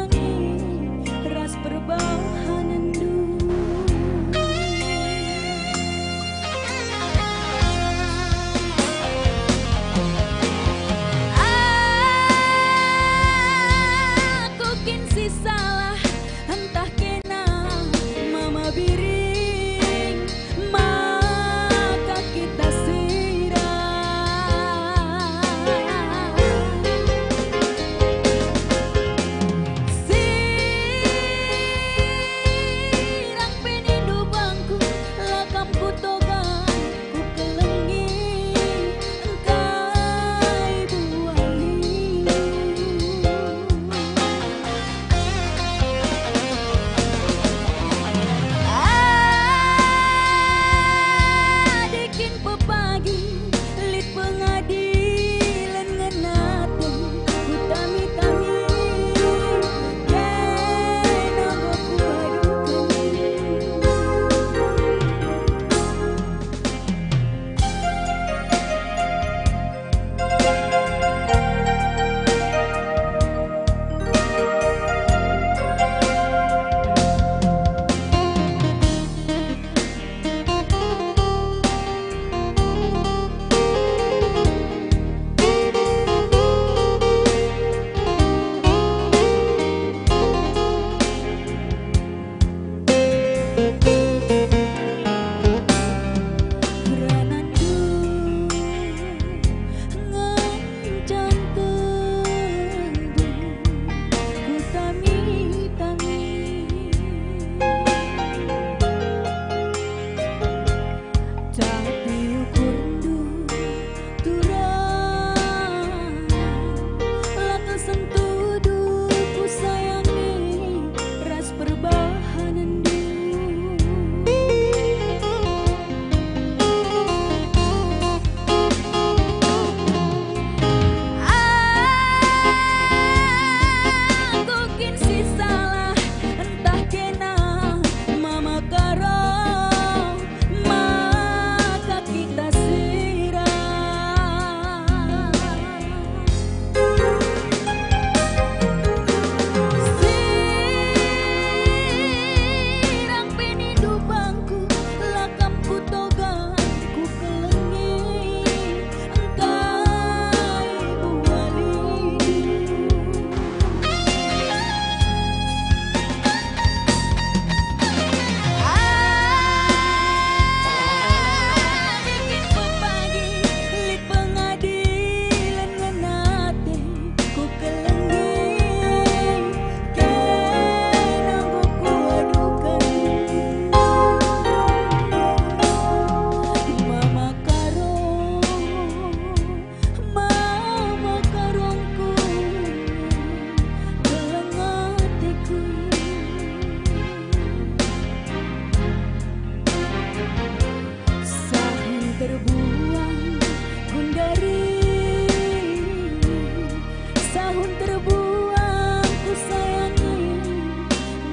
Sahun terbuang kusayangi,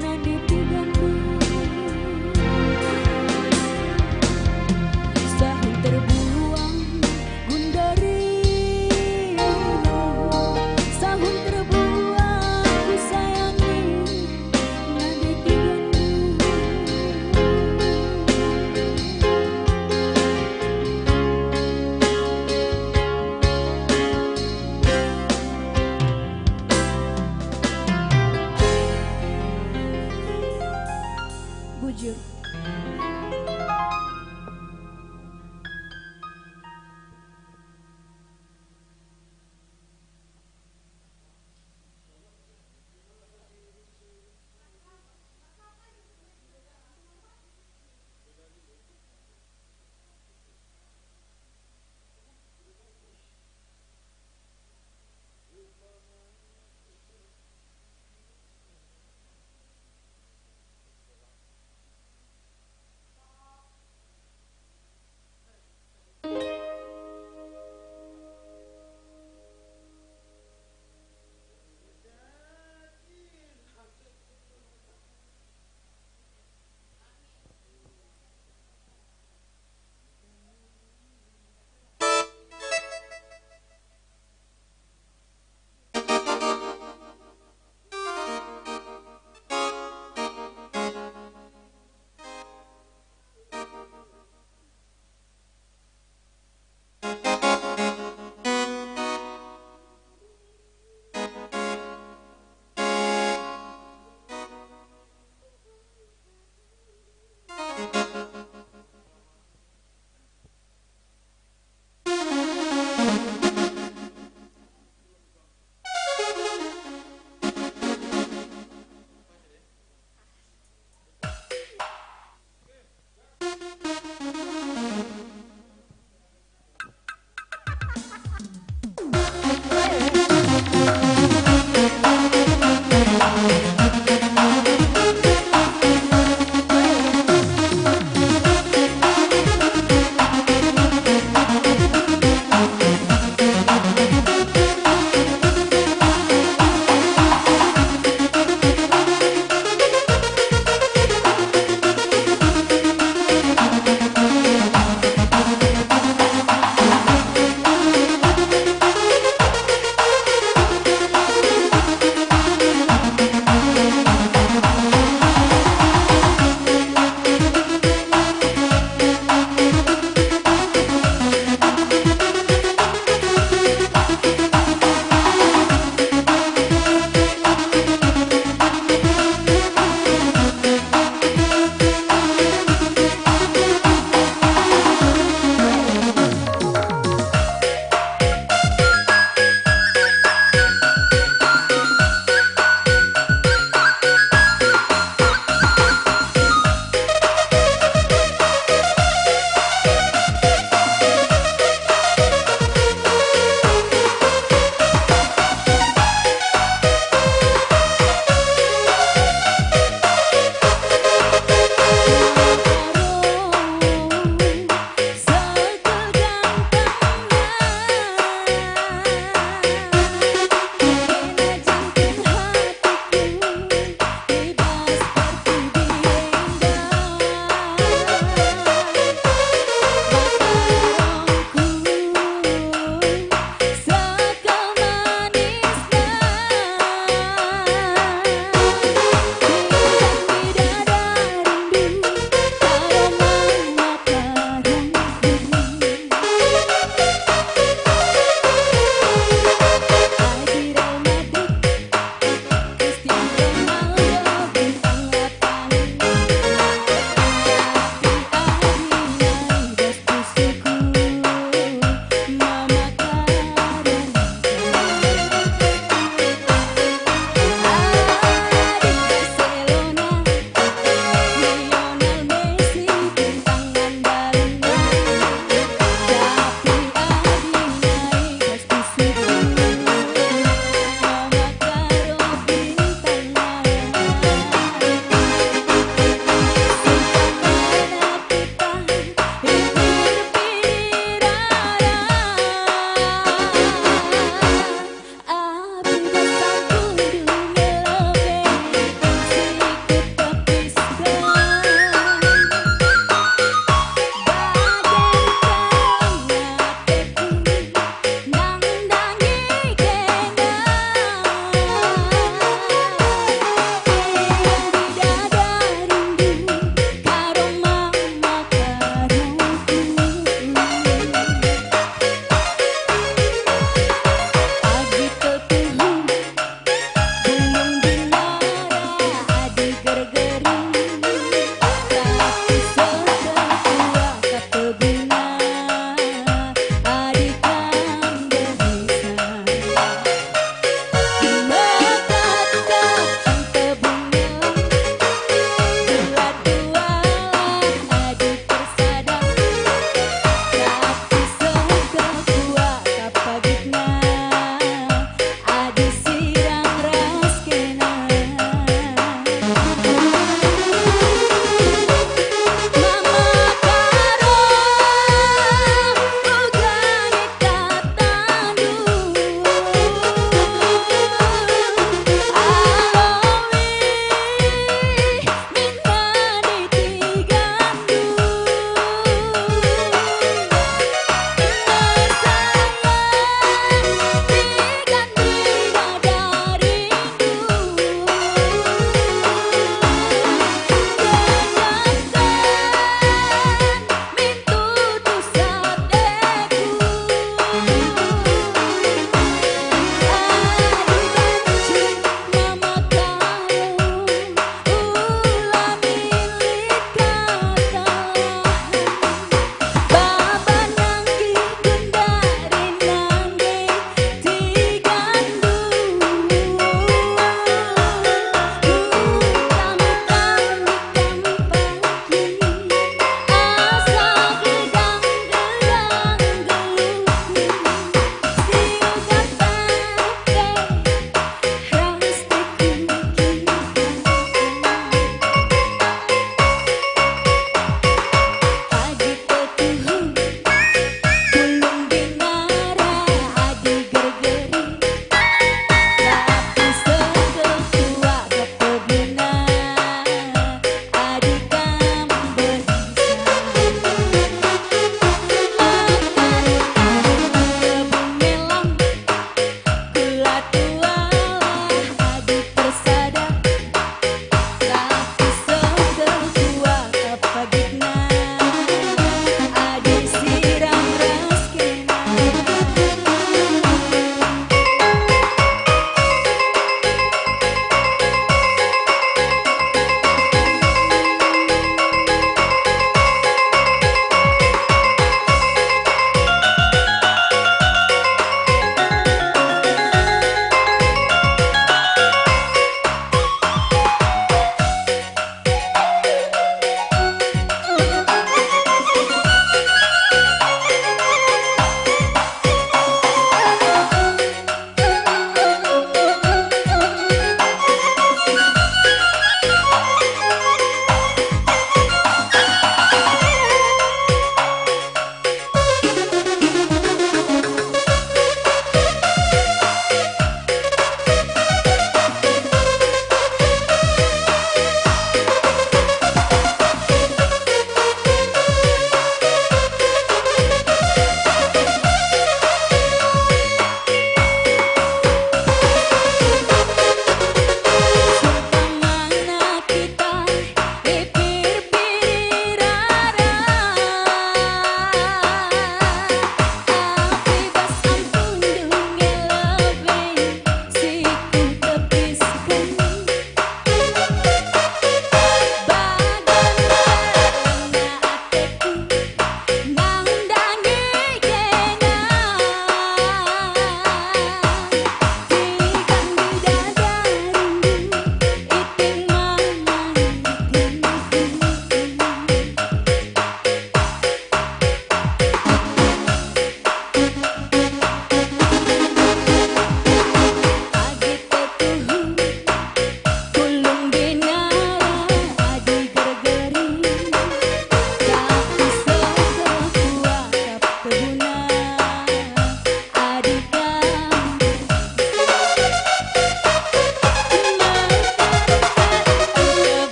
nande tigandu. Sahun terbuang gundari, sahun terbuang kusayangi, nande tigandu.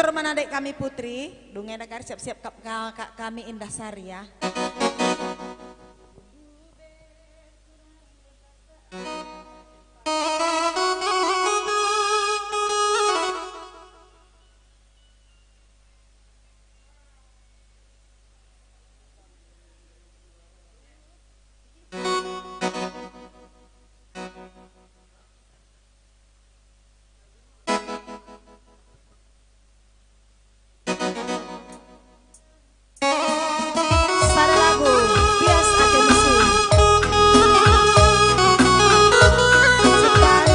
Permana dek kami Putri, dungena kari siap-siap kap-, ka-, ka-, kami Indah Sari ya. Sada lagu, Bias Ate Mesui. Ciptaan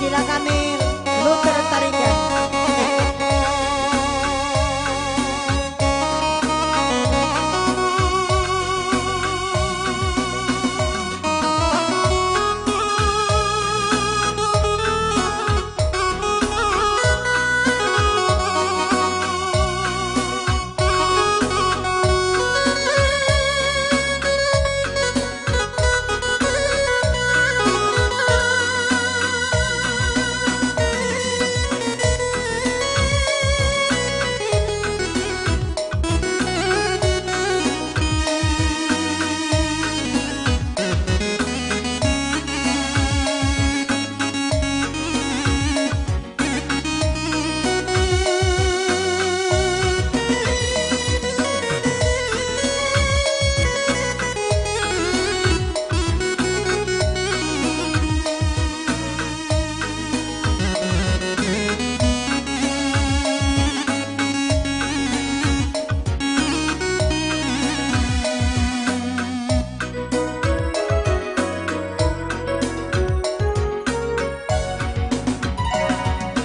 Gila Kamil, Luther Tarigan.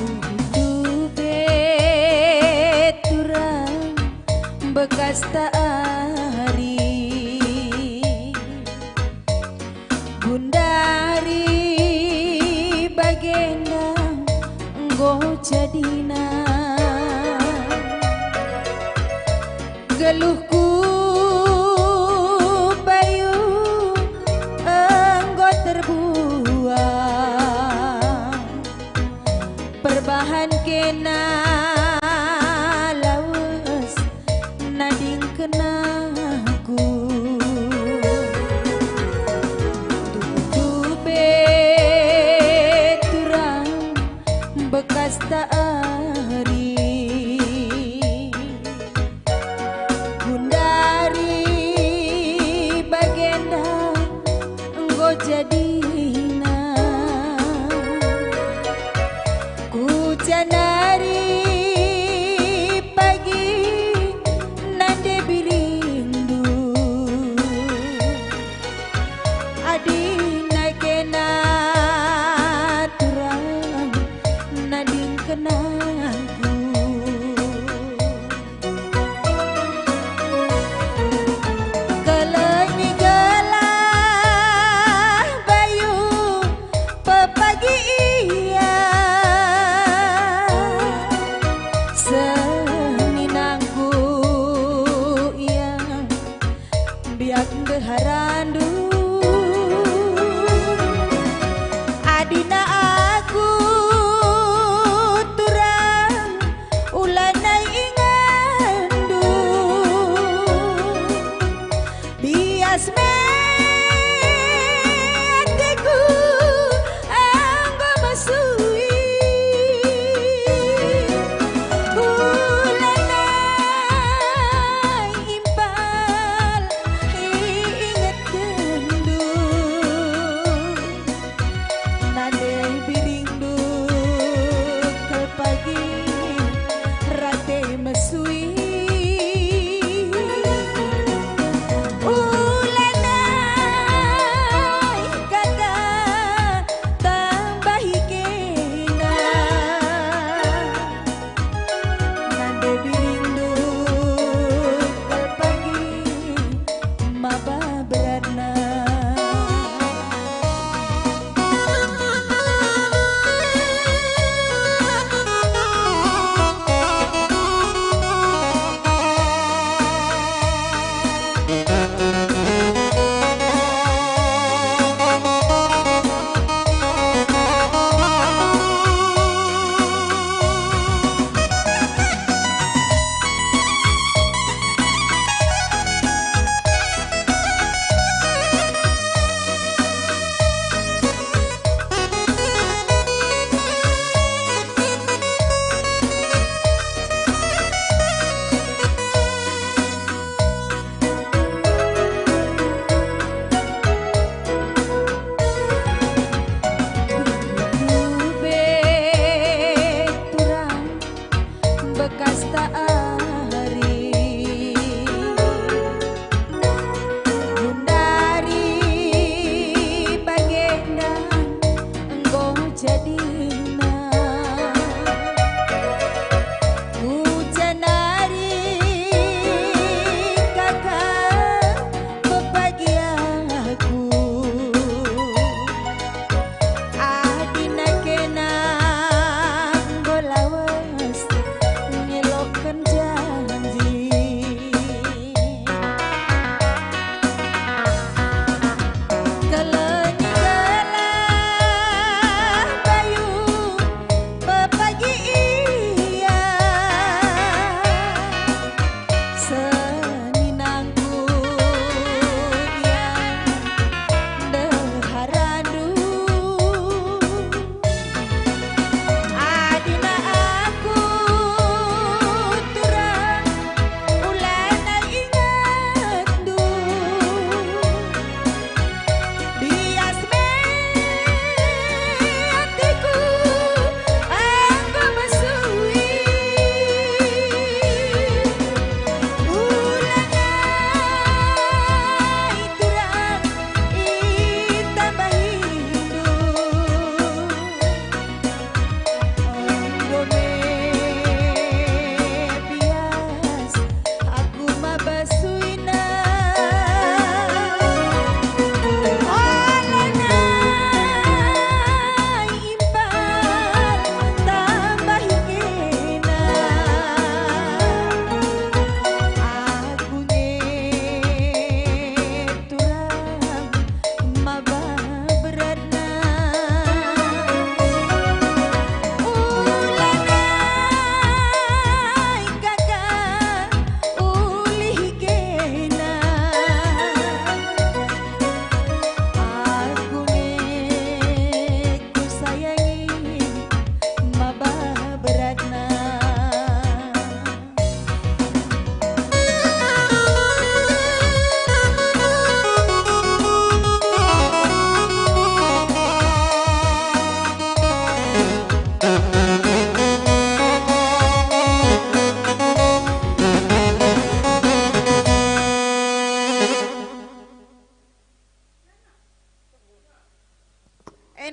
Tuhu-tuhu pe turang bekas ta ari. Gundari bagenda enggo jadina. Geluhku bayu enggo terbuang. Perbahan kena lawes nadingken aku. Tuhu-tuhu pe turang bekas ta ari. Gundari bagenda enggo jadina. Kujanari pagi nande birindu. Adina kena turang nadingken aku. Keleng gelah bayu pepagi ia, seninangku ia. Biak ndeharandu, adina aku turang, ulanai ingandu. Bias me ateku enggo mesui, ulanai impal iingetkenndu. Nande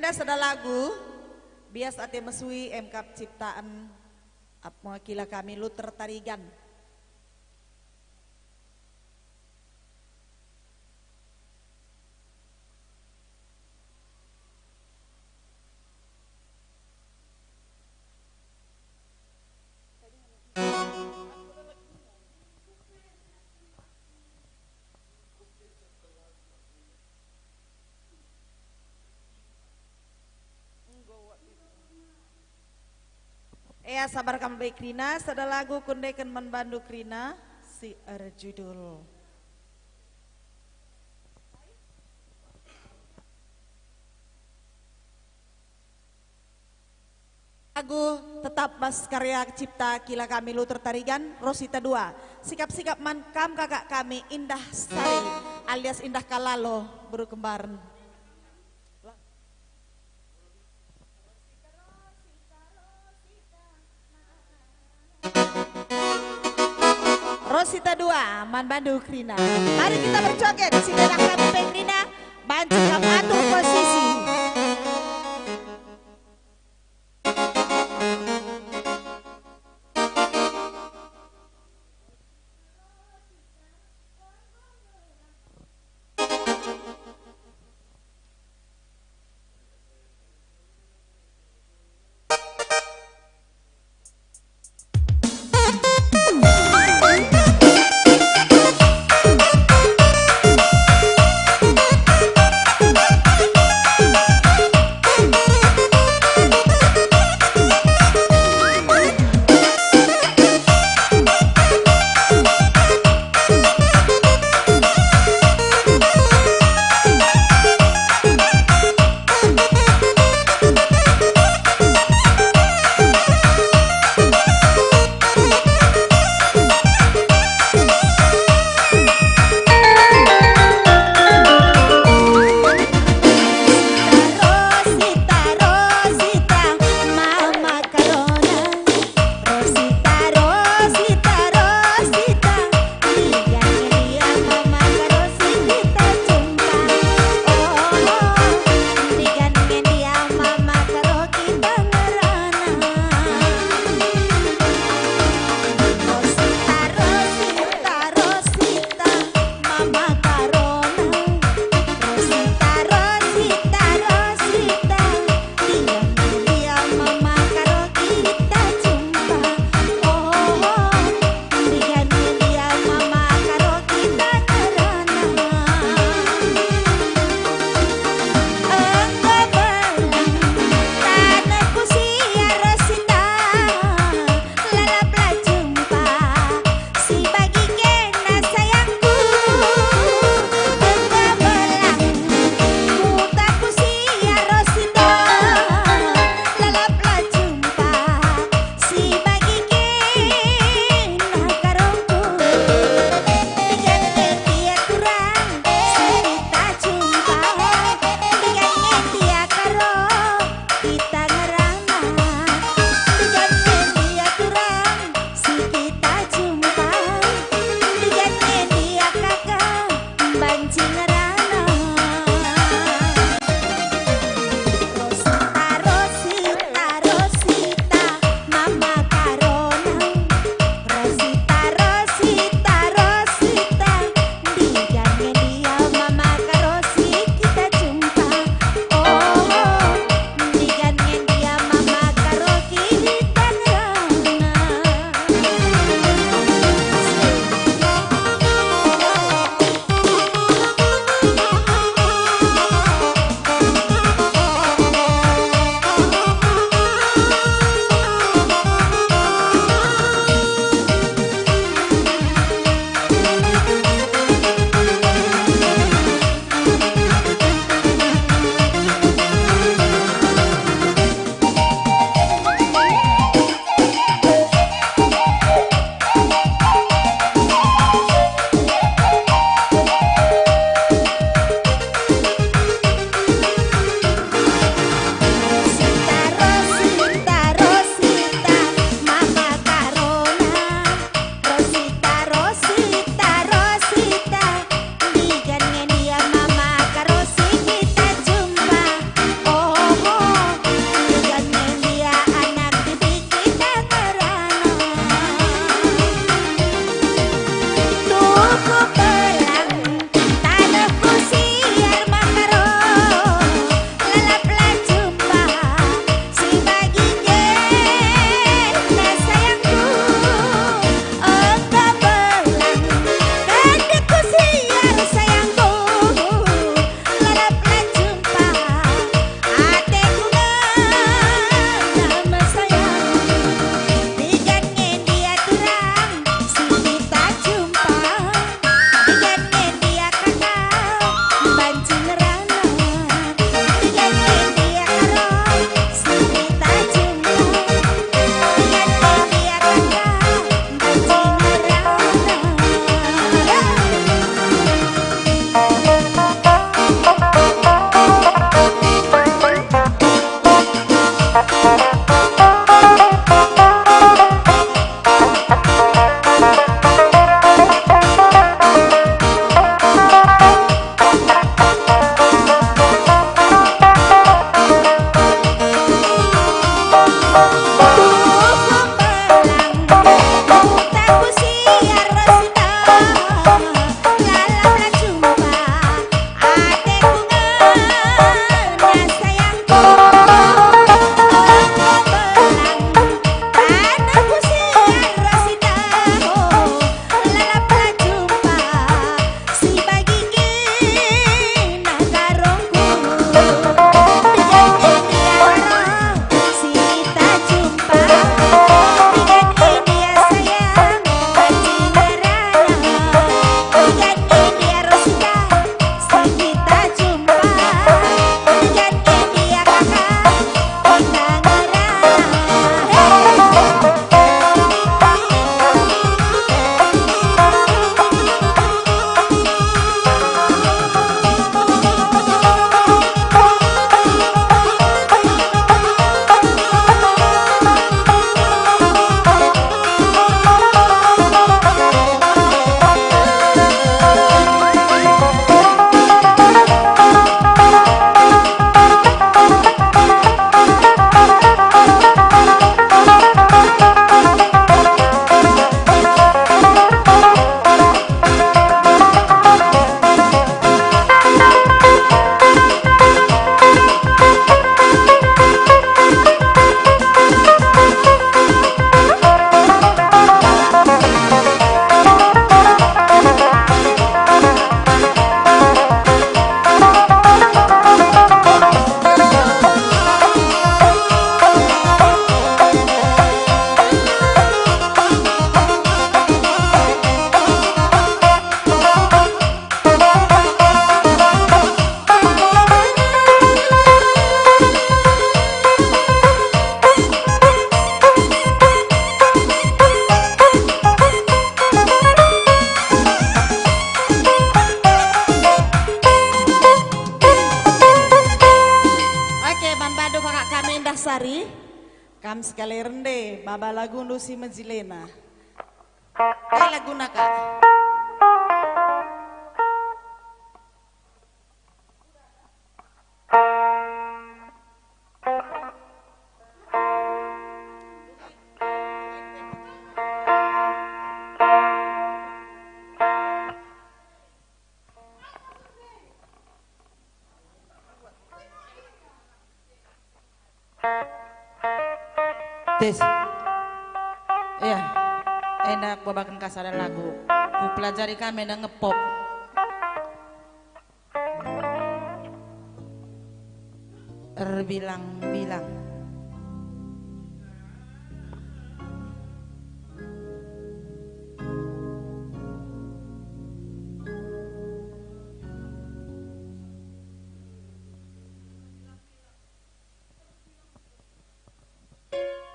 Sada lagu, Bias Ate Mesui, emkap ciptaan, ap-, mewakila kami Luther Tarigan. Ea, sabar kam be kerina, sada lagu kundeken man bandu kerina si erjudul. Lagu tetap bas karya cipta kila kami Luther Tarigan, Rosita dua. Sikap-sikap man kam kakak kami Indah Sari alias Indah Kalalo, beru kembar. Rosita dua, man bandu kerina. Mari kita berjoget, si denah kami pe kerina, banci kam atur posisi. Kam sekali rende, baba lagundu si mejilena. Eh, laguna, Kak. Tes. Iya, enda kubabaken ka sada lagu. Kupelajari kami enda ngepop. Erbilang-bilang.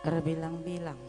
Erbilang-bilang.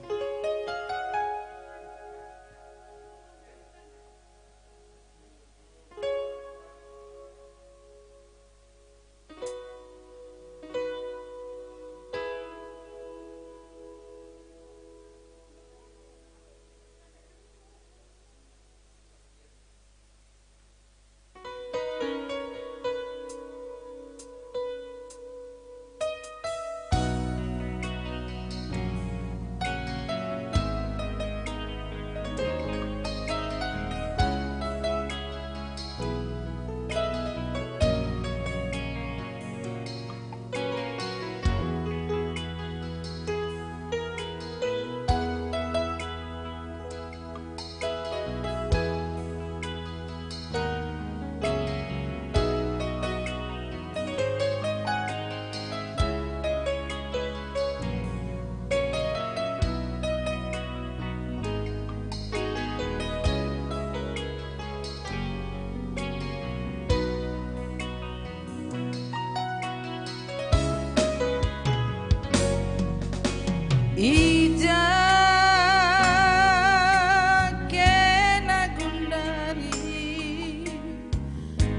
I ja kena gundari,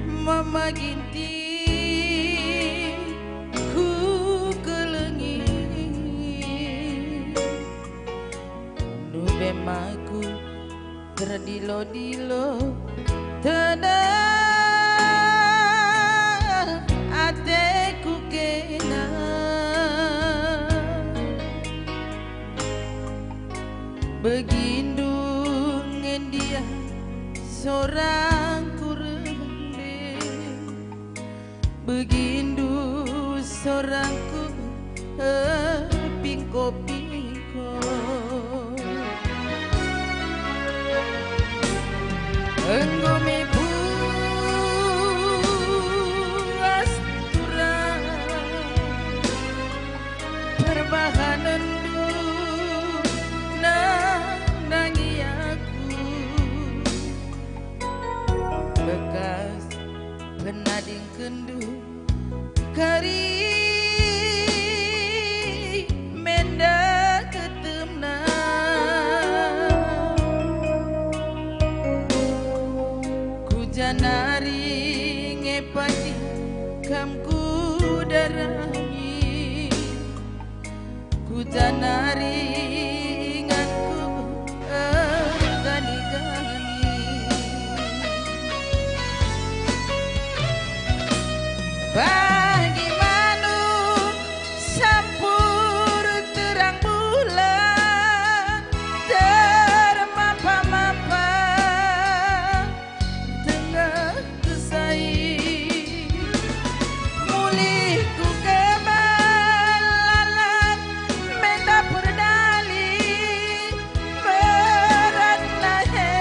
Mama Ginting kukelengi. Nube maka terdilo-dilo, tenang ateku kena. Begindu ngendia sorangku rende. Begindu sorangku, eh, pingko-pingko. Enggo me puas turang perbahanenndu nandangi aku. Bekas penadingkenndu kari menda ketemna. Kujanari nge pagi kam kudarangi. Kujanari inganku ergani-gani. Bagi manuk sampur terang bulan termampa-mampa. Tengah kesai mulih ku kebalalan, menda perdali beratna he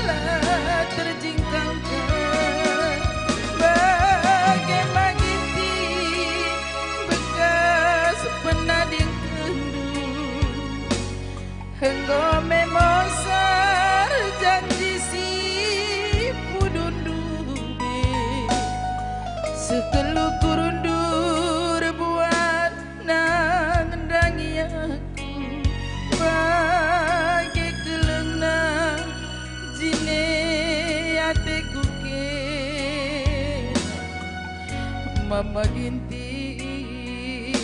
la terjingkangken. Bage ma Ginting bekas penadingkenndu. Enggo me mosor janji si pudundu be. Seh kelu kurundu erbuat nandangi aku. Bage kelengna jine ateku kena. Mama Ginting.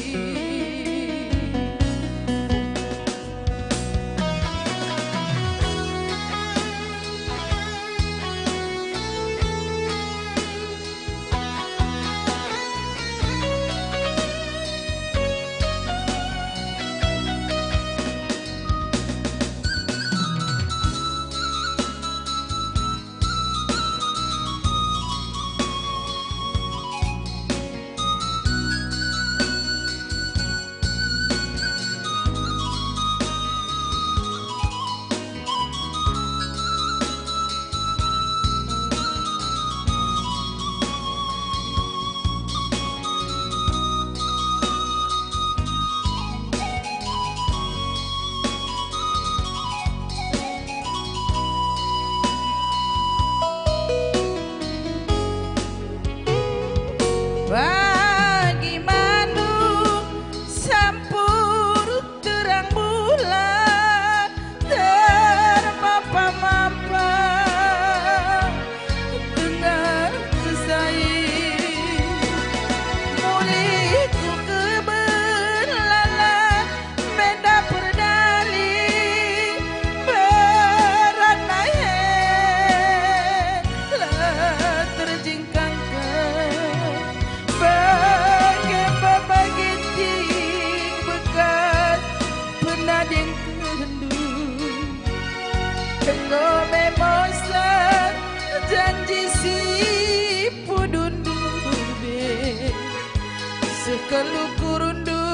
Kal ukurenndu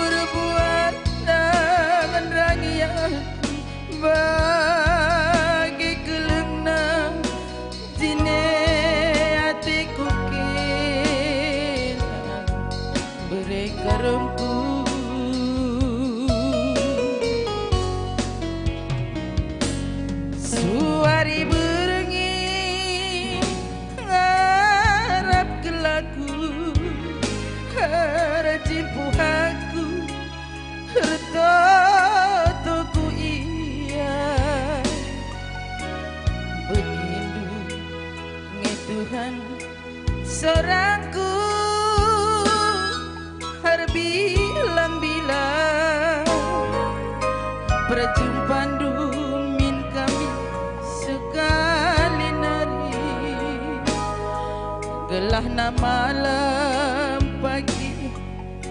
erbuatna ngenrangi ati, bage kelengna jine ateku kena bere ngerempu. Suari berngi ngarap kelaku, erjimpuh aku, ertotoku ia. Begindu nge Tuhan, sorangku erbilang-bilang, perjumpandu min kami sekali nari. Gelahna malem pagi,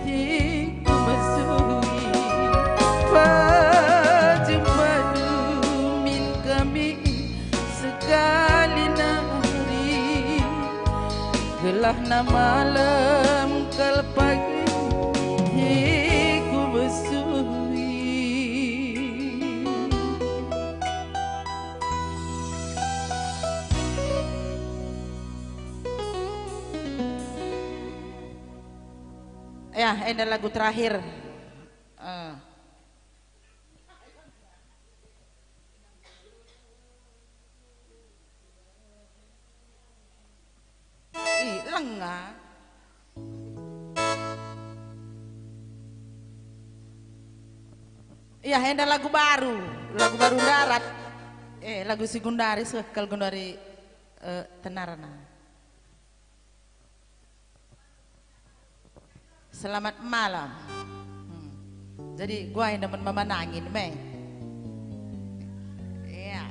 tingku mesui, perjumpandu min kami sekali nari. Gelahna malem kal pagi, tingku mesui. Ya, enda lagu terakhir. Eh. Ih, lenga. Ya, enda lagu baru, lagu baru ndarat. Eh, lagu si gundari, seh, kal gundari, eh, tenarna. Selamat malam. Hmm. Jadi, gua yang demen memenangin, me. Iya.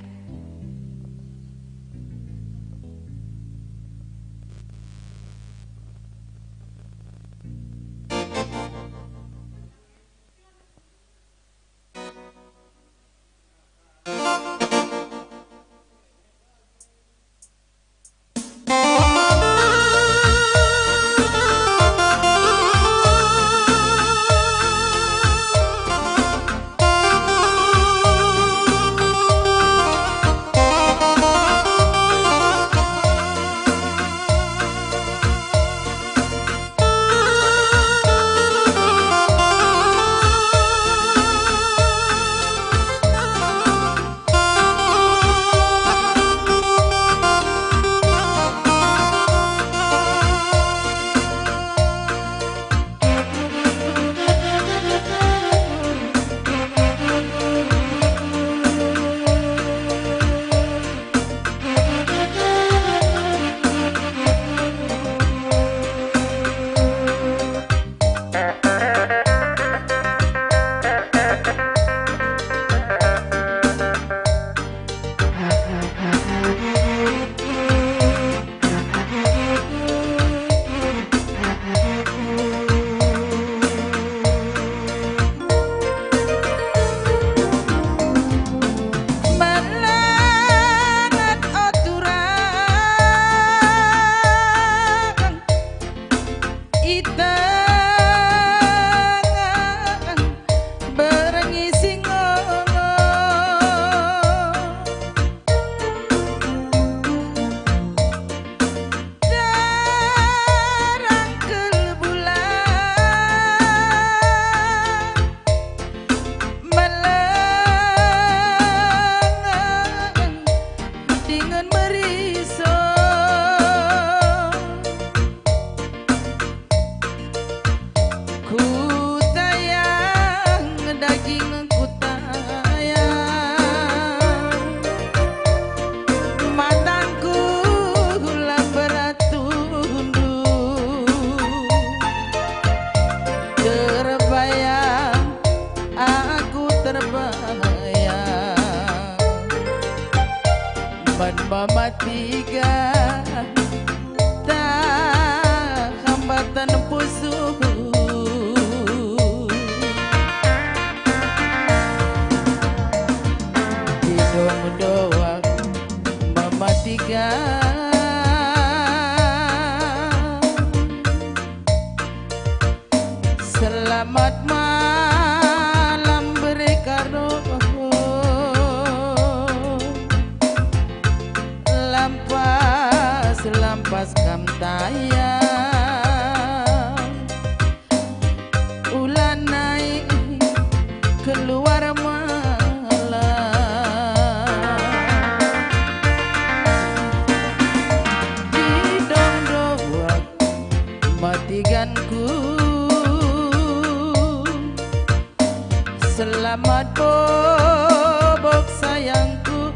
Melenget o turang, i tengah berngi si ngongo. Terang kal bulan, melenget dingen meriso. Kutayang daging kutayang, matangku la mberat tunduk, terbayang aku terbayang. Man mama tiga, tah hambatan pusuh. Didong doang mama tiga. selampas kam tayang. Ulanai keluar malam. Didong doak matiganku. Selamat bobok sayangku.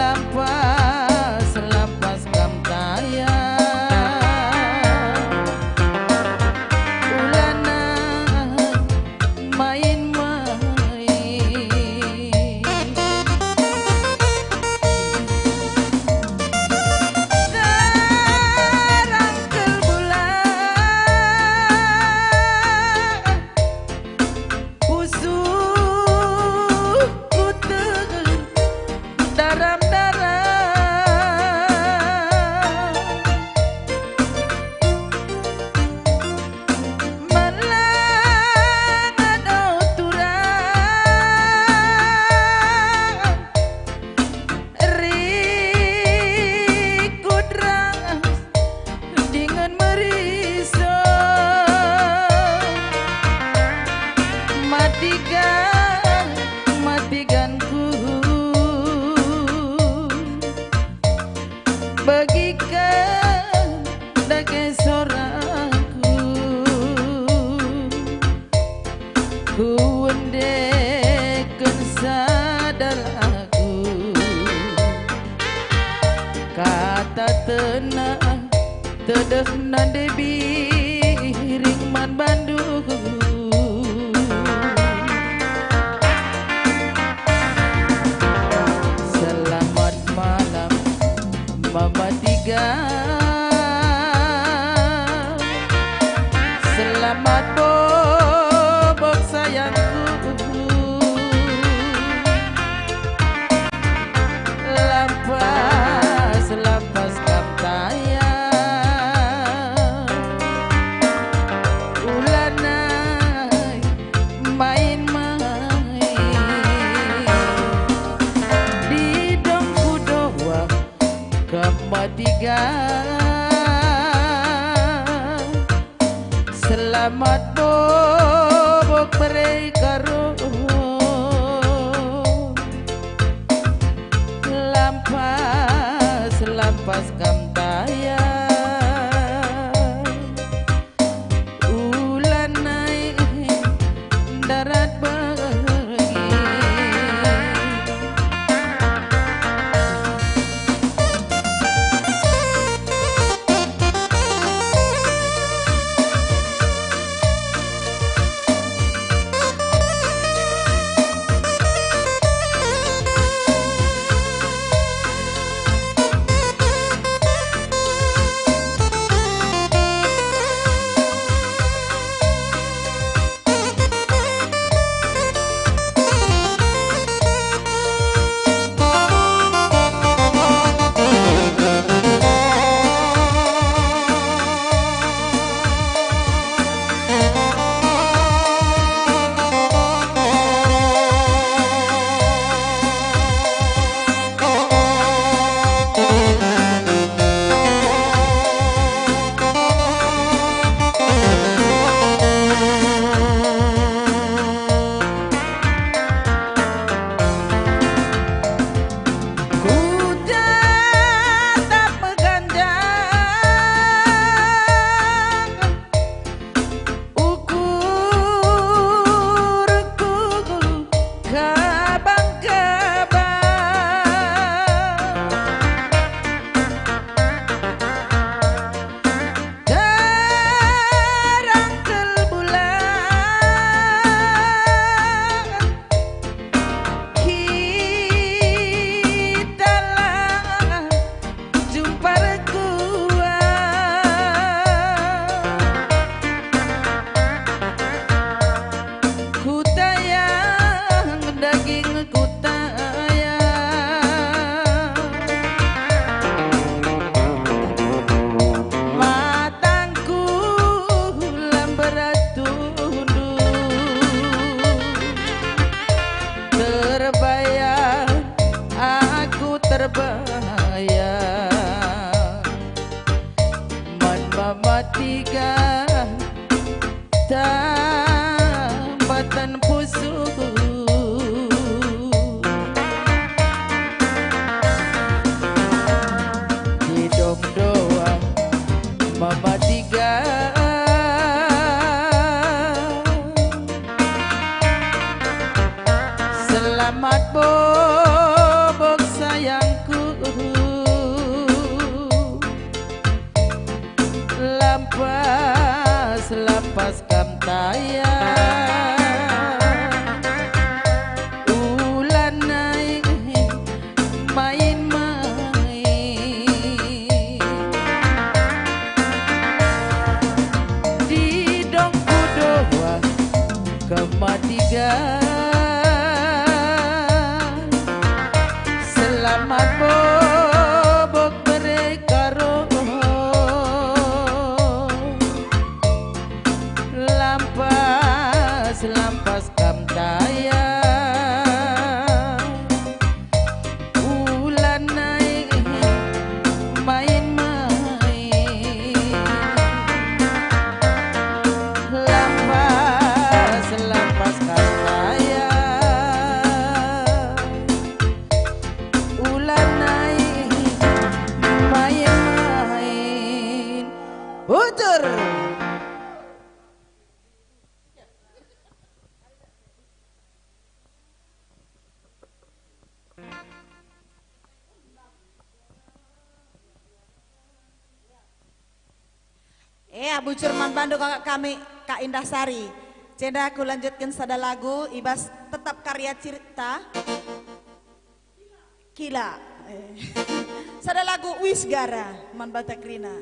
Lampas, lampas kam tayang. Ulana main-main. Terang ke bulan, pusuh ku tengah daram-daram. Melangat, o turang, rikut ras dingen meriso. Matigan, matiganku. Begiken dage soraku, kuendeken sada lagu. Kata tenang, tedehna nde biring man bandu. Selamat malam, Mama Tiga. Selamat bobok sayangku. Lampas, lampas kam tayang. Ulanai main-main. Didongku doak kam Mama Tiga. Selamat bobok bere karo. Lampas, lampas kam tayang. Ulanai ndarat bagi. Mabobok mereka roh, lampas, lampas kam tayang. Ulanai main-main, lampas, lampas kam tayang. Ulanai main-main. Bujur. Eh, bujur man bandu kakak kami, Kak Indah Sari. Cenda kulanjutken sada lagu i bas tetap karya cipta. Kila. Eh. Sada lagu Wisgara man banta kerina.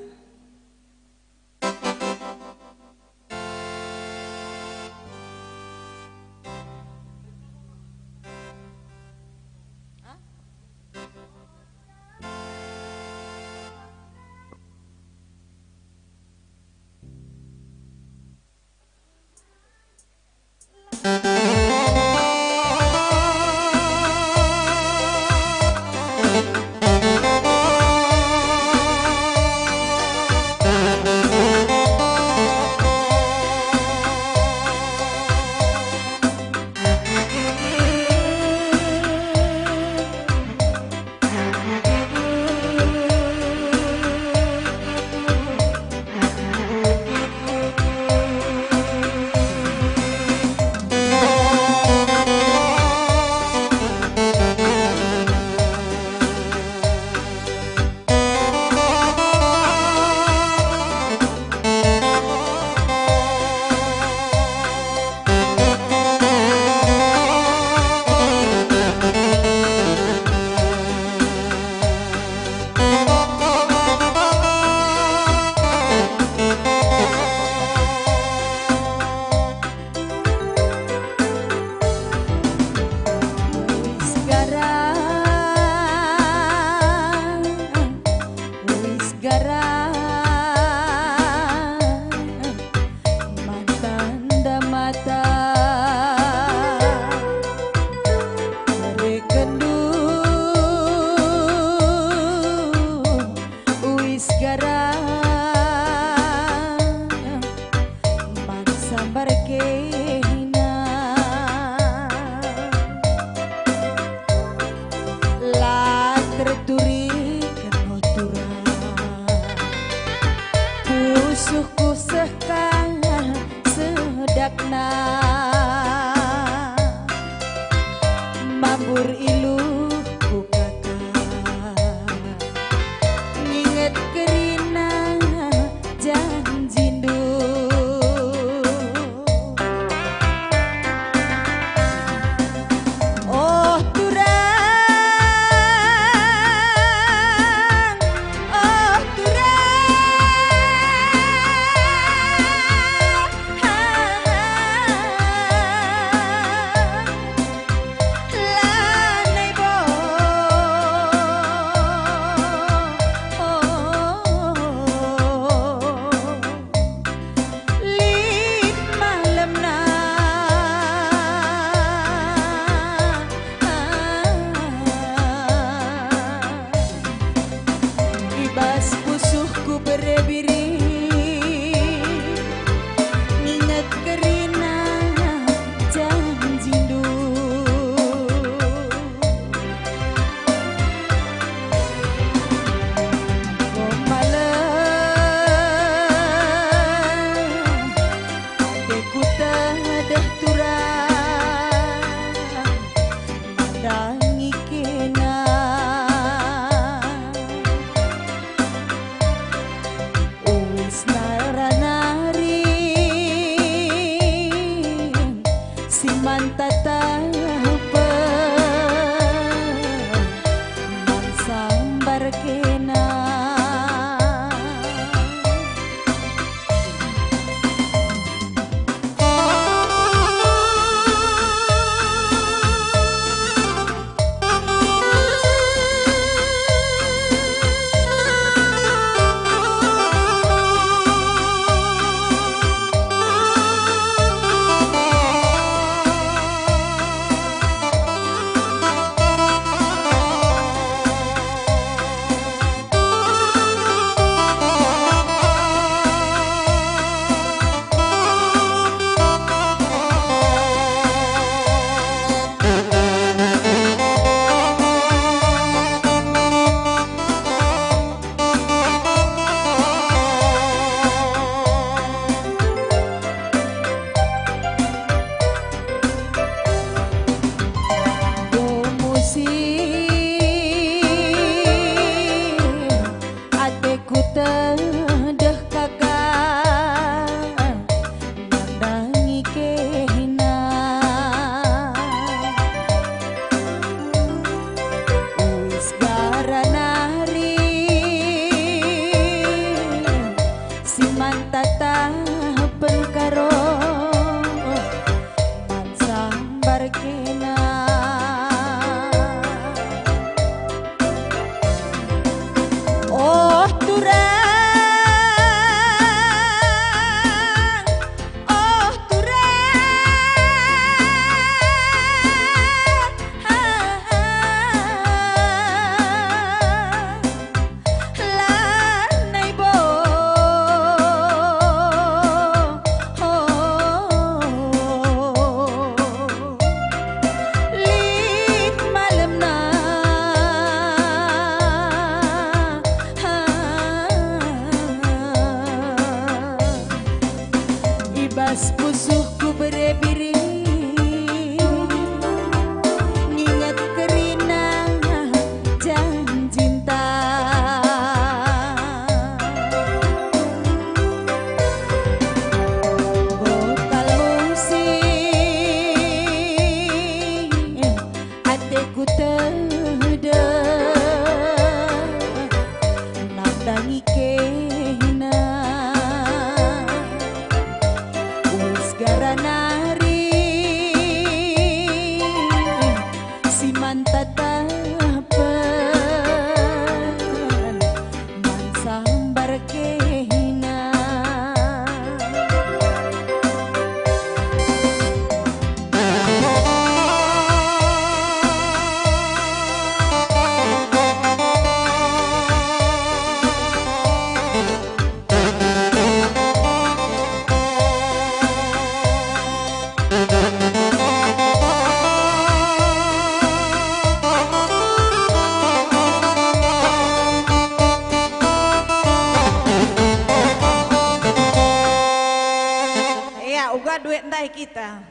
Ai kita.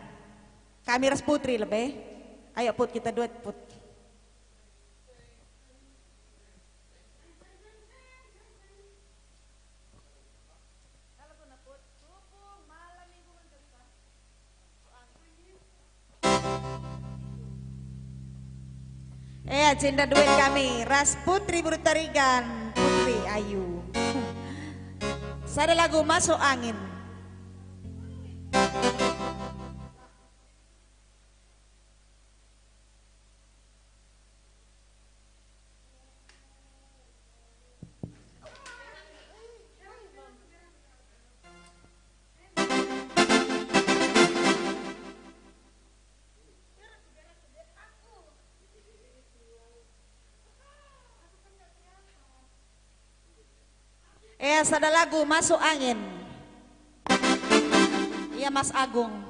Kami ras Putri lebe. Ayo, Put, kita duet, Put. Eh, cinta duet kami ras Putri Buru Tarigan, Putri Ayu. Sada lagu masuk angin. Eh, sada lagu masuk angin. Ia Mas Agung.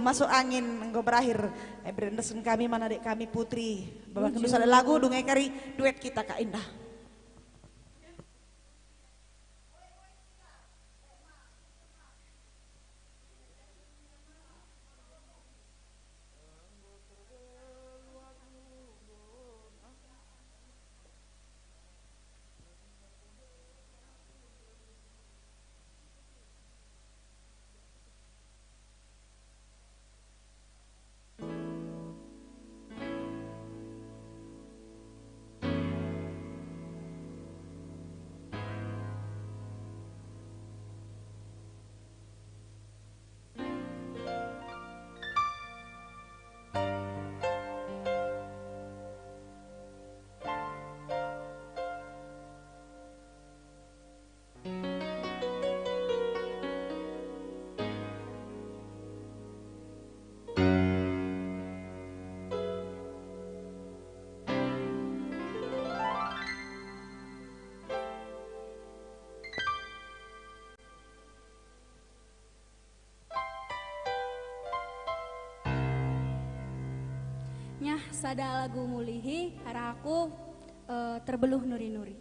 Masuk angin enggo berakhir. Eh, beri endesken kami man adik kami Putri. Bawaken sada lagu, dunge kari duet kita, Kak Indah. Nyah, sada lagu mulihi arah aku, eh, Terbeluh Nuri-nuri.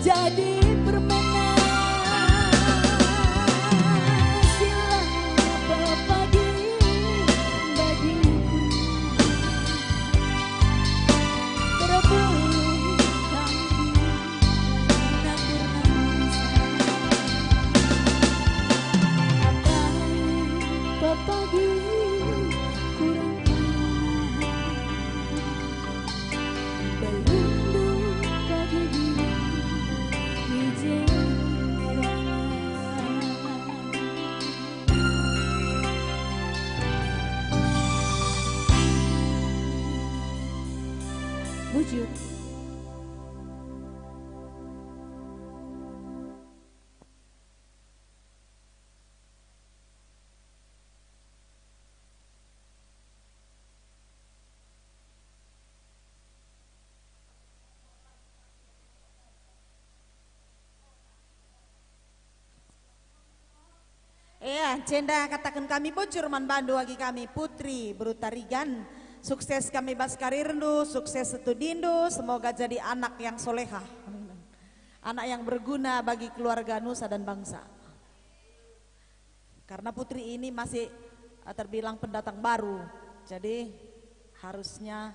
Jadi permena, silang pepagi bagi terbelum kami nakur namun pepagi kurang. Bujur. Ea, enda kataken kami bujur man bandu agi kami Putri Beru Tarigan. Sukses kami bas karirndu, sukses studindu, semoga jadi anak yang solehah. Anak yang berguna bagi keluarga, nusa dan bangsa. Karena Putri ini masih, eh, terbilang pendatang baru, jadi harusnya,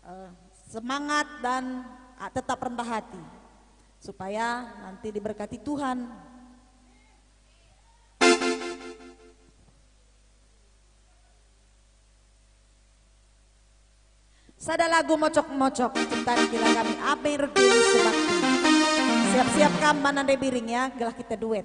eh, semangat dan, ah, tetap rendah hati supaya nanti diberkati Tuhan. Sada lagu mocok-mocok, ciptaan kila kami Ape Rudin Subakti. Siap-siap kam man nande biring ya, gelah kita duet.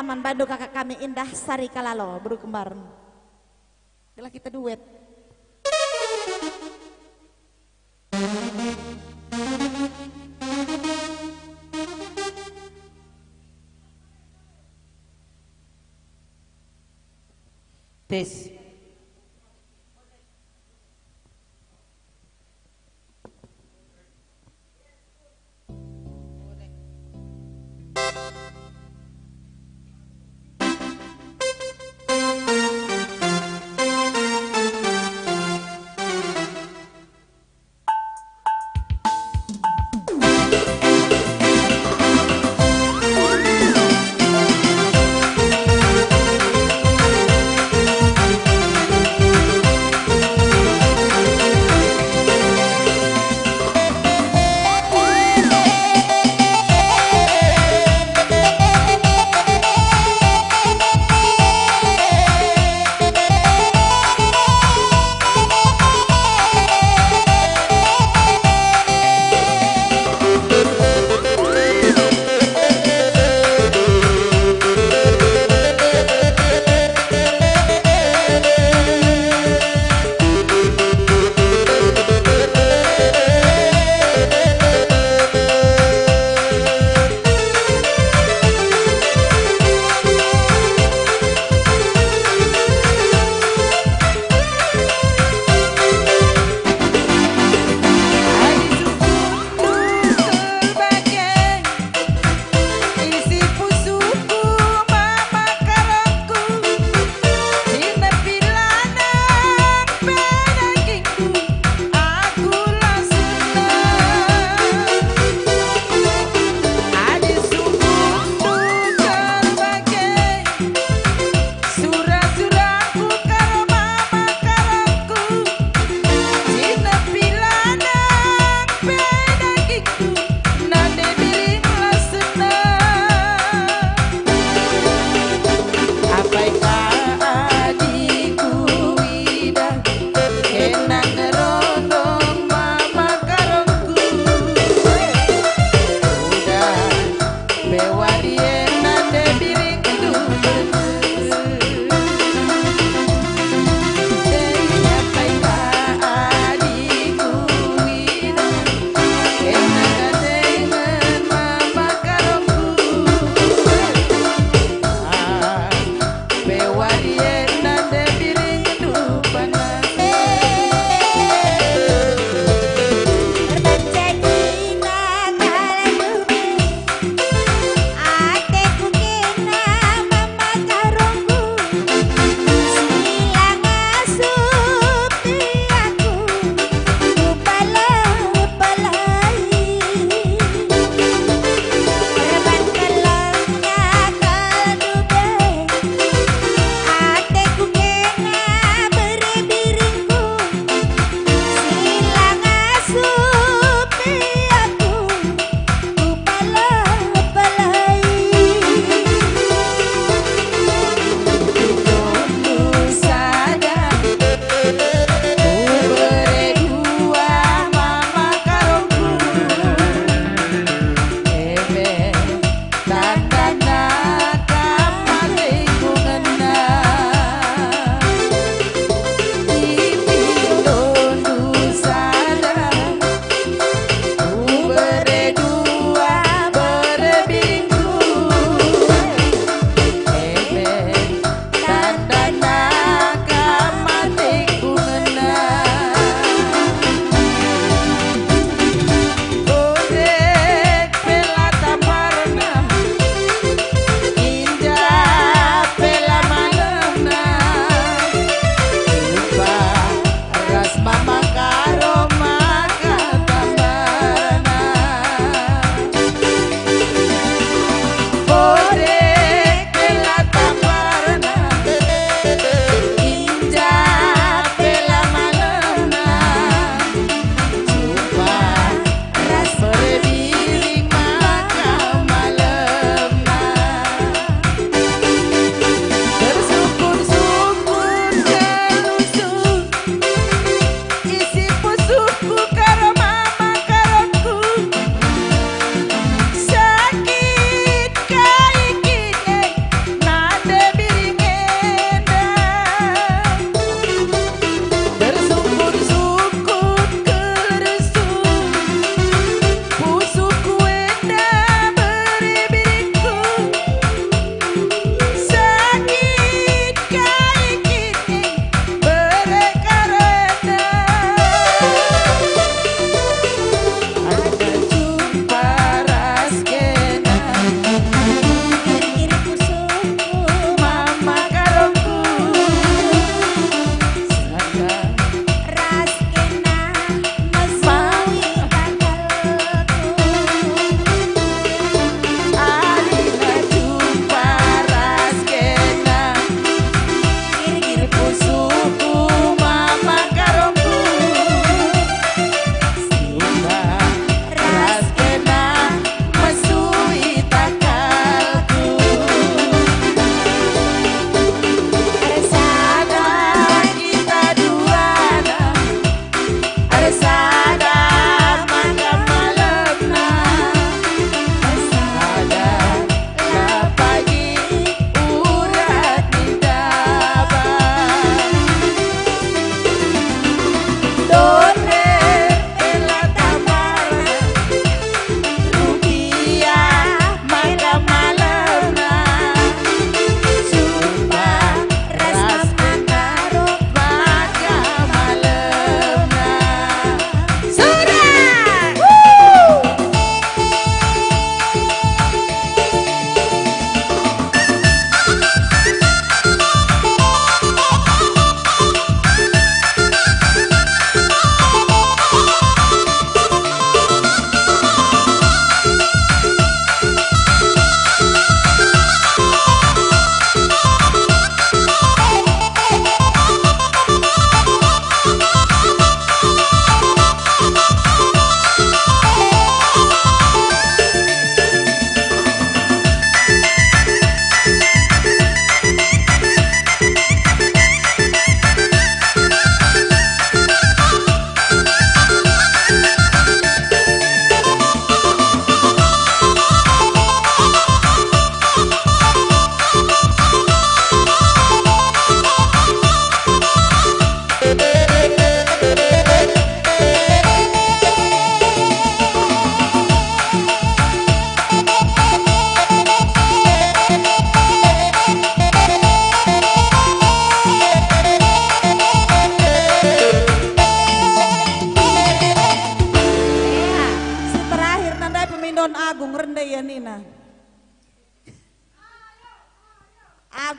Man bandu kakak kami Indah Sari Kalalo, beru kembar. Gelah kita duet. Tes.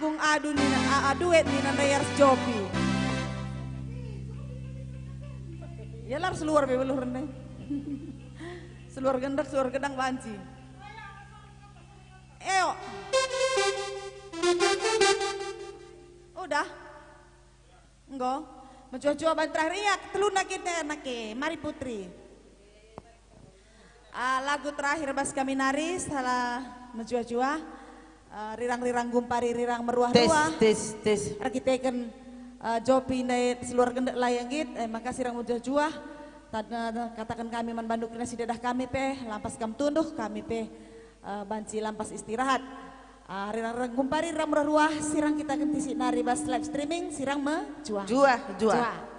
Gung adu nina, a, a, duet nina ndai ras Jopi. Ya lar seluar be beluh rene. Seluar gendek, seluar gedang banci. Eo. Udah. Enggo. Mejuah-juah ban terakhir. Iya, teluna kita nake. Mari Putri. Ah, lagu terakhir bas kami nari, salah mejuah-juah. Ah, rirang-rirang gumpari, rirang meruah-ruah. Tes, tes, tes. Erkiteken, ah, Jopi ndai seluar gendek layang git, eh, maka sirang mejuah-juah. Tad-, eh, kataken kami man bandu kerina si dadah kami pe, lampas kam tunduh, kami pe, eh, banci lampas istirahat. Ah, rirang-rirang gumpari, rirang meruah-ruah, sirang kita genti si nari bas live streaming, sirang mejuah. Juah, juah. Juah.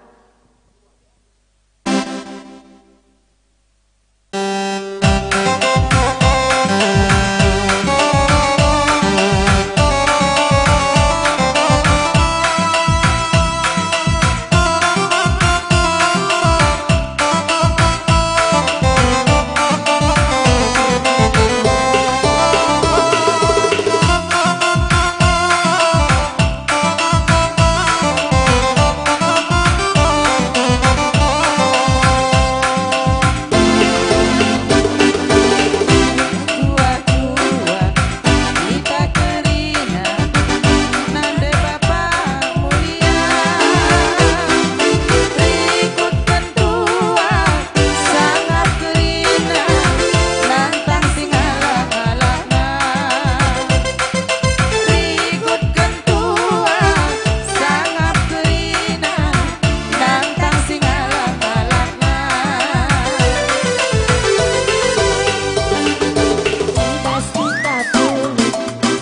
Rikutken tua, sangap kerina, nangtang si ngalap-ngalapna. I bas kita pulung,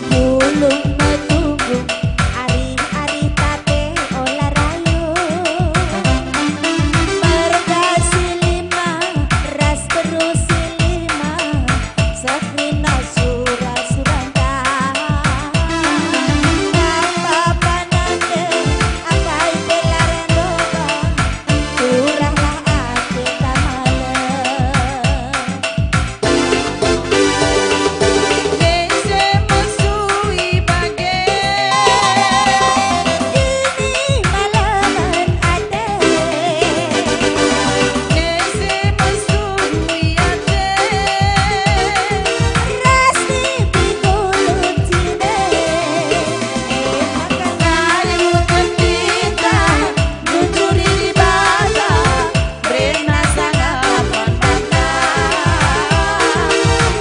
pulung metunggung, ari-ari tate ola rayo. Merga si lima ras teru si lima, seh kerina sura-suranta. Apa-apa nande, apai pe la rendo bang, turahlah ateta malem. Ise mesui bage, ini malemen ate. Ise mesui ate, ras ni pikulut cine. Kayu tendinta, nujuri Dibata, berena sangap man banta.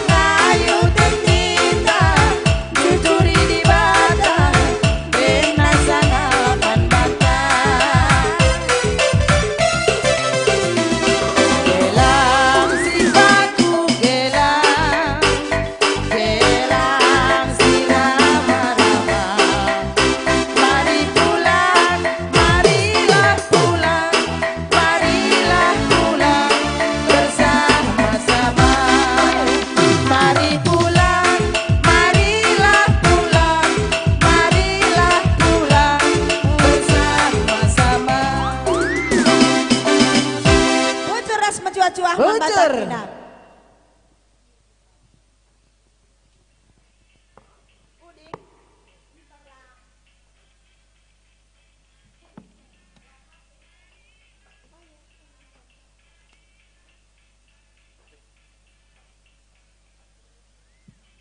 Kayu tendinta, nujuri Dibata, berena sangap man banta. Gelang si batu gelang, gelang si rama-rama. Mari pulang, marilah pulang, marilah pulang bersama-sama. Mari pulang, marilah pulang, marilah pulang bersama-sama. Bujur ras mejuah-juah man banta kerina.